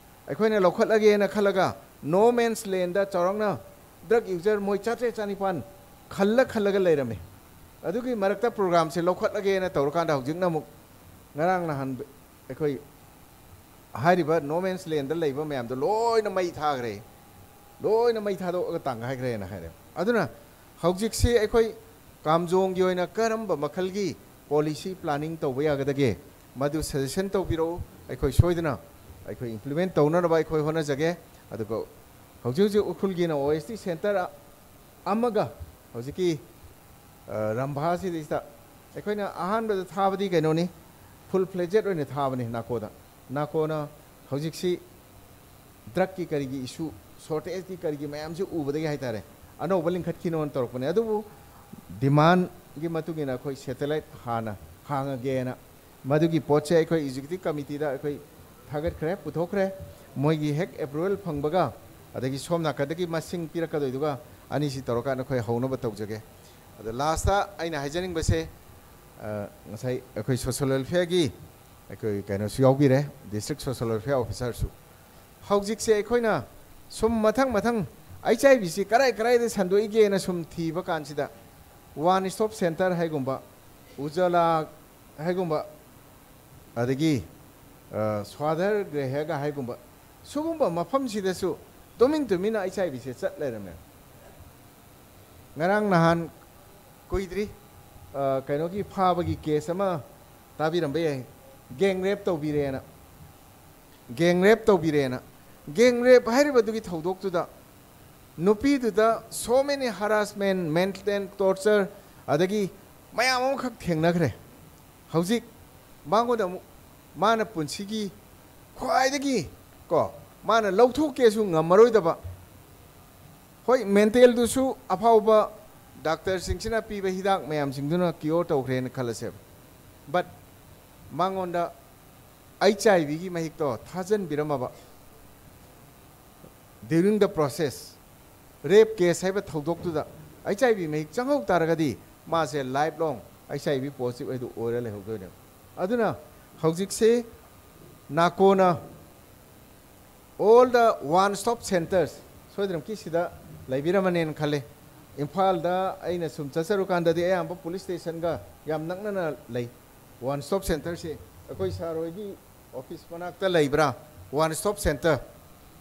ꯑꯩꯈꯣꯏꯅ ꯂꯧꯈꯠꯂꯒꯦꯅ ꯈꯜꯂꯒ, ꯅꯣ ꯃꯦꯟꯁ ꯂꯦꯟꯗ ꯆꯥꯎꯔꯥꯛꯅ ꯗ꯭ꯔꯒ ꯌꯨꯖꯔ ꯃꯣꯏ ꯆꯥꯇ꯭ꯔꯦꯠ ꯆꯥꯅꯤꯄꯥꯟ ꯈꯜꯂ ꯈꯜꯂꯒ ꯂꯩꯔꯝꯃꯤ꯫ ꯑꯗꯨꯒꯤ ꯃꯔꯛꯇ ꯄ꯭ꯔꯣꯒ꯭ꯔꯥꯝꯁꯦ ꯂꯧꯈꯠꯂꯒꯦꯅ ꯇꯧꯔꯀꯥꯟꯗ, ꯍꯧꯖꯤꯛꯅ ꯑꯃꯨꯛ ꯉꯔꯥꯡ ꯅꯍꯥꯟ ꯑꯩꯈꯣꯏ ꯍꯥꯏꯔꯤꯕ ꯅꯣ ꯃꯦꯟꯁ ꯂꯦꯟꯗ ꯂꯩꯕ ꯃꯌꯥꯝꯗꯣ ꯂꯣꯏꯅ ꯃꯩ ꯊꯥꯈ꯭ꯔꯦ, ꯂꯣꯏꯅ ꯃꯩ ꯊꯥꯗꯣꯛꯑꯒ ꯇꯥꯡꯒꯥꯏꯈ꯭ꯔꯦꯅ ꯍꯥꯏꯔꯦ꯫ ꯑꯗꯨꯅ ꯍꯧꯖꯤꯛꯁꯤ ꯑꯩꯈꯣꯏ ꯀꯥꯝꯖꯣꯡꯒꯤ ꯑꯣꯏꯅ ꯀꯔꯝꯕ ꯃꯈꯜꯒꯤ ꯄꯣꯂꯤꯁꯤ ꯄ꯭ꯂꯥꯅꯤꯡ ꯇꯧꯕ ꯌꯥꯒꯗꯒꯦ, ꯃꯗꯨ ꯁꯖꯦꯁꯟ ꯇꯧꯕꯤꯔꯛꯎ꯫ ꯑꯩꯈꯣꯏ ꯁꯣꯏꯗꯅ ꯑꯩꯈꯣꯏ ꯏꯝꯄ꯭ꯂꯤꯃꯦꯟ ꯇꯧꯅꯅꯕ ꯑꯩꯈꯣꯏ ꯍꯣꯠꯅꯖꯒꯦ꯫ ꯑꯗꯨꯒ ꯍꯧꯖꯤꯛ ꯍꯧꯖꯤꯛ ꯎꯈ꯭ꯔꯨꯜꯒꯤꯅ ꯑꯣ ꯑꯦꯁ ꯇꯤ ꯁꯦꯟꯇꯔ ꯑꯃꯒ ꯍꯧꯖꯤꯛꯀꯤ, ꯑ, ꯔꯝꯚꯥꯁꯤꯗꯩꯁꯤꯗ ꯑꯩꯈꯣꯏꯅ ꯑꯍꯥꯟꯕꯗ ꯊꯥꯕꯗꯤ ꯀꯩꯅꯣꯅꯤ, ꯐꯨꯜ ꯐ꯭ꯂꯦꯖꯦꯠ ꯑꯣꯏꯅ ꯊꯥꯕꯅꯤ ꯅꯥꯀꯣꯗ꯫ ꯅꯥꯀꯣꯅ ꯍꯧꯖꯤꯛꯁꯤ ꯗ꯭ꯔꯒꯀꯤ ꯀꯔꯤꯒꯤ ꯏꯁꯨ, ꯁꯣꯔꯇꯦꯖꯀꯤ ꯀꯔꯤꯒꯤ ꯃꯌꯥꯝꯁꯤ ꯎꯕꯗꯒꯤ ꯍꯥꯏꯇꯥꯔꯦ, ꯑꯅꯧꯕ ꯂꯤꯡꯈꯠꯈꯤꯅꯣꯅ ꯇꯧꯔꯛꯄꯅꯦ꯫ ꯑꯗꯨꯕꯨ ꯗꯤꯃꯥꯟꯒꯤ ꯃꯇꯨꯡ ꯏꯟꯅ ꯑꯩꯈꯣꯏ ꯁꯦꯇꯦꯂꯥꯏꯠ ꯍꯥꯟꯅ ꯍꯥꯡꯉꯒꯦꯅ, ꯃꯗꯨꯒꯤ ꯄꯣꯠꯁꯦ ꯑꯩꯈꯣꯏ ꯑꯦꯛꯖꯤꯀ꯭ꯌꯨꯇꯤꯚ ꯀꯃꯤꯇꯤꯗ ꯑꯩꯈꯣꯏ ꯊꯥꯒꯠꯈ꯭ꯔꯦ, ꯄꯨꯊꯣꯛꯈ꯭ꯔꯦ꯫ ꯃꯣꯏꯒꯤ ꯍꯦꯛ ꯑꯦꯄ꯭ꯔꯨꯚꯦꯜ ꯐꯪꯕꯒ, ꯑꯗꯒꯤ ꯁꯣꯝ ꯅꯥꯀꯟꯗꯒꯤ ꯃꯁꯤꯡ ꯄꯤꯔꯛꯀꯗꯣꯏꯗꯨꯒ, ꯑꯅꯤꯁꯤ ꯇꯧꯔꯀꯥꯟꯗ ꯑꯩꯈꯣꯏ ꯍꯧꯅꯕ ꯇꯧꯖꯒꯦ꯫ ꯑꯗꯣ ꯂꯥꯁꯇ ꯑꯩꯅ ꯍꯥꯏꯖꯅꯤꯡꯕꯁꯦ, ꯑ, ꯉꯁꯥꯏ ꯑꯩꯈꯣꯏ ꯁꯣꯁꯤꯌꯦꯜ ꯋꯦꯜꯐꯤꯌꯔꯒꯤ ꯑꯩꯈꯣꯏ ꯀꯩꯅꯣꯁꯨ ꯌꯥꯎꯕꯤꯔꯦ, ꯗꯤꯁꯇ꯭ꯔꯤꯛ ꯁꯣꯁꯤꯌꯦꯜ ꯋꯦꯜꯐꯤꯌꯔ ꯑꯣꯐꯤꯁꯥꯔꯁꯨ꯫ ꯍꯧꯖꯤꯛꯁꯦ ꯑꯩꯈꯣꯏꯅ ꯁꯨꯝ ꯃꯊꯪ ꯃꯊꯪ ꯑꯩꯆ ꯑꯥꯏ ꯚꯤꯁꯤ ꯀꯔꯥꯏ ꯀꯔꯥꯏꯗ ꯁꯟꯗꯣꯛꯏꯒꯦꯅ ꯁꯨꯝ ꯊꯤꯕ ꯀꯥꯟꯁꯤꯗ, One Stop Center ꯍꯥꯏꯒꯨꯝꯕ, ꯎꯖꯥꯂꯥ ꯍꯥꯏꯒꯨꯝꯕ, ꯑꯗꯒꯤ ꯁ꯭ꯋꯥꯗꯔ ꯒ꯭ꯔꯦꯍꯒ ꯍꯥꯏꯒꯨꯝꯕ, ꯁꯤꯒꯨꯝꯕ ꯃꯐꯝꯁꯤꯗꯁꯨ ꯇꯨꯃꯤꯟ ꯇꯨꯃꯤꯟꯅ ꯑꯩꯆ ꯑꯥꯏ ꯚꯤꯁꯦ ꯆꯠ ꯂꯩꯔꯝꯃꯦ꯫ ꯉꯔꯥꯡ ꯅꯍꯥꯟ ꯀꯨꯏꯗ꯭ꯔꯤ, ꯀꯩꯅꯣꯒꯤ ꯐꯥꯕꯒꯤ ꯀꯦꯁ ꯑꯃ ꯇꯥꯕꯤꯔꯝꯕ ꯌꯥꯏ, ꯒꯦꯡ ꯔꯦꯞ ꯇꯧꯕꯤꯔꯦꯅ꯫ ꯒꯦꯡ ꯔꯦꯞ ꯇꯧꯕꯤꯔꯦꯅ꯫ ꯒꯦꯡ ꯔꯦꯞ ꯍꯥꯏꯔꯤꯕꯗꯨꯒꯤ ꯊꯧꯗꯣꯛꯇꯨꯗ ꯅꯨꯄꯤꯗꯨꯗ so many harassment, mental torture, ꯑꯗꯒꯤ ꯃꯌꯥꯝ ꯑꯃꯈꯛ ꯊꯦꯡꯅꯈ꯭ꯔꯦ꯫ ꯍꯧꯖꯤꯛ ꯃꯉꯣꯟꯗ ꯑꯃꯨꯛ ꯃꯥꯅ ꯄꯨꯟꯁꯤꯒꯤ ꯈ꯭ꯋꯥꯏꯗꯒꯤ ꯀꯣ ꯃꯥꯅ ꯂꯧꯊꯣꯛꯀꯦꯁꯨ ꯉꯝꯃꯔꯣꯏꯗꯕ, ꯍꯣꯏ, ꯃꯦꯟꯇꯦꯜꯗꯨꯁꯨ ꯑꯐꯥꯎꯕ ꯗꯥꯛꯇꯔꯁꯤꯡꯁꯤꯅ ꯄꯤꯕ ꯍꯤꯗꯥꯛ ꯃꯌꯥꯝꯁꯤꯡꯗꯨꯅ ꯀ꯭ꯌꯣꯔ ꯇꯧꯈ꯭ꯔꯦꯅ ꯈꯜꯂꯁꯦꯕ, ꯕꯠ ꯃꯉꯣꯟꯗ ꯑꯩꯆ ꯑꯥꯏ ꯚꯤꯒꯤ ꯃꯍꯤꯛꯇꯣ ꯊꯥꯖꯤꯟꯕꯤꯔꯝꯃꯕ during the process, rape case ꯍꯥꯏꯕ ꯊꯧꯗꯣꯛꯇꯨꯗ ꯑꯩꯆ ꯑꯥꯏ ꯚꯤ ꯃꯍꯤꯛ ꯆꯪꯍꯧ ꯇꯥꯔꯒꯗꯤ ꯃꯥꯁꯦ life long H I V positive ꯍꯥꯏꯗꯨ ꯑꯣꯏꯔ ꯂꯩꯍꯧꯗꯣꯏꯅꯦꯕ꯫ ꯑꯗꯨꯅ ꯍꯧꯖꯤꯛꯁꯦ ꯅꯥꯀꯣꯅ all the one stop centers ꯁꯣꯏꯗꯅꯃꯛꯀꯤ ꯁꯤꯗ ꯂꯩꯕꯤꯔꯝꯃꯅꯦꯅ ꯈꯜꯂꯦ꯫ ꯏꯝꯐꯥꯜꯗ ꯑꯩꯅ ꯁꯨꯝ ꯆꯠꯆꯔꯨꯀꯥꯟꯗꯗꯤ ꯑꯌꯥꯝꯕ ꯄꯨꯂꯤꯁ ꯁ꯭ꯇꯦꯁꯟꯒ ꯌꯥꯝ ꯅꯛꯅꯅ ꯂꯩ꯫ ꯋꯥꯟ ꯁ꯭ꯇꯣꯞ ꯁꯦꯟꯇꯔꯁꯦ ꯑꯩꯈꯣꯏ ꯁꯥꯔ ꯍꯣꯏꯒꯤ ꯑꯣꯐꯤꯁ ꯃꯅꯥꯛꯇ ꯂꯩꯕ꯭ꯔꯥ? ꯋꯥꯟ ꯁ꯭ꯇꯣꯞ ꯁꯦꯟꯇꯔ,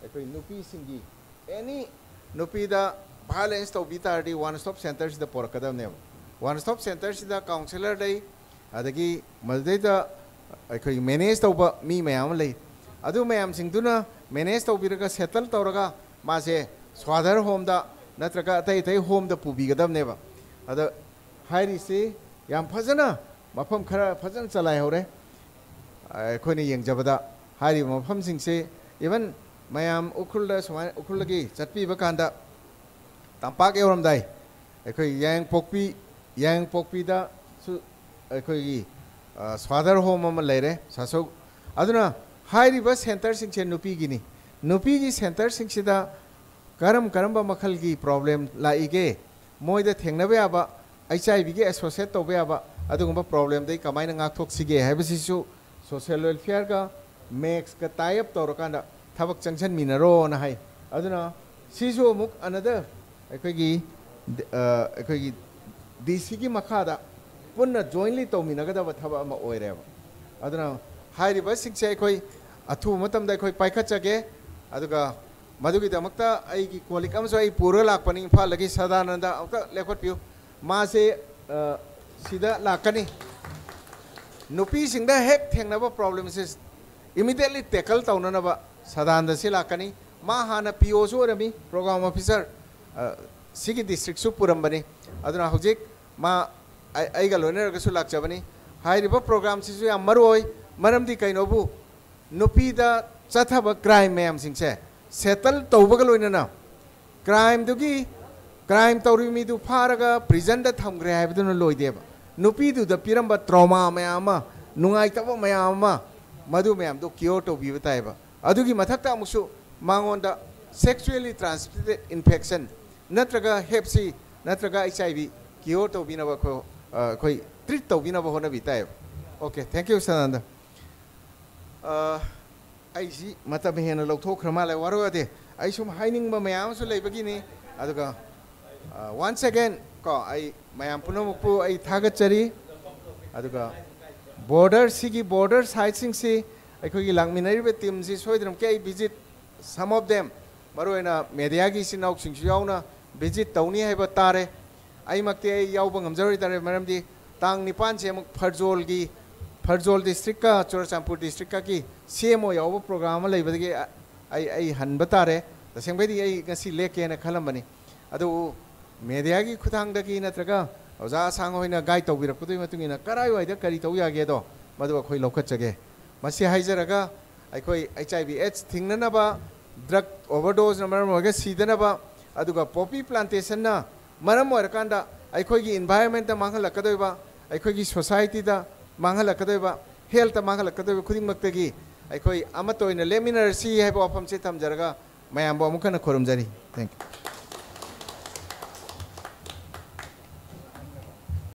ꯑꯩꯈꯣꯏ ꯅꯨꯄꯤꯁꯤꯡꯒꯤ ꯑꯦꯅꯤ ꯅꯨꯄꯤꯗ ꯚꯥꯏꯑꯣꯂꯦꯟꯁ ꯇꯧꯕꯤ ꯇꯥꯔꯗꯤ ꯋꯥꯟ ꯁ꯭ꯇꯣꯞ ꯁꯦꯟꯇꯔꯁꯤꯗ ꯄꯣꯔꯛꯀꯗꯕꯅꯦꯕ꯫ ꯋꯥꯟ ꯁ꯭ꯇꯣꯞ ꯁꯦꯟꯇꯔꯁꯤꯗ ꯀꯥꯎꯟꯁꯤꯂꯔ ꯂꯩ, ꯑꯗꯒꯤ ꯃꯗꯨꯗꯩꯗ ꯑꯩꯈꯣꯏꯒꯤ ꯃꯦꯅꯦꯖ ꯇꯧꯕ ꯃꯤ ꯃꯌꯥꯝ ꯑꯃ ꯂꯩ꯫ ꯑꯗꯨ ꯃꯌꯥꯝꯁꯤꯡꯗꯨꯅ ꯃꯦꯅꯦꯖ ꯇꯧꯕꯤꯔꯒ ꯁꯦꯇꯜ ꯇꯧꯔꯒ ꯃꯥꯁꯦ ꯁ꯭ꯋꯥꯗꯔ ꯍꯣꯝꯗ ꯅꯠꯇ꯭ꯔꯒ ꯑꯇꯩ ꯑꯇꯩ ꯍꯣꯝꯗ ꯄꯨꯕꯤꯒꯗꯕꯅꯦꯕ꯫ ꯑꯗ ꯍꯥꯏꯔꯤꯁꯤ ꯌꯥꯝ ꯐꯖꯅ ꯃꯐꯝ ꯈꯔ ꯐꯖꯅ ꯆꯂꯥꯏꯍꯧꯔꯦ꯫ ꯑꯩꯈꯣꯏꯅ ꯌꯦꯡꯖꯕꯗ ꯍꯥꯏꯔꯤꯕ ꯃꯐꯝꯁꯤꯡꯁꯦ, ꯏꯚꯟ ꯃꯌꯥꯝ ꯎꯈ꯭ꯔꯨꯜꯗ ꯁꯨꯃꯥꯏꯅ, ꯎꯈ꯭ꯔꯨꯜꯗꯒꯤ ꯆꯠꯄꯤꯕ ꯀꯥꯟꯗ ꯇꯝꯄꯥꯛ ꯌꯧꯔꯝꯗꯥꯏ ꯑꯩꯈꯣꯏ ꯌꯥꯏꯉꯪꯄꯣꯛꯄꯤ, ꯌꯥꯏꯉꯪꯄꯣꯛꯄꯤꯗꯁꯨ ꯑꯩꯈꯣꯏꯒꯤ, ꯑ, ꯁ꯭ꯋꯥꯗꯔ ꯍꯣꯝ ꯑꯃ ꯂꯩꯔꯦ, ꯁꯥꯁꯧ꯫ ꯑꯗꯨꯅ ꯍꯥꯏꯔꯤꯕ ꯁꯦꯟꯇꯔꯁꯤꯡꯁꯦ ꯅꯨꯄꯤꯒꯤꯅꯤ꯫ ꯅꯨꯄꯤꯒꯤ ꯁꯦꯟꯇꯔꯁꯤꯡꯁꯤꯗ ꯀꯔꯝ ꯀꯔꯝꯕ ꯃꯈꯜꯒꯤ ꯄ꯭ꯔꯣꯕ꯭ꯂꯦꯝ ꯂꯥꯛꯏꯒꯦ, ꯃꯣꯏꯗ ꯊꯦꯡꯅꯕ ꯌꯥꯕ, ꯑꯩꯆ ꯑꯥꯏ ꯚꯤꯒꯤ ꯑꯦꯁꯣꯁꯤꯌꯦꯠ ꯇꯧꯕ ꯌꯥꯕ ꯑꯗꯨꯒꯨꯝꯕ ꯄ꯭ꯔꯣꯕ꯭ꯂꯦꯝꯗꯒꯤ ꯀꯃꯥꯏꯅ ꯉꯥꯛꯊꯣꯛꯁꯤꯒꯦ ꯍꯥꯏꯕꯁꯤꯁꯨ ꯁꯣꯁꯤꯌꯦꯜ ꯋꯦꯜꯐꯤꯌꯔꯒ ꯃꯦꯛꯁꯀ ꯇꯥꯏ ꯑꯞ ꯇꯧꯔꯀꯥꯟꯗ ꯊꯕꯛ ꯆꯪꯁꯤꯟꯃꯤꯟꯅꯔꯣꯅ ꯍꯥꯏ꯫ ꯑꯗꯨꯅ ꯁꯤꯁꯨ ꯑꯃꯨꯛ ꯑꯅꯗꯔ ꯑꯩꯈꯣꯏꯒꯤ, ꯑ, ꯑꯩꯈꯣꯏꯒꯤ ꯗꯤ ꯁꯤꯒꯤ ꯃꯈꯥꯗ ꯄꯨꯟꯅ jointly ꯇꯧꯃꯤꯟꯅꯒꯗꯕ ꯊꯕꯛ ꯑꯃ ꯑꯣꯏꯔꯦꯕ꯫ ꯑꯗꯨꯅ ꯍꯥꯏꯔꯤꯕꯁꯤꯡꯁꯦ ꯑꯩꯈꯣꯏ ꯑꯊꯨꯕ ꯃꯇꯝꯗ ꯑꯩꯈꯣꯏ ꯄꯥꯏꯈꯠꯆꯒꯦ꯫ ꯑꯗꯨꯒ ꯃꯗꯨꯒꯤꯗꯃꯛꯇ ꯑꯩꯒꯤ ꯀꯣꯂꯤꯛ ꯑꯃꯁꯨ ꯑꯩ ꯄꯨꯔꯒ ꯂꯥꯛꯄꯅꯤ ꯏꯝꯐꯥꯜꯗꯒꯤ꯫ ꯁꯗꯥꯅꯟꯗ ꯑꯃꯨꯛꯇ ꯂꯦꯞꯈꯠꯄꯤꯌꯨ꯫ ꯃꯥꯁꯦ, ꯑ, ꯁꯤꯗ ꯂꯥꯛꯀꯅꯤ꯫ ꯅꯨꯄꯤꯁꯤꯡꯗ ꯍꯦꯛ ꯊꯦꯡꯅꯕ problemꯁꯦ immediately tackle ꯇꯧꯅꯅꯕ ꯁꯗꯥꯅꯟꯗ ꯁꯤ ꯂꯥꯛꯀꯅꯤ꯫ ꯃꯥ ꯍꯥꯟꯅ P Oꯁꯨ ꯑꯣꯏꯔꯝꯃꯤ, program officer, ꯑ, ꯁꯤꯒꯤ districtꯁꯨ ꯄꯨꯔꯝꯕꯅꯤ꯫ ꯑꯗꯨꯅ ꯍꯧꯖꯤꯛ ꯃꯥ ꯑꯩ-, ꯑꯩꯒ ꯂꯣꯏꯅꯔꯒꯁꯨ ꯂꯥꯛꯆꯕꯅꯤ꯫ ꯍꯥꯏꯔꯤꯕ programꯁꯤꯁꯨ ꯌꯥꯝ ꯃꯔꯨ ꯑꯣꯏ, ꯃꯔꯝꯗꯤ ꯀꯩꯅꯣꯕꯨ ꯅꯨꯄꯤꯗ ꯆꯠꯊꯕ crime ꯃꯌꯥꯝꯁꯤꯡꯁꯦ settle ꯇꯧꯕꯒ ꯂꯣꯏꯅꯅ crimeꯗꯨꯒꯤ, crime ꯇꯧꯔꯤꯕ ꯃꯤꯗꯨ ꯐꯥꯔꯒ prisonꯗ ꯊꯝꯈ꯭ꯔꯦ ꯍꯥꯏꯕꯗꯨꯅ ꯂꯣꯏꯗꯦꯕ꯫ ꯅꯨꯄꯤꯗꯨꯗ ꯄꯤꯔꯝꯕ trauma ꯃꯌꯥꯝ ꯑꯃ, ꯅꯨꯡꯉꯥꯏꯇꯕ ꯃꯌꯥꯝ ꯑꯃ, ꯃꯗꯨ ꯃꯌꯥꯝꯗꯣ cure ꯇꯧꯕꯤꯕ ꯇꯥꯏꯕ꯫ ꯑꯗꯨꯒꯤ ꯃꯊꯛꯇ ꯑꯃꯨꯛꯁꯨ ꯃꯉꯣꯟꯗ sexually transmitted infection ꯅꯠꯇ꯭ꯔꯒ Hep C ꯅꯠꯇ꯭ꯔꯒ H I V cure ꯇꯧꯕꯤꯅꯕ ꯑꯩꯈꯣꯏ, ꯑ, ꯑꯩꯈꯣꯏ treat ꯇꯧꯕꯤꯅꯕ ꯍꯣꯠꯅꯕꯤ ꯇꯥꯏꯕ꯫ Okay, thank you, Sadananda. ꯑ, ꯑꯩꯁꯤ ꯃꯇꯝ ꯍꯦꯟꯅ ꯂꯧꯊꯣꯛꯈ꯭ꯔ ꯃꯥꯜꯂꯦ, ꯋꯥꯔꯧ ꯌꯥꯗꯦ꯫ ꯑꯩ ꯁꯨꯝ ꯍꯥꯏꯅꯤꯡꯕ ꯃꯌꯥꯝ ꯑꯃꯁꯨ ꯂꯩꯕꯒꯤꯅꯤ꯫ ꯑꯗꯨꯒ, ꯑ, once again ꯀꯣ, ꯑꯩ ꯃꯌꯥꯝ ꯄꯨꯝꯅꯃꯛꯄꯨ ꯑꯩ ꯊꯥꯒꯠꯆꯔꯤ꯫ ꯑꯗꯨꯒ border, ꯁꯤꯒꯤ border siteꯁꯤꯡꯁꯤ ꯑꯩꯈꯣꯏꯒꯤ ꯂꯥꯛꯃꯤꯟꯅꯔꯤꯕ teamꯁꯤ ꯁꯣꯏꯗꯅꯃꯛꯀꯤ ꯑꯩ visit, some of them, ꯃꯔꯨꯑꯣꯏꯅ mediaꯒꯤ ꯏꯆꯤꯟ ꯏꯅꯥꯎꯁꯤꯡꯁꯨ ꯌꯥꯎꯅ visit ꯇꯧꯅꯤ ꯍꯥꯏꯕ ꯇꯥꯔꯦ꯫ ꯑꯩꯃꯛꯇꯤ ꯑꯩ ꯌꯥꯎꯕ ꯉꯝꯖꯔꯣꯏꯗꯔꯦ, ꯃꯔꯝꯗꯤ ꯇꯥꯡ ꯅꯤꯄꯥꯟꯁꯦ ꯑꯃꯨꯛ ꯐꯔꯖꯣꯜꯒꯤ, ꯐꯔꯖꯣꯜ districtꯀ ꯆꯨꯔꯆꯥꯟꯄꯨꯔ districtꯀꯒꯤ C M O ꯌꯥꯎꯕ program ꯑꯃ ꯂꯩꯕꯗꯒꯤ ꯑ-, ꯑꯩ, ꯑꯩ ꯍꯟꯕ ꯇꯥꯔꯦ꯫ ꯇꯁꯦꯡꯕꯩꯗꯤ ꯑꯩ ꯉꯁꯤ ꯂꯦꯛꯀꯦꯅ ꯈꯜꯂꯝꯕꯅꯤ꯫ ꯑꯗꯨꯕꯨ mediaꯒꯤ ꯈꯨꯠꯊꯥꯡꯗꯒꯤ ꯅꯠꯇ꯭ꯔꯒ ꯑꯣꯖꯥ ꯑꯁꯥꯡ ꯍꯣꯏꯅ guide ꯇꯧꯕꯤꯔꯛꯄꯗꯨꯒꯤ ꯃꯇꯨꯡ ꯏꯟꯅ ꯀꯔꯥꯏꯋꯥꯏꯗ ꯀꯔꯤ ꯇꯧ ꯌꯥꯒꯦꯗꯣ ꯃꯗꯨ ꯑꯩꯈꯣꯏ ꯂꯧꯈꯠꯆꯒꯦ꯫ ꯃꯁꯤ ꯍꯥꯏꯖꯔꯒ ꯑꯩꯈꯣꯏ H I V AIDS ꯊꯤꯡꯅꯅꯕ, drug overdoseꯅ ꯃꯔꯝ ꯑꯣꯏꯔꯒ ꯁꯤꯗꯅꯕ, ꯑꯗꯨꯒ poppy plantationꯅ ꯃꯔꯝ ꯑꯣꯏꯔꯀꯥꯟꯗ ꯑꯩꯈꯣꯏꯒꯤ environmentꯇ ꯃꯥꯡꯍꯜꯂꯛꯀꯗꯣꯏꯕ, ꯑꯩꯈꯣꯏꯒꯤ societyꯗ ꯃꯥꯡꯍꯜꯂꯛꯀꯗꯣꯏꯕ, healthꯇ ꯃꯥꯡꯍꯜꯂꯛꯀꯗꯣꯏꯕ ꯈꯨꯗꯤꯡꯃꯛꯇꯒꯤ ꯑꯩꯈꯣꯏ ꯑꯃꯠꯇ ꯑꯣꯏꯅ ꯂꯦꯞꯃꯤꯟꯅꯔꯁꯤ ꯍꯥꯏꯕ ꯋꯥꯐꯝꯁꯦ ꯊꯝꯖꯔꯒ ꯃꯌꯥꯝꯕꯨ ꯑꯃꯨꯛ ꯍꯟꯅ ꯈꯨꯔꯨꯝꯖꯔꯤ꯫ Thank you꯫